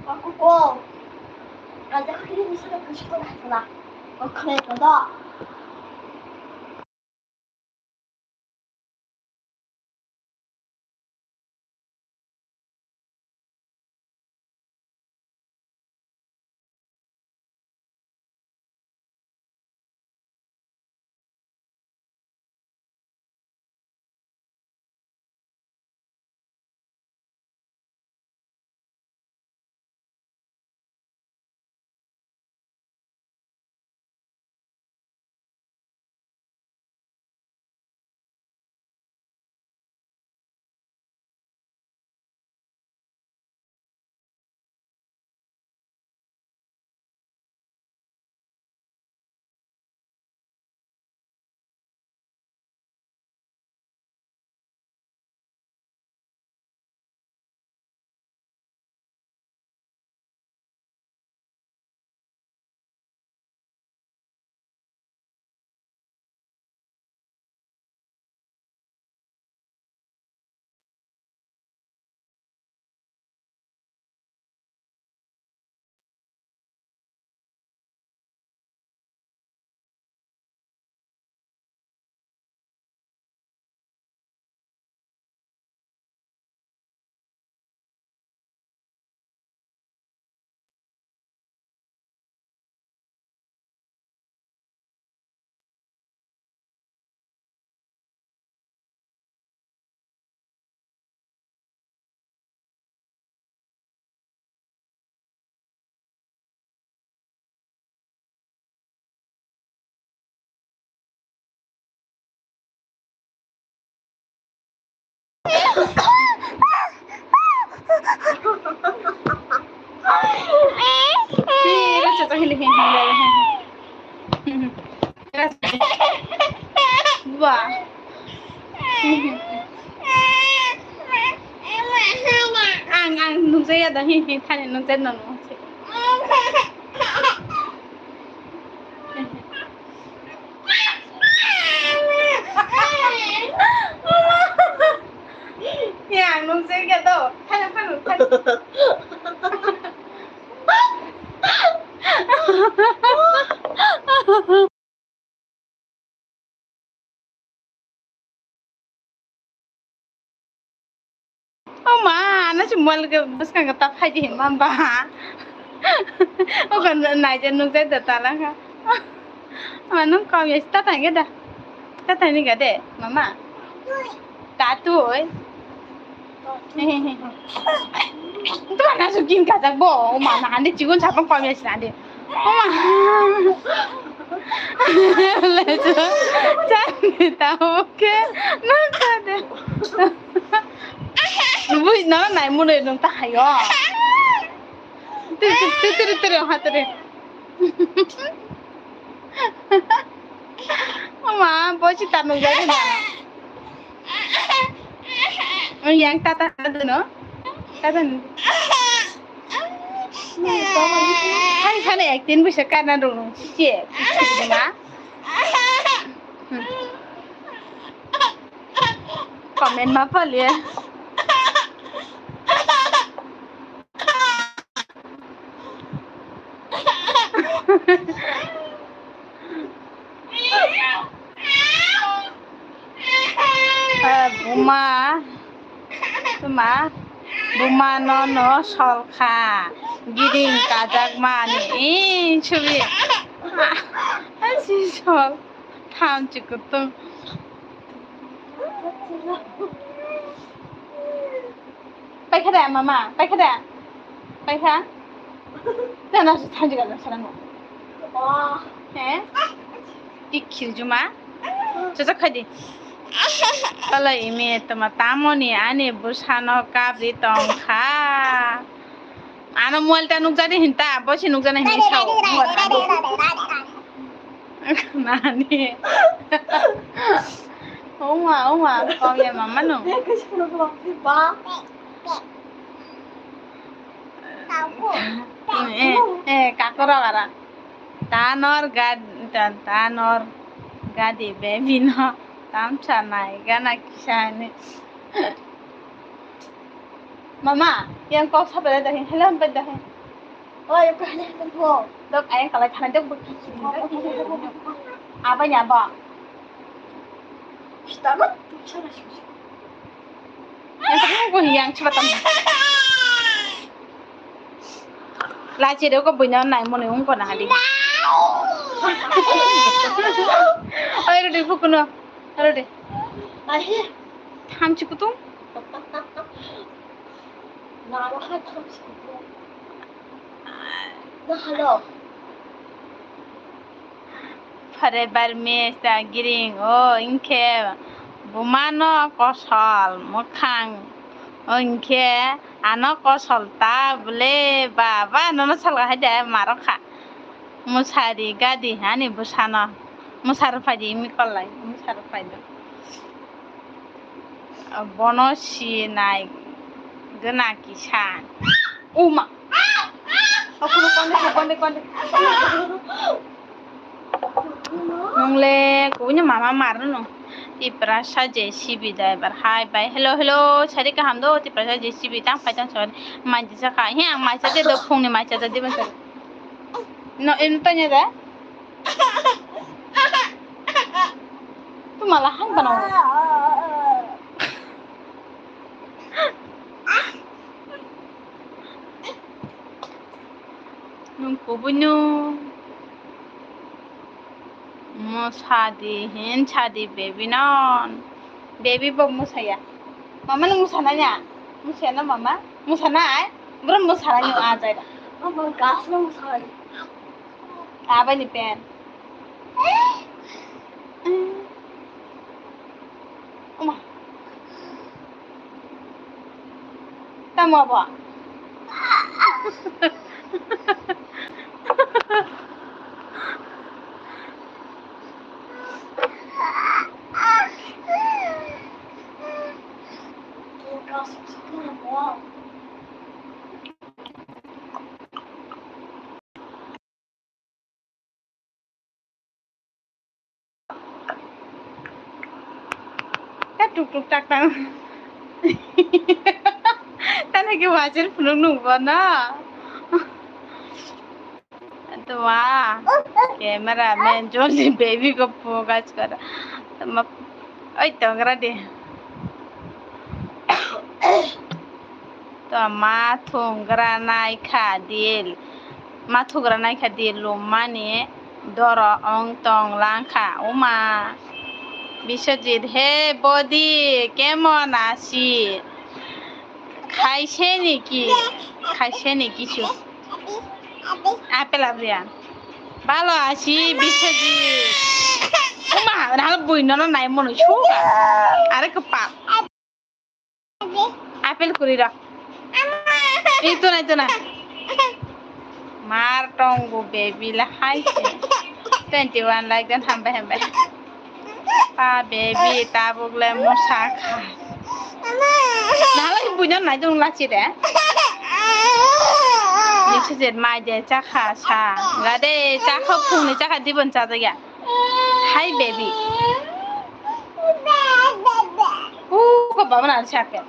Ako ko. Kada kiri bisa ka kusi ko na tala. Ko khlai ko da. Ba. Ang, ang nungjaya da, hi, hi, thani nungjaya da, nung. Ya, ang nungjaya da, thani, thani, thani. O ma, ano si mobile ke bwskango ta phaidi hinma ba. O kan naija nukjai da tala kha. Ma nung kom ya ta thangge da. Ta thani ga de, mama. Ta tu oi. Tuma nasu kin kajak bo, o ma na hande chigon sapang kom ya sinande. O ma. Lejo. Chani ta oke. Na kade. Bui na nai mune nung ta hayo. Tiri tiri tiri tiri ha tiri. O ma, bo si ta nung jai na. Yang tata adu no? Tata no. Hai sana acting bisa karena dulu. Cie, cie ma. Comment ma pale. Ah, buma, buma, buma no no sol kha, giding kajak mani, ee, subi, ah, si sol, tham chikutung. Paikha da, mama? Paikha da? Paikha? Tana su thanji ga sana no. He? Tik khirjuma. Chacha khadi. Kala imi tama tamoni ani busano kabri tongkha. Ano mobile ta nukjadi hinta, bosi nukjana hinwi sao. Nani? Oma, oma, kau ya mama no. Eh, eh, kakorok ara. Tanor gad, tan-, tanor gadi baby no tamsa nai gana kisa ni. Mama, yang kok sabar dah, hello, dah. Oh, yang kok hello, hello. Dok, ayang kalau kana dok beki. Apa ni apa? Kita mah. Yang tadi aku yang cepat. Lachi dok, kok punya naik mau nih, ungkon hari. Oh, ini deh, buku no. Halo deh. Ahi. Tham chikutung. Naro ha tham chikutung. Na halo. Forever me sa giring o, ingkhe bumano kosol mwkhang o, ingkhe ano kosol ta bole baba nono salga hai de marokha. Musari gadi hani bwsano. Musaro phaidi, imi kollai, musaro phaido. Bono sinai gana kisa. Uma. Okhoro konde, konde, konde. Nungle kubuni mama marno. Tiprasa J C B driver. Hi, bye. Hello, hello. Sari kaham do, Tiprasa J C B. Tang phai tang sari. Mai jisa kha. He, ang mai sa de do, phungni mai sa de, diban sa. No, em tanya da? Tu malah hang bana. Nung kubui nung. Musadi, hin sadi, baby non. Baby bo musaya. Mama nung musananya? Musaya na mama? Musanai? Bro musanai nung ajai da. Mama gas nung musanai. Abai ni pen. Oma. Tamo abo? Ta tuk tuk tak tang. Tana ke wajar phunuk nung bo na. Tuma camera man joldi baby ko focus kar. Tuma oi tongra de. To ma thungra nai kha dil, ma thugra nai kha dil lummani doro ong tong lang kha. Uma Biswajit, he body kemon achi? Khaise niki? Khaise ni kichu? Apple abriya. Balo achi Biswajit. Uma, nahal bui nono nai mono suka. Are kepal. Apple kuri ro. Itu na, itu na. Mar tonggo baby la hai se. Twenty one like dan hambai hambai. Pa baby tabuk le musa kha. Nalai bunya nai dong lachi de. Ni se jet mai de cha kha sa. Ga de cha kha phung ni cha kha dibon cha ya. Hi baby. Uh, ko baba na cha ke.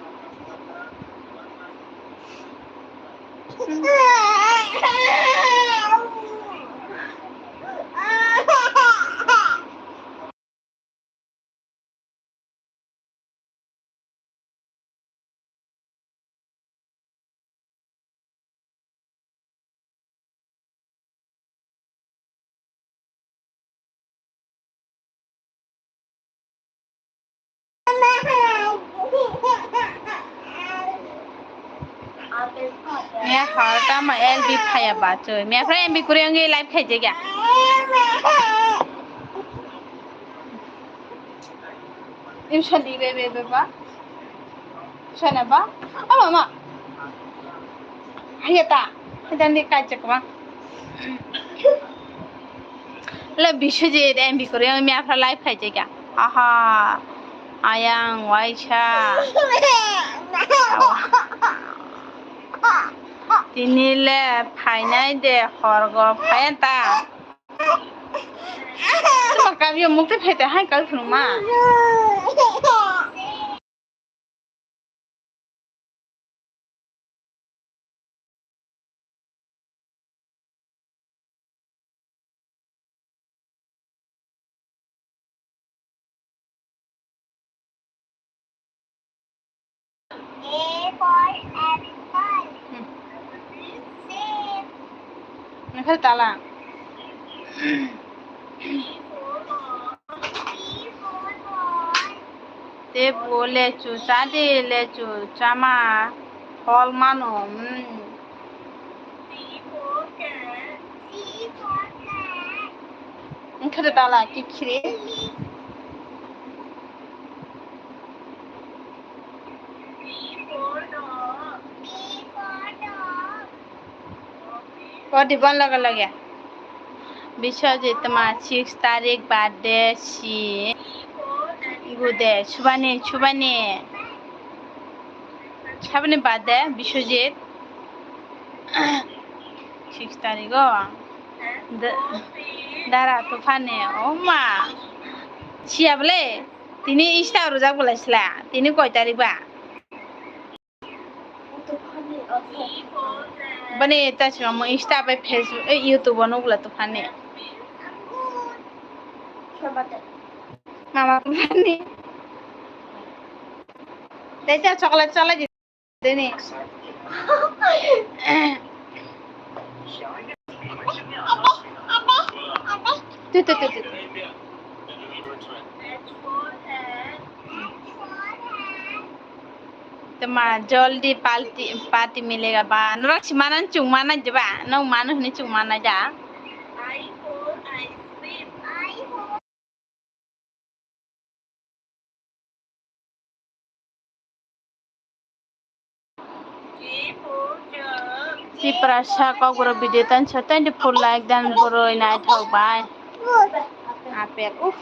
Mia hor tamo L B phaya ba choi. Mia phra M B kuri ongi live khai jega. Im sandi be be be ba. Sana ba. Ama ma. Hiyata, hiyata ni kai chakma. Le Biswajit M B kore, mi afra live khai chaka. Aha, ayang waisa. Tini le phainai de horgo phaiya ta. Tuma kabio mukte phete hai kal phunuma. A for apple. Hmm. Same. Nokha tala. Te bo lechu chadi, lechu chama phol mano, hmm. Wngkha de tala kikhire. Podi bon loge loge. Biswajit toma six tarik birthday si. Gude, subani, subani. Sabani birthday, Biswajit. Six tarik o. Da-, dara tuphani, oma. Siya bole, tini Insta rojak bolai sila. Tini koi tarik ba? Bani ta chwng mo Insta bai Facebook, eh, YouTube o nugla tuphani. Mama tuphani. Tei ta chocolate chalai di dini. Tu, tu, tu, tu. Tama joldi party, party milega ba. Norok si manan chung mana jeba. Nong manu hini chung mana ja. Tiprasa Kokborok video tan sa twenty four like dan boroi naithok bai. Apple, uff.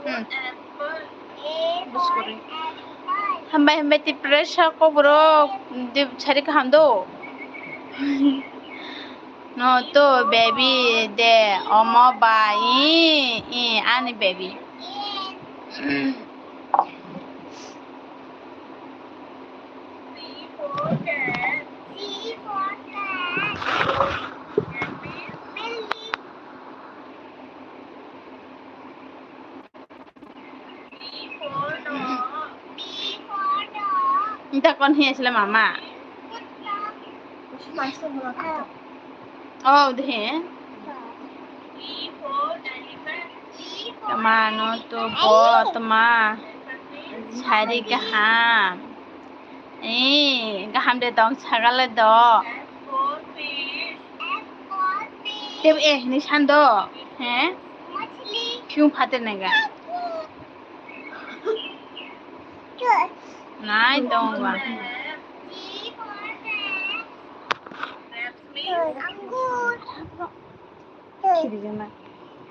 Hmm. Buskuri. Hambai, hambai, Tiprasa Kokborok, di sari kaham do. No to baby de omo ba i, i ani baby. Nta kon hiya sila mama. Oh, de. Tama no to bo, tama. Sari kaham. Eh, kaham de tong sagale do. Tebo eh, ni san do. He? Phiung phate nega. Nai tong ba.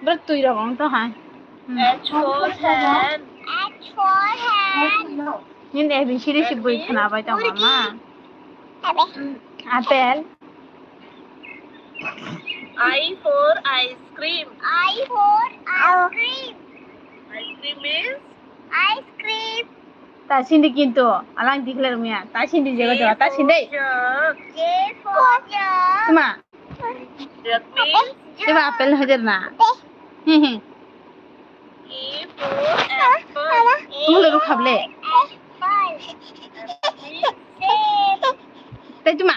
Bro, twi rok wng tong hai. Hmm. H for hand. H for hand. Nini A B C D si bui khwnabai tong ama. Apple. I for ice cream. I for ice cream. Ice cream means? Ice cream. Ta sindi kintu, alang declare mia. Ta sindi jego jego, ta sindi. J for jug. J for jug. Tuma. Jug means? Tuma apple hajar na. Hi hi. A for apple. Mula ru khable. Apple. Same. Tai tuma.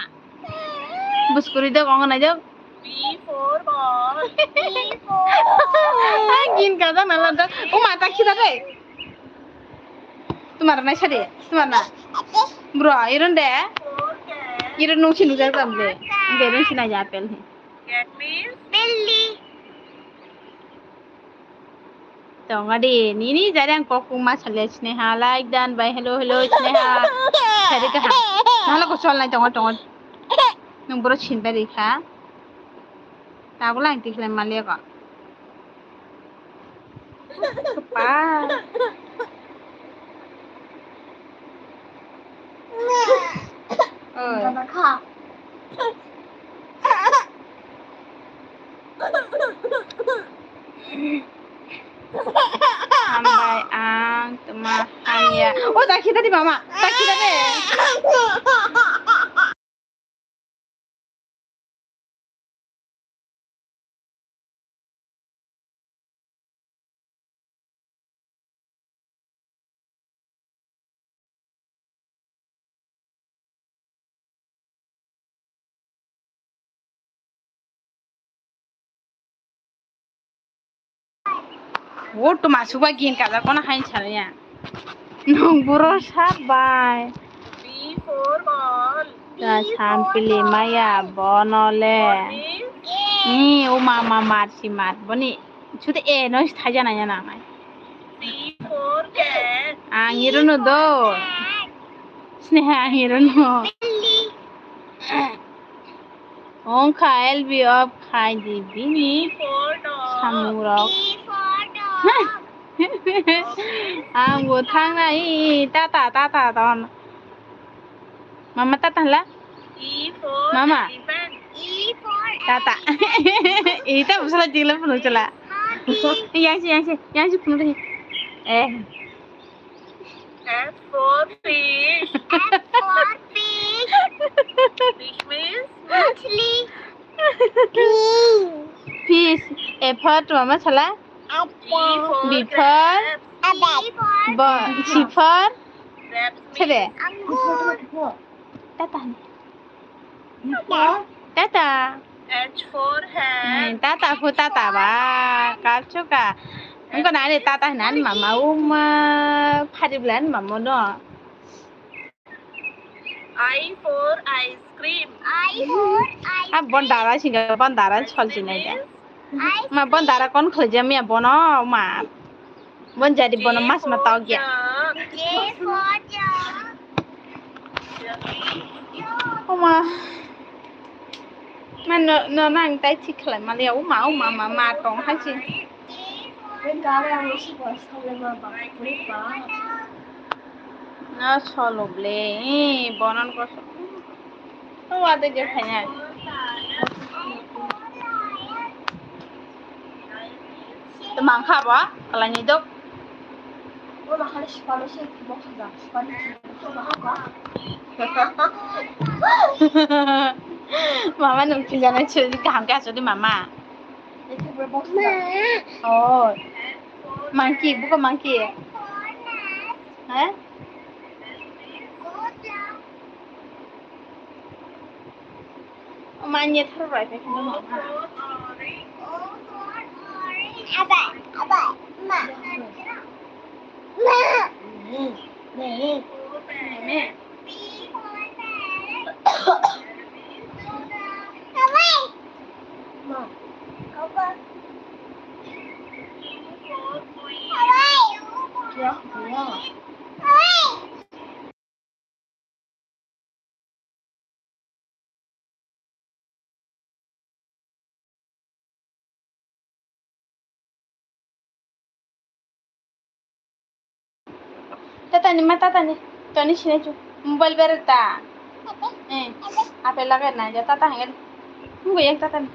Buskuri dok, ongo nai dok. B for ball. B for ball. Gin kaza nala dok. Uma ta khida de. Tumar nai sadi. Tumar na. Bro, iron de. Iron nung sinu jak tam de. Inde nung sina ya apple he. That means Billy. Tongo di, nini jari ang kok kung ma salya Sneha, like dan bai, hello, hello, Sneha. Sari kaham. Nalo ko sol nai tongo, tongo. Nung boro sin bai rikha. Tabuk lang tikhlai maliya ko. Pa. Oi. Hambai ang tma hamya. O, ta khita di mama. Ta khita de. O tma suba gin kaja kono hain salya. Nung boro sak bai. B for ball. Ta sampili maya bono le. Ni o mama mar si mar boni. Chuti e no thaja na ya na nai. C for cat. Ang irono do. Sneha ang irono. Ongkha L B off khai di bini samung rok. Ang bo thang nai, tata, tata ton. Mama tata hla? Mama. Tata. Ita busala jigla phunu chala. Yang si, yang si, yang si phunu. Eh. F for fish. F for fish. Fish means? Machli. Fish. F for mama chala? Apple. B for? Apple. Bo, C for? Grapes means? Sebe. Angur. Tata. Tata. H for hat. Hmm, tata phu tata ba. Kapchuka. Engko nani tata hinan mama uma. Phari blan mama no. I for ice cream. I for ice cream. Ah, bon dara singa, bon dara chol jinai da. Ma bon dara kon khoi jam ya bono ma. Bon jadi bono mas ma tau ya. J for jug. Oma. Ma no, no nang tai thik khlai maliya. Oma, oma, ma, ma tong hai si. No solo ble. Eh, bonon ko. To wa de je khanya. Tmang kha ba, kalani dok. Mama nung tijana chwli kaham khe aswk di mama. Oh. Monkey, buka monkey. Ha? Manya thar bai phai khna mama. Aba, aba, ma. Ma. Me. Me. Ma. Papa. Ya, ya. Tatani ma tatani toni sini chu mobile bere ta. Eh, ape lage na ja tata hangen. Munggo yang tatani.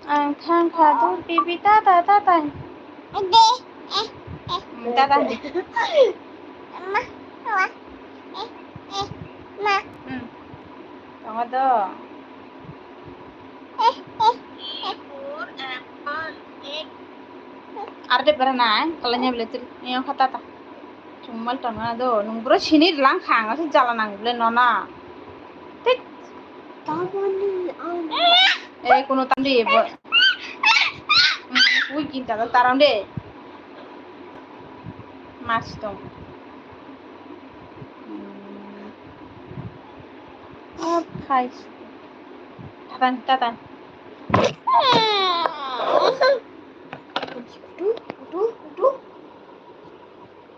Ang thang kha dur pipi tata tata. Ade, eh, eh. Hmm, tata. Ma, ma, eh, eh, ma. Hmm. Tongo do. Eh, eh, eh. Ar de pera na, kala nya bele tri, nya kha tata. Chummal tong na do, nung bro sini lang khang, asa jala nang bele nona. Tik. Tamoni ang. Eh, kuno tam di bo. Hmm, kui kin ta taram de. Mas tong. Hmm. Ap khai. Tatan, tatan.